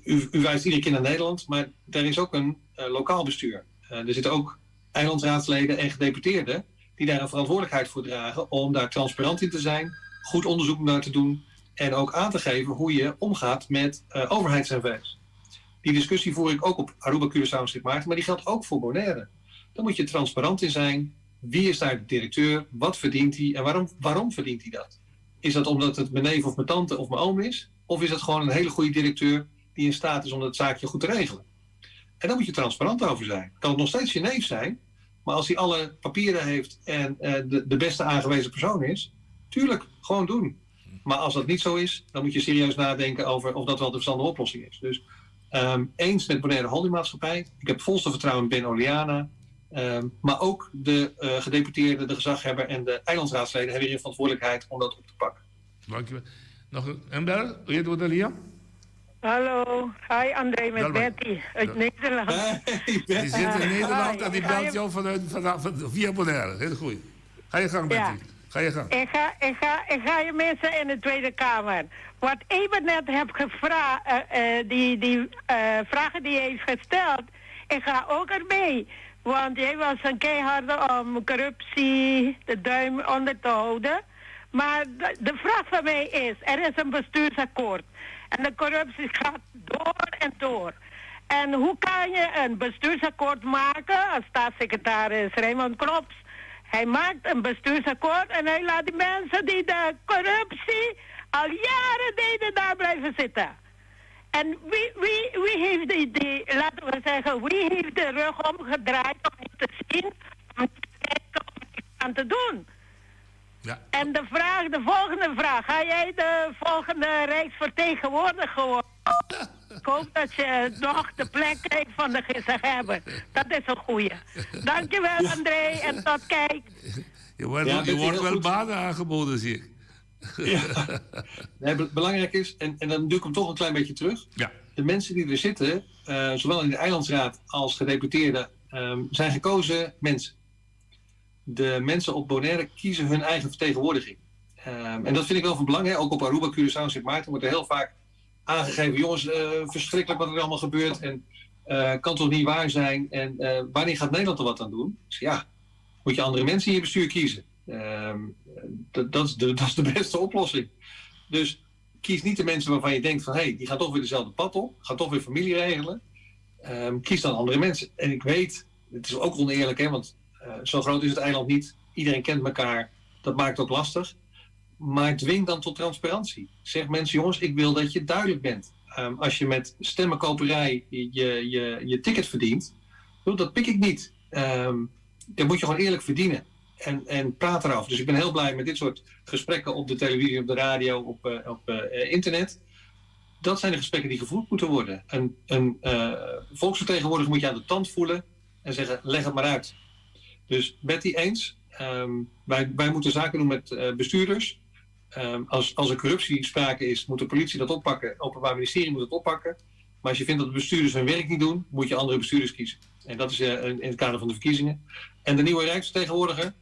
u, u wijst iedere keer naar Nederland, maar daar is ook een uh, lokaal bestuur. Uh, er zitten ook eilandsraadsleden en gedeputeerden die daar een verantwoordelijkheid voor dragen om daar transparant in te zijn, goed onderzoek naar te doen en ook aan te geven hoe je omgaat met uh, overheids-NV's. Die discussie voer ik ook op Aruba, Curaçao en Sint Maarten, maar die geldt ook voor Bonaire. Dan moet je transparant in zijn. Wie is daar de directeur? Wat verdient hij? En waarom, waarom verdient hij dat? Is dat omdat het mijn neef of mijn tante of mijn oom is? Of is dat gewoon een hele goede directeur die in staat is om dat zaakje goed te regelen? En daar moet je transparant over zijn. Kan het nog steeds je neef zijn, maar als hij alle papieren heeft en uh, de, de beste aangewezen persoon is, tuurlijk, gewoon doen. Maar als dat niet zo is, dan moet je serieus nadenken over of dat wel de verstandige oplossing is. Dus um, eens met Bonaire Holdingmaatschappij. Ik heb volste vertrouwen in Ben Oliana. Um, maar ook de uh, gedeputeerde, de gezaghebber en de eilandsraadsleden hebben hier een verantwoordelijkheid om dat op te pakken. Dankjewel. Nog een bel? Hoe heet het, Hallo, hi André met Betty uit Nederland. Hey, Die zit in Nederland en die belt jou vanuit, vanuit, via Bonaire. Heel goed. Ga je gang, Betty. Ja. Ga je gang. Ik ga, ik, ga, ik ga je mensen in de Tweede Kamer. Wat Eben net heb gevraagd, uh, uh, die, die uh, vragen die hij heeft gesteld, ik ga ook ermee. Want jij was een keiharde om corruptie de duim onder te houden. Maar de, de vraag van mij is, er is een bestuursakkoord. En de corruptie gaat door en door. En hoe kan je een bestuursakkoord maken als staatssecretaris Raymond Knops? Hij maakt een bestuursakkoord en hij laat die mensen die de corruptie al jaren deden daar blijven zitten. En wie, wie, wie heeft die, die, laten we zeggen, wie heeft de rug omgedraaid om te zien, om te kijken om iets aan te doen? Ja. En de vraag, de volgende vraag, ga jij de volgende rijksvertegenwoordiger worden? Ik hoop dat je nog de plek krijgt van de gezaghebber. Dat is een goeie. Dankjewel André en tot kijk. Je wordt, ja, je wordt wel banen aangeboden, zie ik. Ja. Nee, belangrijk is, en, en dan doe ik hem toch een klein beetje terug. Ja. De mensen die er zitten, uh, zowel in de eilandsraad als gedeputeerden, um, zijn gekozen mensen. De mensen op Bonaire kiezen hun eigen vertegenwoordiging. Um, en dat vind ik wel van belang. Hè? Ook op Aruba, Curaçao en Sint Maarten wordt er heel vaak aangegeven... jongens, uh, verschrikkelijk wat er allemaal gebeurt en uh, kan toch niet waar zijn? En uh, wanneer gaat Nederland er wat aan doen? Dus ja, moet je andere mensen in je bestuur kiezen. Ehm, dat, is de, dat is de beste oplossing. Dus kies niet de mensen waarvan je denkt van... hé, hey, die gaan toch weer dezelfde pad op. Gaan toch weer familie regelen. Ehm, kies dan andere mensen. En ik weet, het is ook oneerlijk, hè, want eh, zo groot is het eiland niet. Iedereen kent elkaar. Dat maakt het ook lastig. Maar dwing dan tot transparantie. Zeg mensen, jongens, ik wil dat je duidelijk bent. Ehm, als je met stemmenkoperij je, je, je ticket verdient, dat pik ik niet. Um, dat moet je gewoon eerlijk verdienen. En, en praat erover. Dus ik ben heel blij met dit soort gesprekken op de televisie, op de radio, op, uh, op uh, internet. Dat zijn de gesprekken die gevoerd moeten worden. Een, een uh, volksvertegenwoordiger moet je aan de tand voelen en zeggen: leg het maar uit. Dus Betty, eens. Um, wij, wij moeten zaken doen met bestuurders. Um, als, als er corruptie sprake is, moet de politie dat oppakken. Het Openbaar Ministerie moet het oppakken. Maar als je vindt dat de bestuurders hun werk niet doen, moet je andere bestuurders kiezen. En dat is uh, in het kader van de verkiezingen. En de nieuwe Rijksvertegenwoordiger,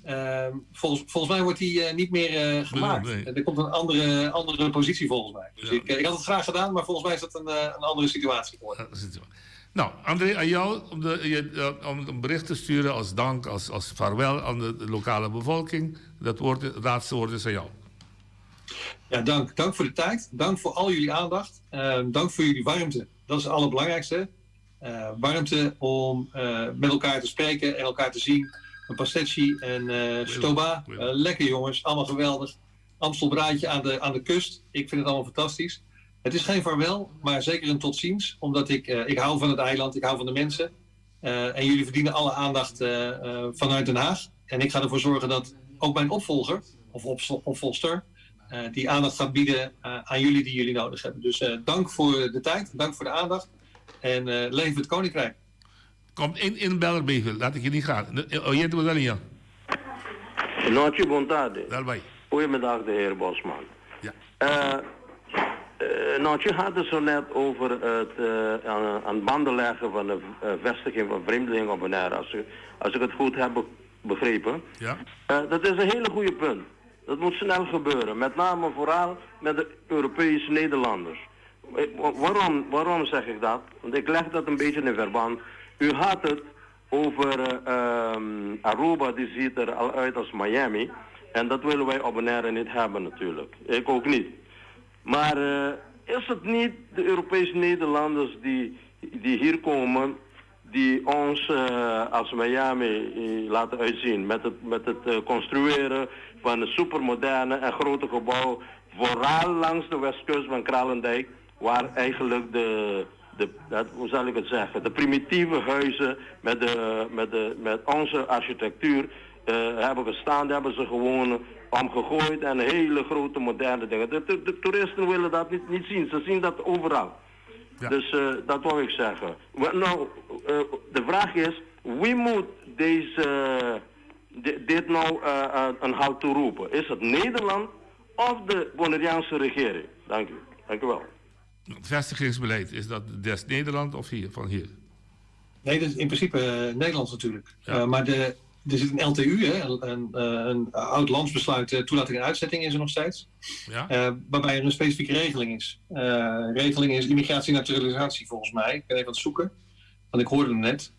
uh, volgens, volgens mij wordt die uh, niet meer uh, gemaakt. Nee. Er komt een andere, andere positie volgens mij. Dus ja. ik, ik had het graag gedaan, maar volgens mij is dat een, een andere situatie geworden. Ja, nou, André, aan jou om, de, je, om een bericht te sturen als dank, als, als vaarwel aan de, de lokale bevolking. Dat woord, het laatste woord is aan jou. Ja, dank. Dank voor de tijd. Dank voor al jullie aandacht. Uh, dank voor jullie warmte. Dat is het allerbelangrijkste. Uh, warmte om uh, met elkaar te spreken en elkaar te zien. Een pastetje en uh, stoba. lekker jongens, allemaal geweldig. Amstelbraadje aan de, aan de kust. Ik vind het allemaal fantastisch. Het is geen vaarwel, maar zeker een tot ziens. Omdat ik, ik hou van het eiland, ik hou van de mensen. en jullie verdienen alle aandacht vanuit Den Haag. En ik ga ervoor zorgen dat ook mijn opvolger, of opvolster, die aandacht gaat bieden aan jullie die jullie nodig hebben. Dus dank voor de tijd, dank voor de aandacht. En leven het Koninkrijk. Komt in, in beller bij, laat ik je niet gaan. Oh, je doet wel ja. Noche bontade. Daarbij. Goedemiddag, de heer Bosman. Ja. Uh, uh, nou, je had het zo net over het uh, aan, aan banden leggen van de vestiging van vreemdelingen op Bonaire. Als, als ik het goed heb begrepen. Ja. dat is een hele goede punt. Dat moet snel gebeuren. Met name vooral met de Europese Nederlanders. Waarom, waarom zeg ik dat? Want ik leg dat een beetje in verband. U had het over uh, Aruba, die ziet er al uit als Miami. En dat willen wij op Bonaire niet hebben natuurlijk. Ik ook niet. Maar uh, is het niet de Europese Nederlanders die, die hier komen, die ons uh, als Miami laten uitzien? Met het, met het construeren van een supermoderne en grote gebouw, vooral langs de westkust van Kralendijk, waar eigenlijk de, de, dat, hoe zal ik het zeggen, de primitieve huizen met, de, met, de, met onze architectuur uh, hebben gestaan. Die hebben ze gewoon omgegooid en hele grote moderne dingen. De, de, de toeristen willen dat niet, niet zien, ze zien dat overal. Ja. Dus uh, dat wil ik zeggen. Nou, uh, de vraag is, wie moet deze, dit nou een halt toeroepen? Is het Nederland of de Bonaireaanse regering? Dank u. Dank u wel. Het vestigingsbeleid, is dat des Nederland of hier, van hier? Nee, dat is in principe uh, Nederlands natuurlijk. Ja. Uh, maar de, er zit een LTU, hè, een, een, een oud landsbesluit, uh, toelating en uitzetting is er nog steeds. Ja. waarbij er een specifieke regeling is. regeling is immigratie en naturalisatie volgens mij. Ik ben even aan het zoeken, want ik hoorde hem net.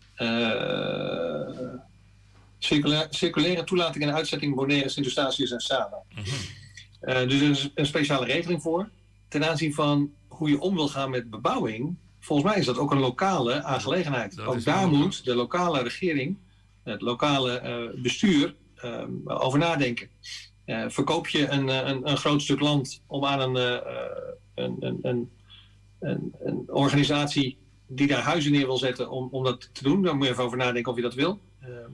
Circulaire, circulaire toelating en uitzetting Bonaire, Sint-Eustatius en Saba. Mm -hmm. dus er is een speciale regeling voor. Ten aanzien van hoe je om wil gaan met bebouwing, volgens mij is dat ook een lokale aangelegenheid. Dat ook daar moet de lokale regering, het lokale uh, bestuur, uh, over nadenken. Uh, verkoop je een, een, een groot stuk land om aan een, een, een, een, een, een organisatie die daar huizen neer wil zetten om, om dat te doen, daar moet je even over nadenken of je dat wil.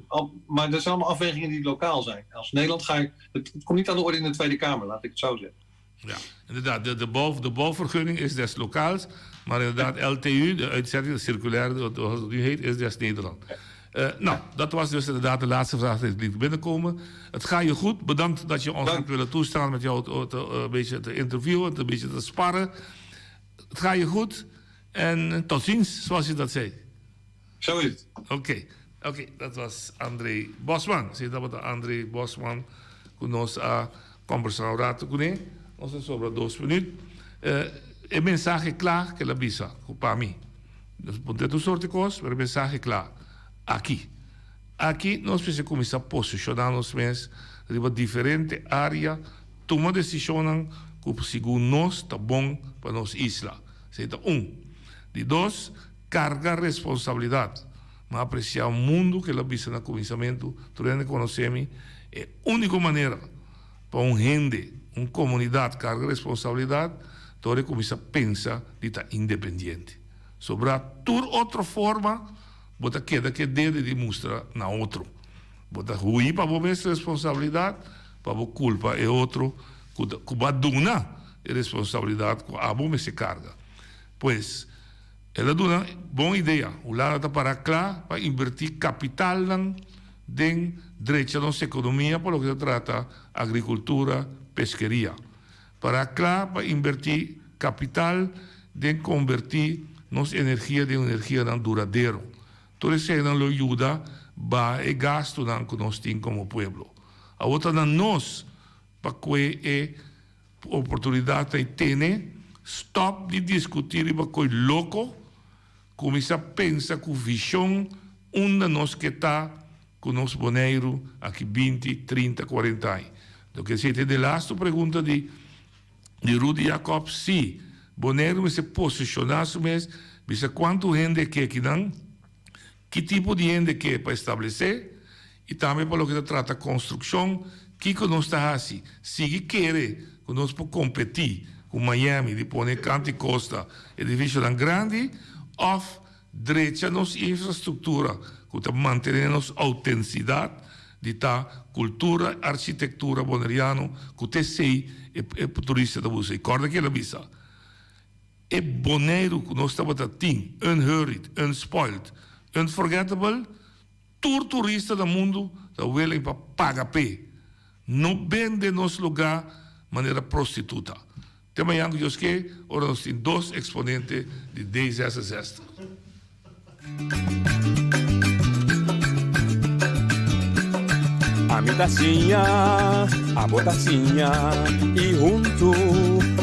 Al, maar dat zijn allemaal afwegingen die lokaal zijn. Als Nederland ga ik. Het, het komt niet aan de orde in de Tweede Kamer, laat ik het zo zeggen. Ja, inderdaad. De, de, bouw, de bouwvergunning is des lokaals. Maar inderdaad, LTU, de uitzetting, de circulaire, zoals het nu heet, is des Nederland. Uh, nou, dat was dus inderdaad de laatste vraag die liet binnenkomen. Het gaat je goed. Bedankt dat je ons hebt willen toestaan met jou te, te, een beetje te interviewen, een beetje te sparren. Het gaat je goed. En tot ziens, zoals je dat zei. Zo is het. Oké, okay. oké, okay, dat was André Bosman. Zie dat wat André Bosman kunos a conversar rato kuné. Nos a sobra dos minuut. Uh, e mensahe kla ku el a bisa ku pa mi. Nos puntra tur sorti kos, pero e mensahe kla. Aki. Aki nos mester kuminsá posishoná nos mes riba diferente área, tuma desishonnan ku segun nos ta bon pa nos isla. Esei ta un. Di dos, karga responsabilidat. Mi a apresiá mundu ku el a bisa na kuminsamentu, tur hende konosé mi, e úniko manera pa un hende, un komunidat karga responsabilidat ta ora e kuminsá pensa di ta independiente. Sobrá tur otro forma. Bo ta keda ku e dede di mustra na otro. Bo ta hui pa bo mes responsabilidat, pa bo kulpa e otro ku ta ku bo a duna e responsabilidat ku abo mester karga. Pues, el a duna bon idea. Hulanda ta para kla pa inbertí kapitalnan den drecha nos ekonomia pa loke ta trata agrikultura, peskeria. Para kla pa inbertí kapital den konbertí nos energia den energianan duradero. Tur eseinan lo yuda baha e gastunan ku nos tin komo pueblo. Awor ta na nos pa kue e oportunidatnan i tene stòp di diskutí riba koi loko, kuminsá pensa ku vishon unda nos ke ta ku nos Boneiru aki binti, trinta, kuarenta aña. Loke esei ta e delastu pregunta di di Rudy Jacobs, si Boneiru mester posishoná su mes, bisa kuantu hende e ke akinan, ki tipo di hende e ke pa establesé i tambe pa loke ta trata konstrukshon, kiko nos ta hasi, sigui kere ku nos por kompetí ku Miami di pone kantu i kosta edifisionan grandi òf Drecha nos infrastruktura ku ta mantené nos outensidat di ta kultura architektura boneriano ku ta esei e turista ta buska. I kòrda ke el a bisa, E Boneiru ku nos tabata tin, unhurried, unspoiled, unforgettable, tur turista na mundu ta willing pa paga p'e. No bende nos lugá manera prostituta. Te mañan ku Dios ke, ora nos tin dos eksponente di D66. Ami ta siña, abo ta siña, i huntu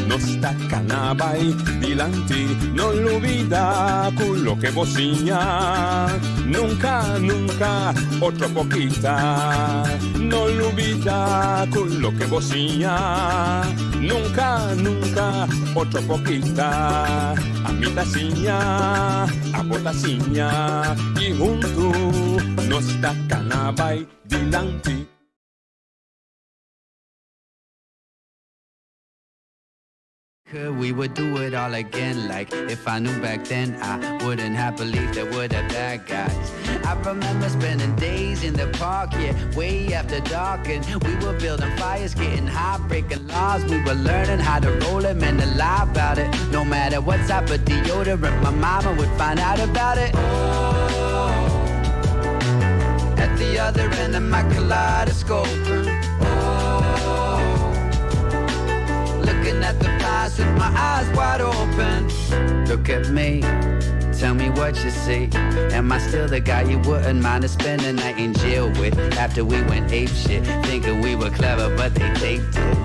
nos ta kana bai dilanti. No lubida ku loke bo siña, nunka, nunka otro por kita. No lubida ku loke bo siña, nunka, nunka otro por kita. Ami ta siña, abo ta siña, i huntu nos ta kana bai dilanti. Could we would do it all again like if I knew back then I wouldn't have believed that we're the bad guys. I remember spending days in the park, yeah, way after dark and we were building fires, getting high, breaking laws. We were learning how to roll them and to lie about it. No matter what type of deodorant, my mama would find out about it. Oh, at the other end of my kaleidoscope. Oh, looking at the past with my eyes wide open. Look at me. Tell me what you see. Am I still the guy you wouldn't mind to spend a night in jail with? After we went ape shit, thinking we were clever, but they taped it.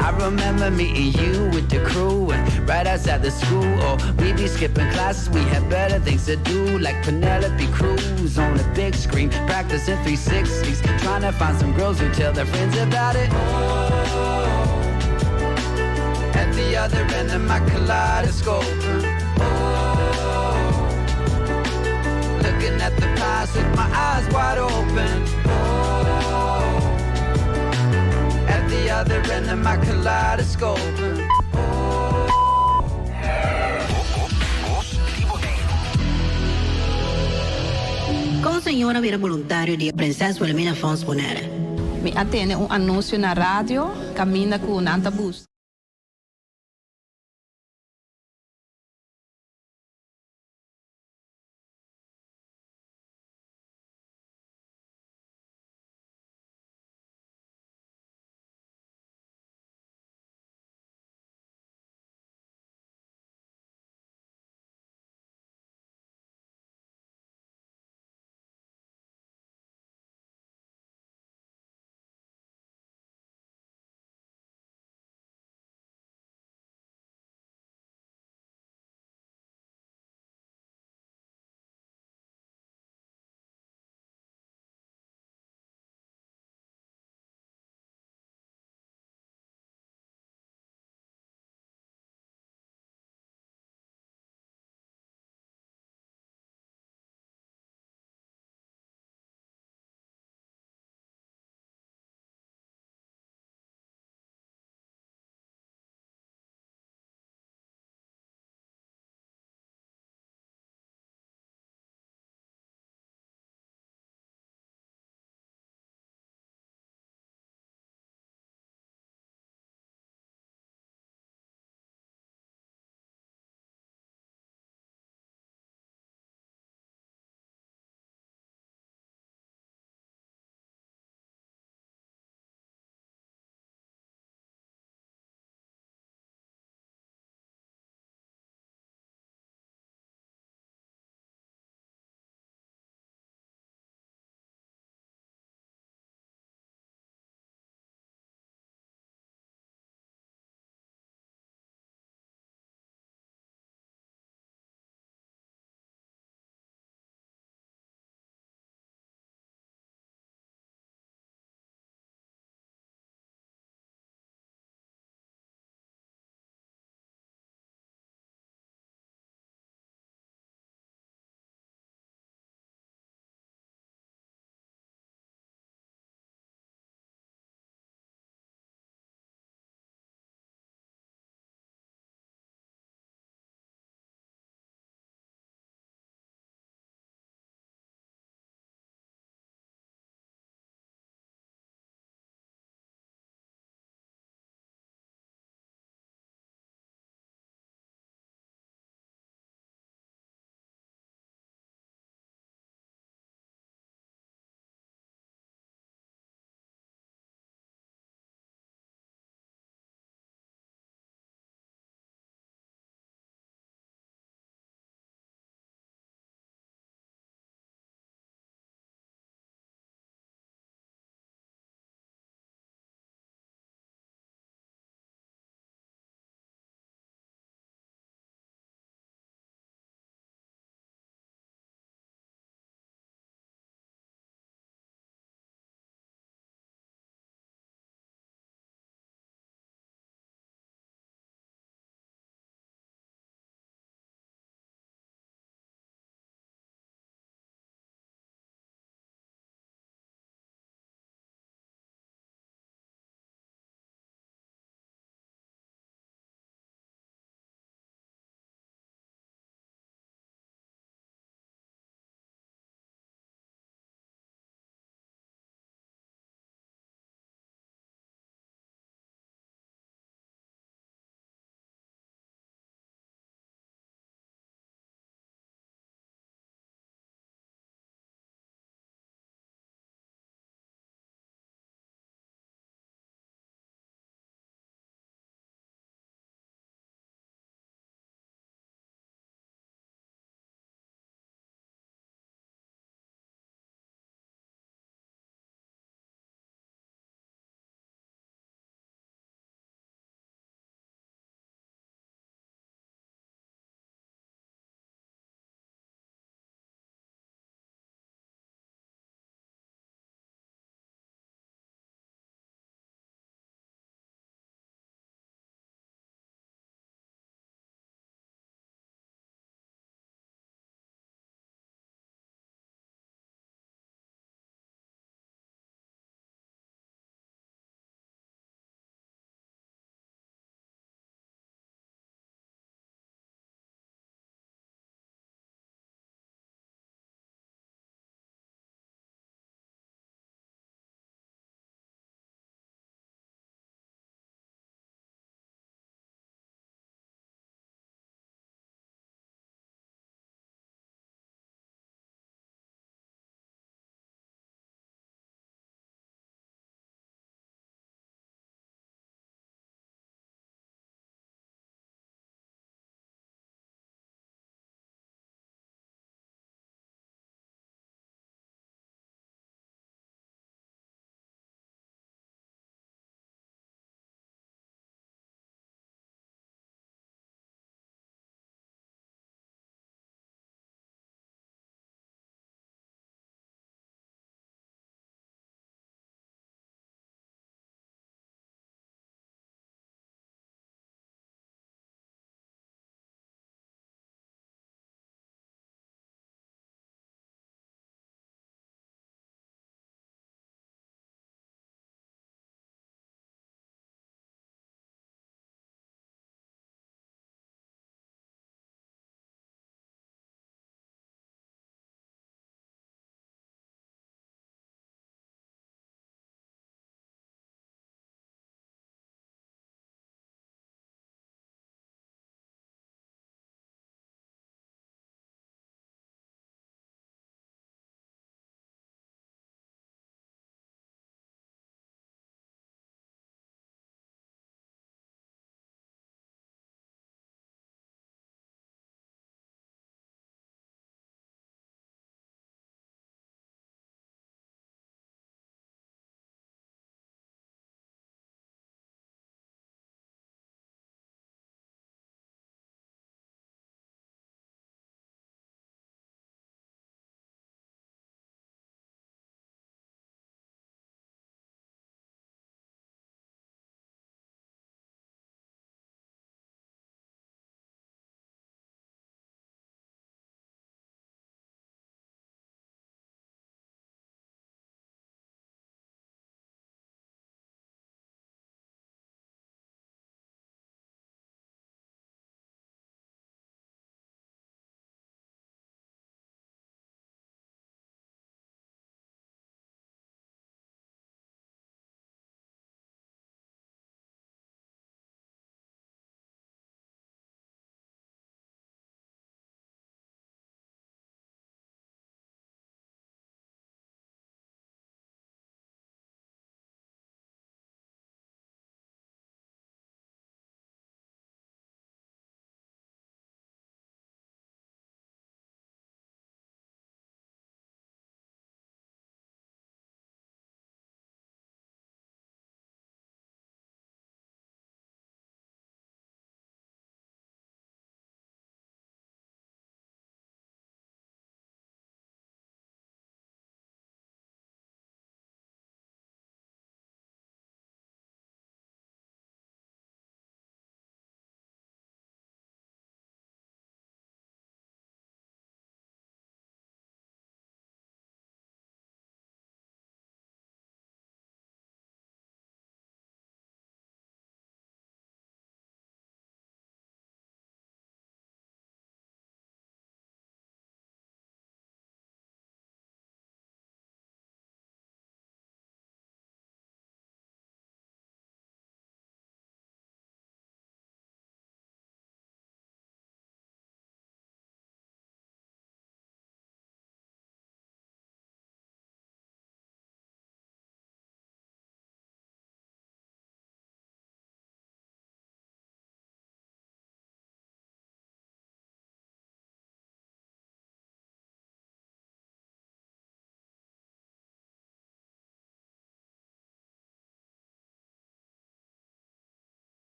I remember meeting you with the crew and right outside the school. Or we'd be skipping classes, we had better things to do, like Penelope Cruz on the big screen, practicing 360s, trying to find some girls who tell their friends about it. Oh, at the other end of my kaleidoscope. Oh, looking at the past with my eyes wide open. Oh, at the other end of my kaleidoscope. Kon señor a bira boluntario di e Prinses Wilhelmina Fonds Bonaire? Mi a tene un anuncio na radio caminda cu nan ta busca.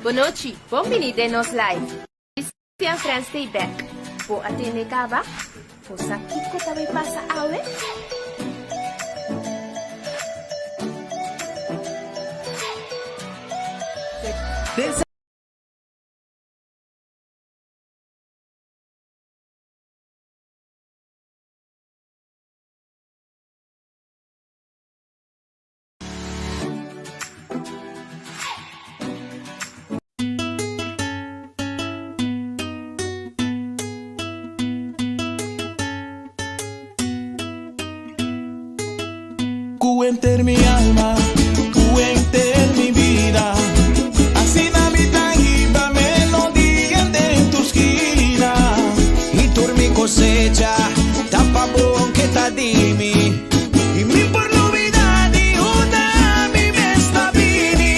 Bonochi, bon bini den nos live. Christian Friends stay back. Bo a tende caba? Bo sa kico ta bay pasa awe? Ku henter mi alma, ku henter mi bida, asina mi ta hiba melodia den tur skina. I tur mi kosecha ta pa bo aunke ta di mi. I mi por lubida di unda mi mes ta bini.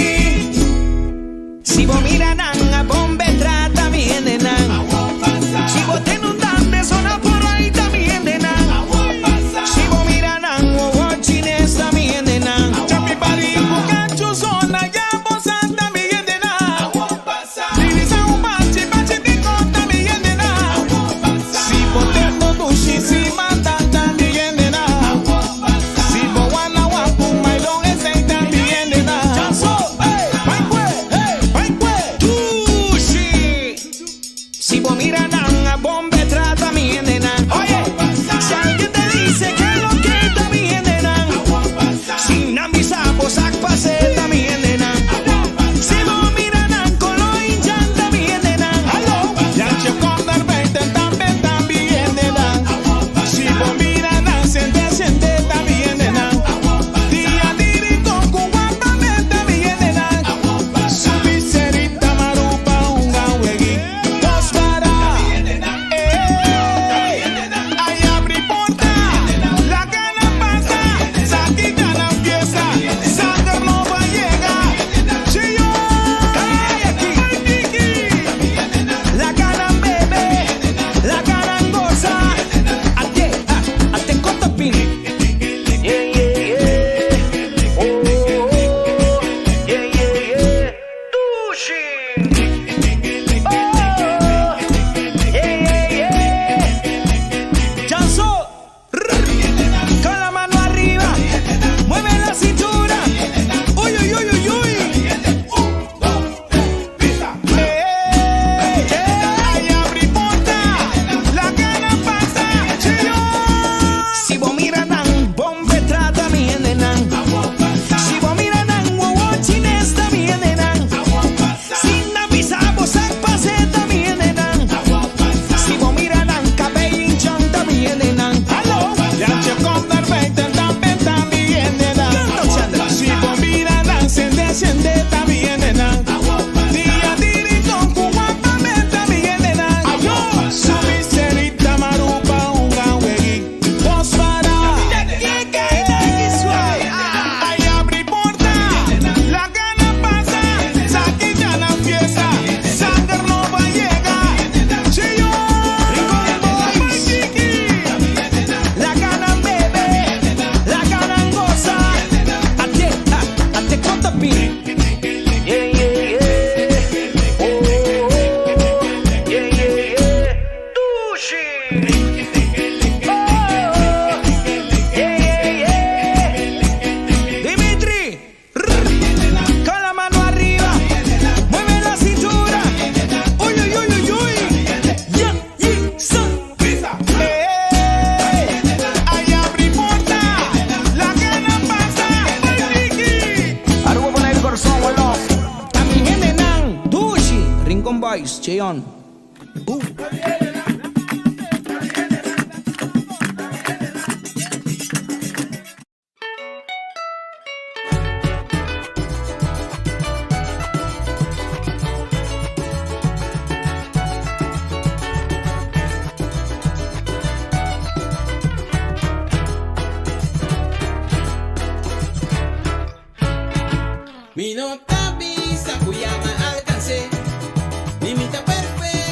Si bo mira nan a bon be trata mi hendenan. Si bo tende un dande sona por ai ta mi hendenan. Si bo mira nan wowo chines ta mi hendenan. Chapi bari ku kachu zona ya bo sa ta mi hendenan. Lilisa un bachi bachi di kota mi hendenan. Si bo tende dushi si manda ta mi hendenan. Si bo wana wapu mailon esei ta mi hendenan. Bai kue, bai kue, dushi. Si bo mira nan a bon be trata mi hendenan. Oye, si alguien te dice que lo que ta mi hendenan. Si nan bisa bo sak pase ta mi hendenan. Si bo mira nan kolo indjan ta mi hendenan. Jantje kom naar buiten, tambe ta mi hendenan. Si bo mira nan sende sende ta mi hendenan. Dia di Rincon ku wapamente mi hendenan. Subi serita marupa hunga weg'i dos para. Ey, ay abri porta, laga nan pasa, sa ki ta nan fiesta, sanger nobo a yega. Chiyo, ay tiki. Laga nan bebe, laga nan gosa. Ate, ah, ate kota pin. Yeah, yeah, yeah. Oh, oh, oh. Yeah, yeah, yeah. Dushi. Oh, yeah, yeah, yeah. Chanzo. Con la mano arriba, mueve la cintura. Uy, uy, uy, uy, uy. Ey, ay abri porta, laga nan pasa, chiyo. Si bo mira nan, bon be trata mi hendenan. Si bo mira nan, wowo chines ta mi hendenan. Si nan bisa bo sak pase ta mi hendenan. Si bo mira nan, kabei indjan ta mi hendenan. Hallo, Jantje kom naar buiten, tambe ta mi hendenan. Si bo mira nan, sende sende ta mi hendenan. Dia di Rincon ku wapamente mi hendenan. Subi serita marupa hunga weg'i dos para. Ay abri porta, laga nan pasa, sa ki ta nan fiesta, sanger nobo a yega. Chiyo, Rincon Boys. Laga nan bebe, laga nan gosa. Ate, ah, ate kota pin. Yeah, yeah, yeah. Oh, oh, oh. Yeah, yeah, yeah. Dushi. Oh, yeah, yeah, yeah. Dimitri, rrr. Con la mano arriba, mueve la cintura. Uy, uy, uy, uy, uy. Yeah, yeah, sa. Ey, ay abri porta, laga nan pasa, ay tiki. Aruba Bonaire Corazón, one love. Ta mi hendenan, Dushi, Rincon Boys, Cheon. Boom. Mi no ta bisa ku ya m'a alkans'é. Ni mi ta perfekto.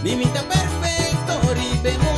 Ni mi ta perfecto, ribe.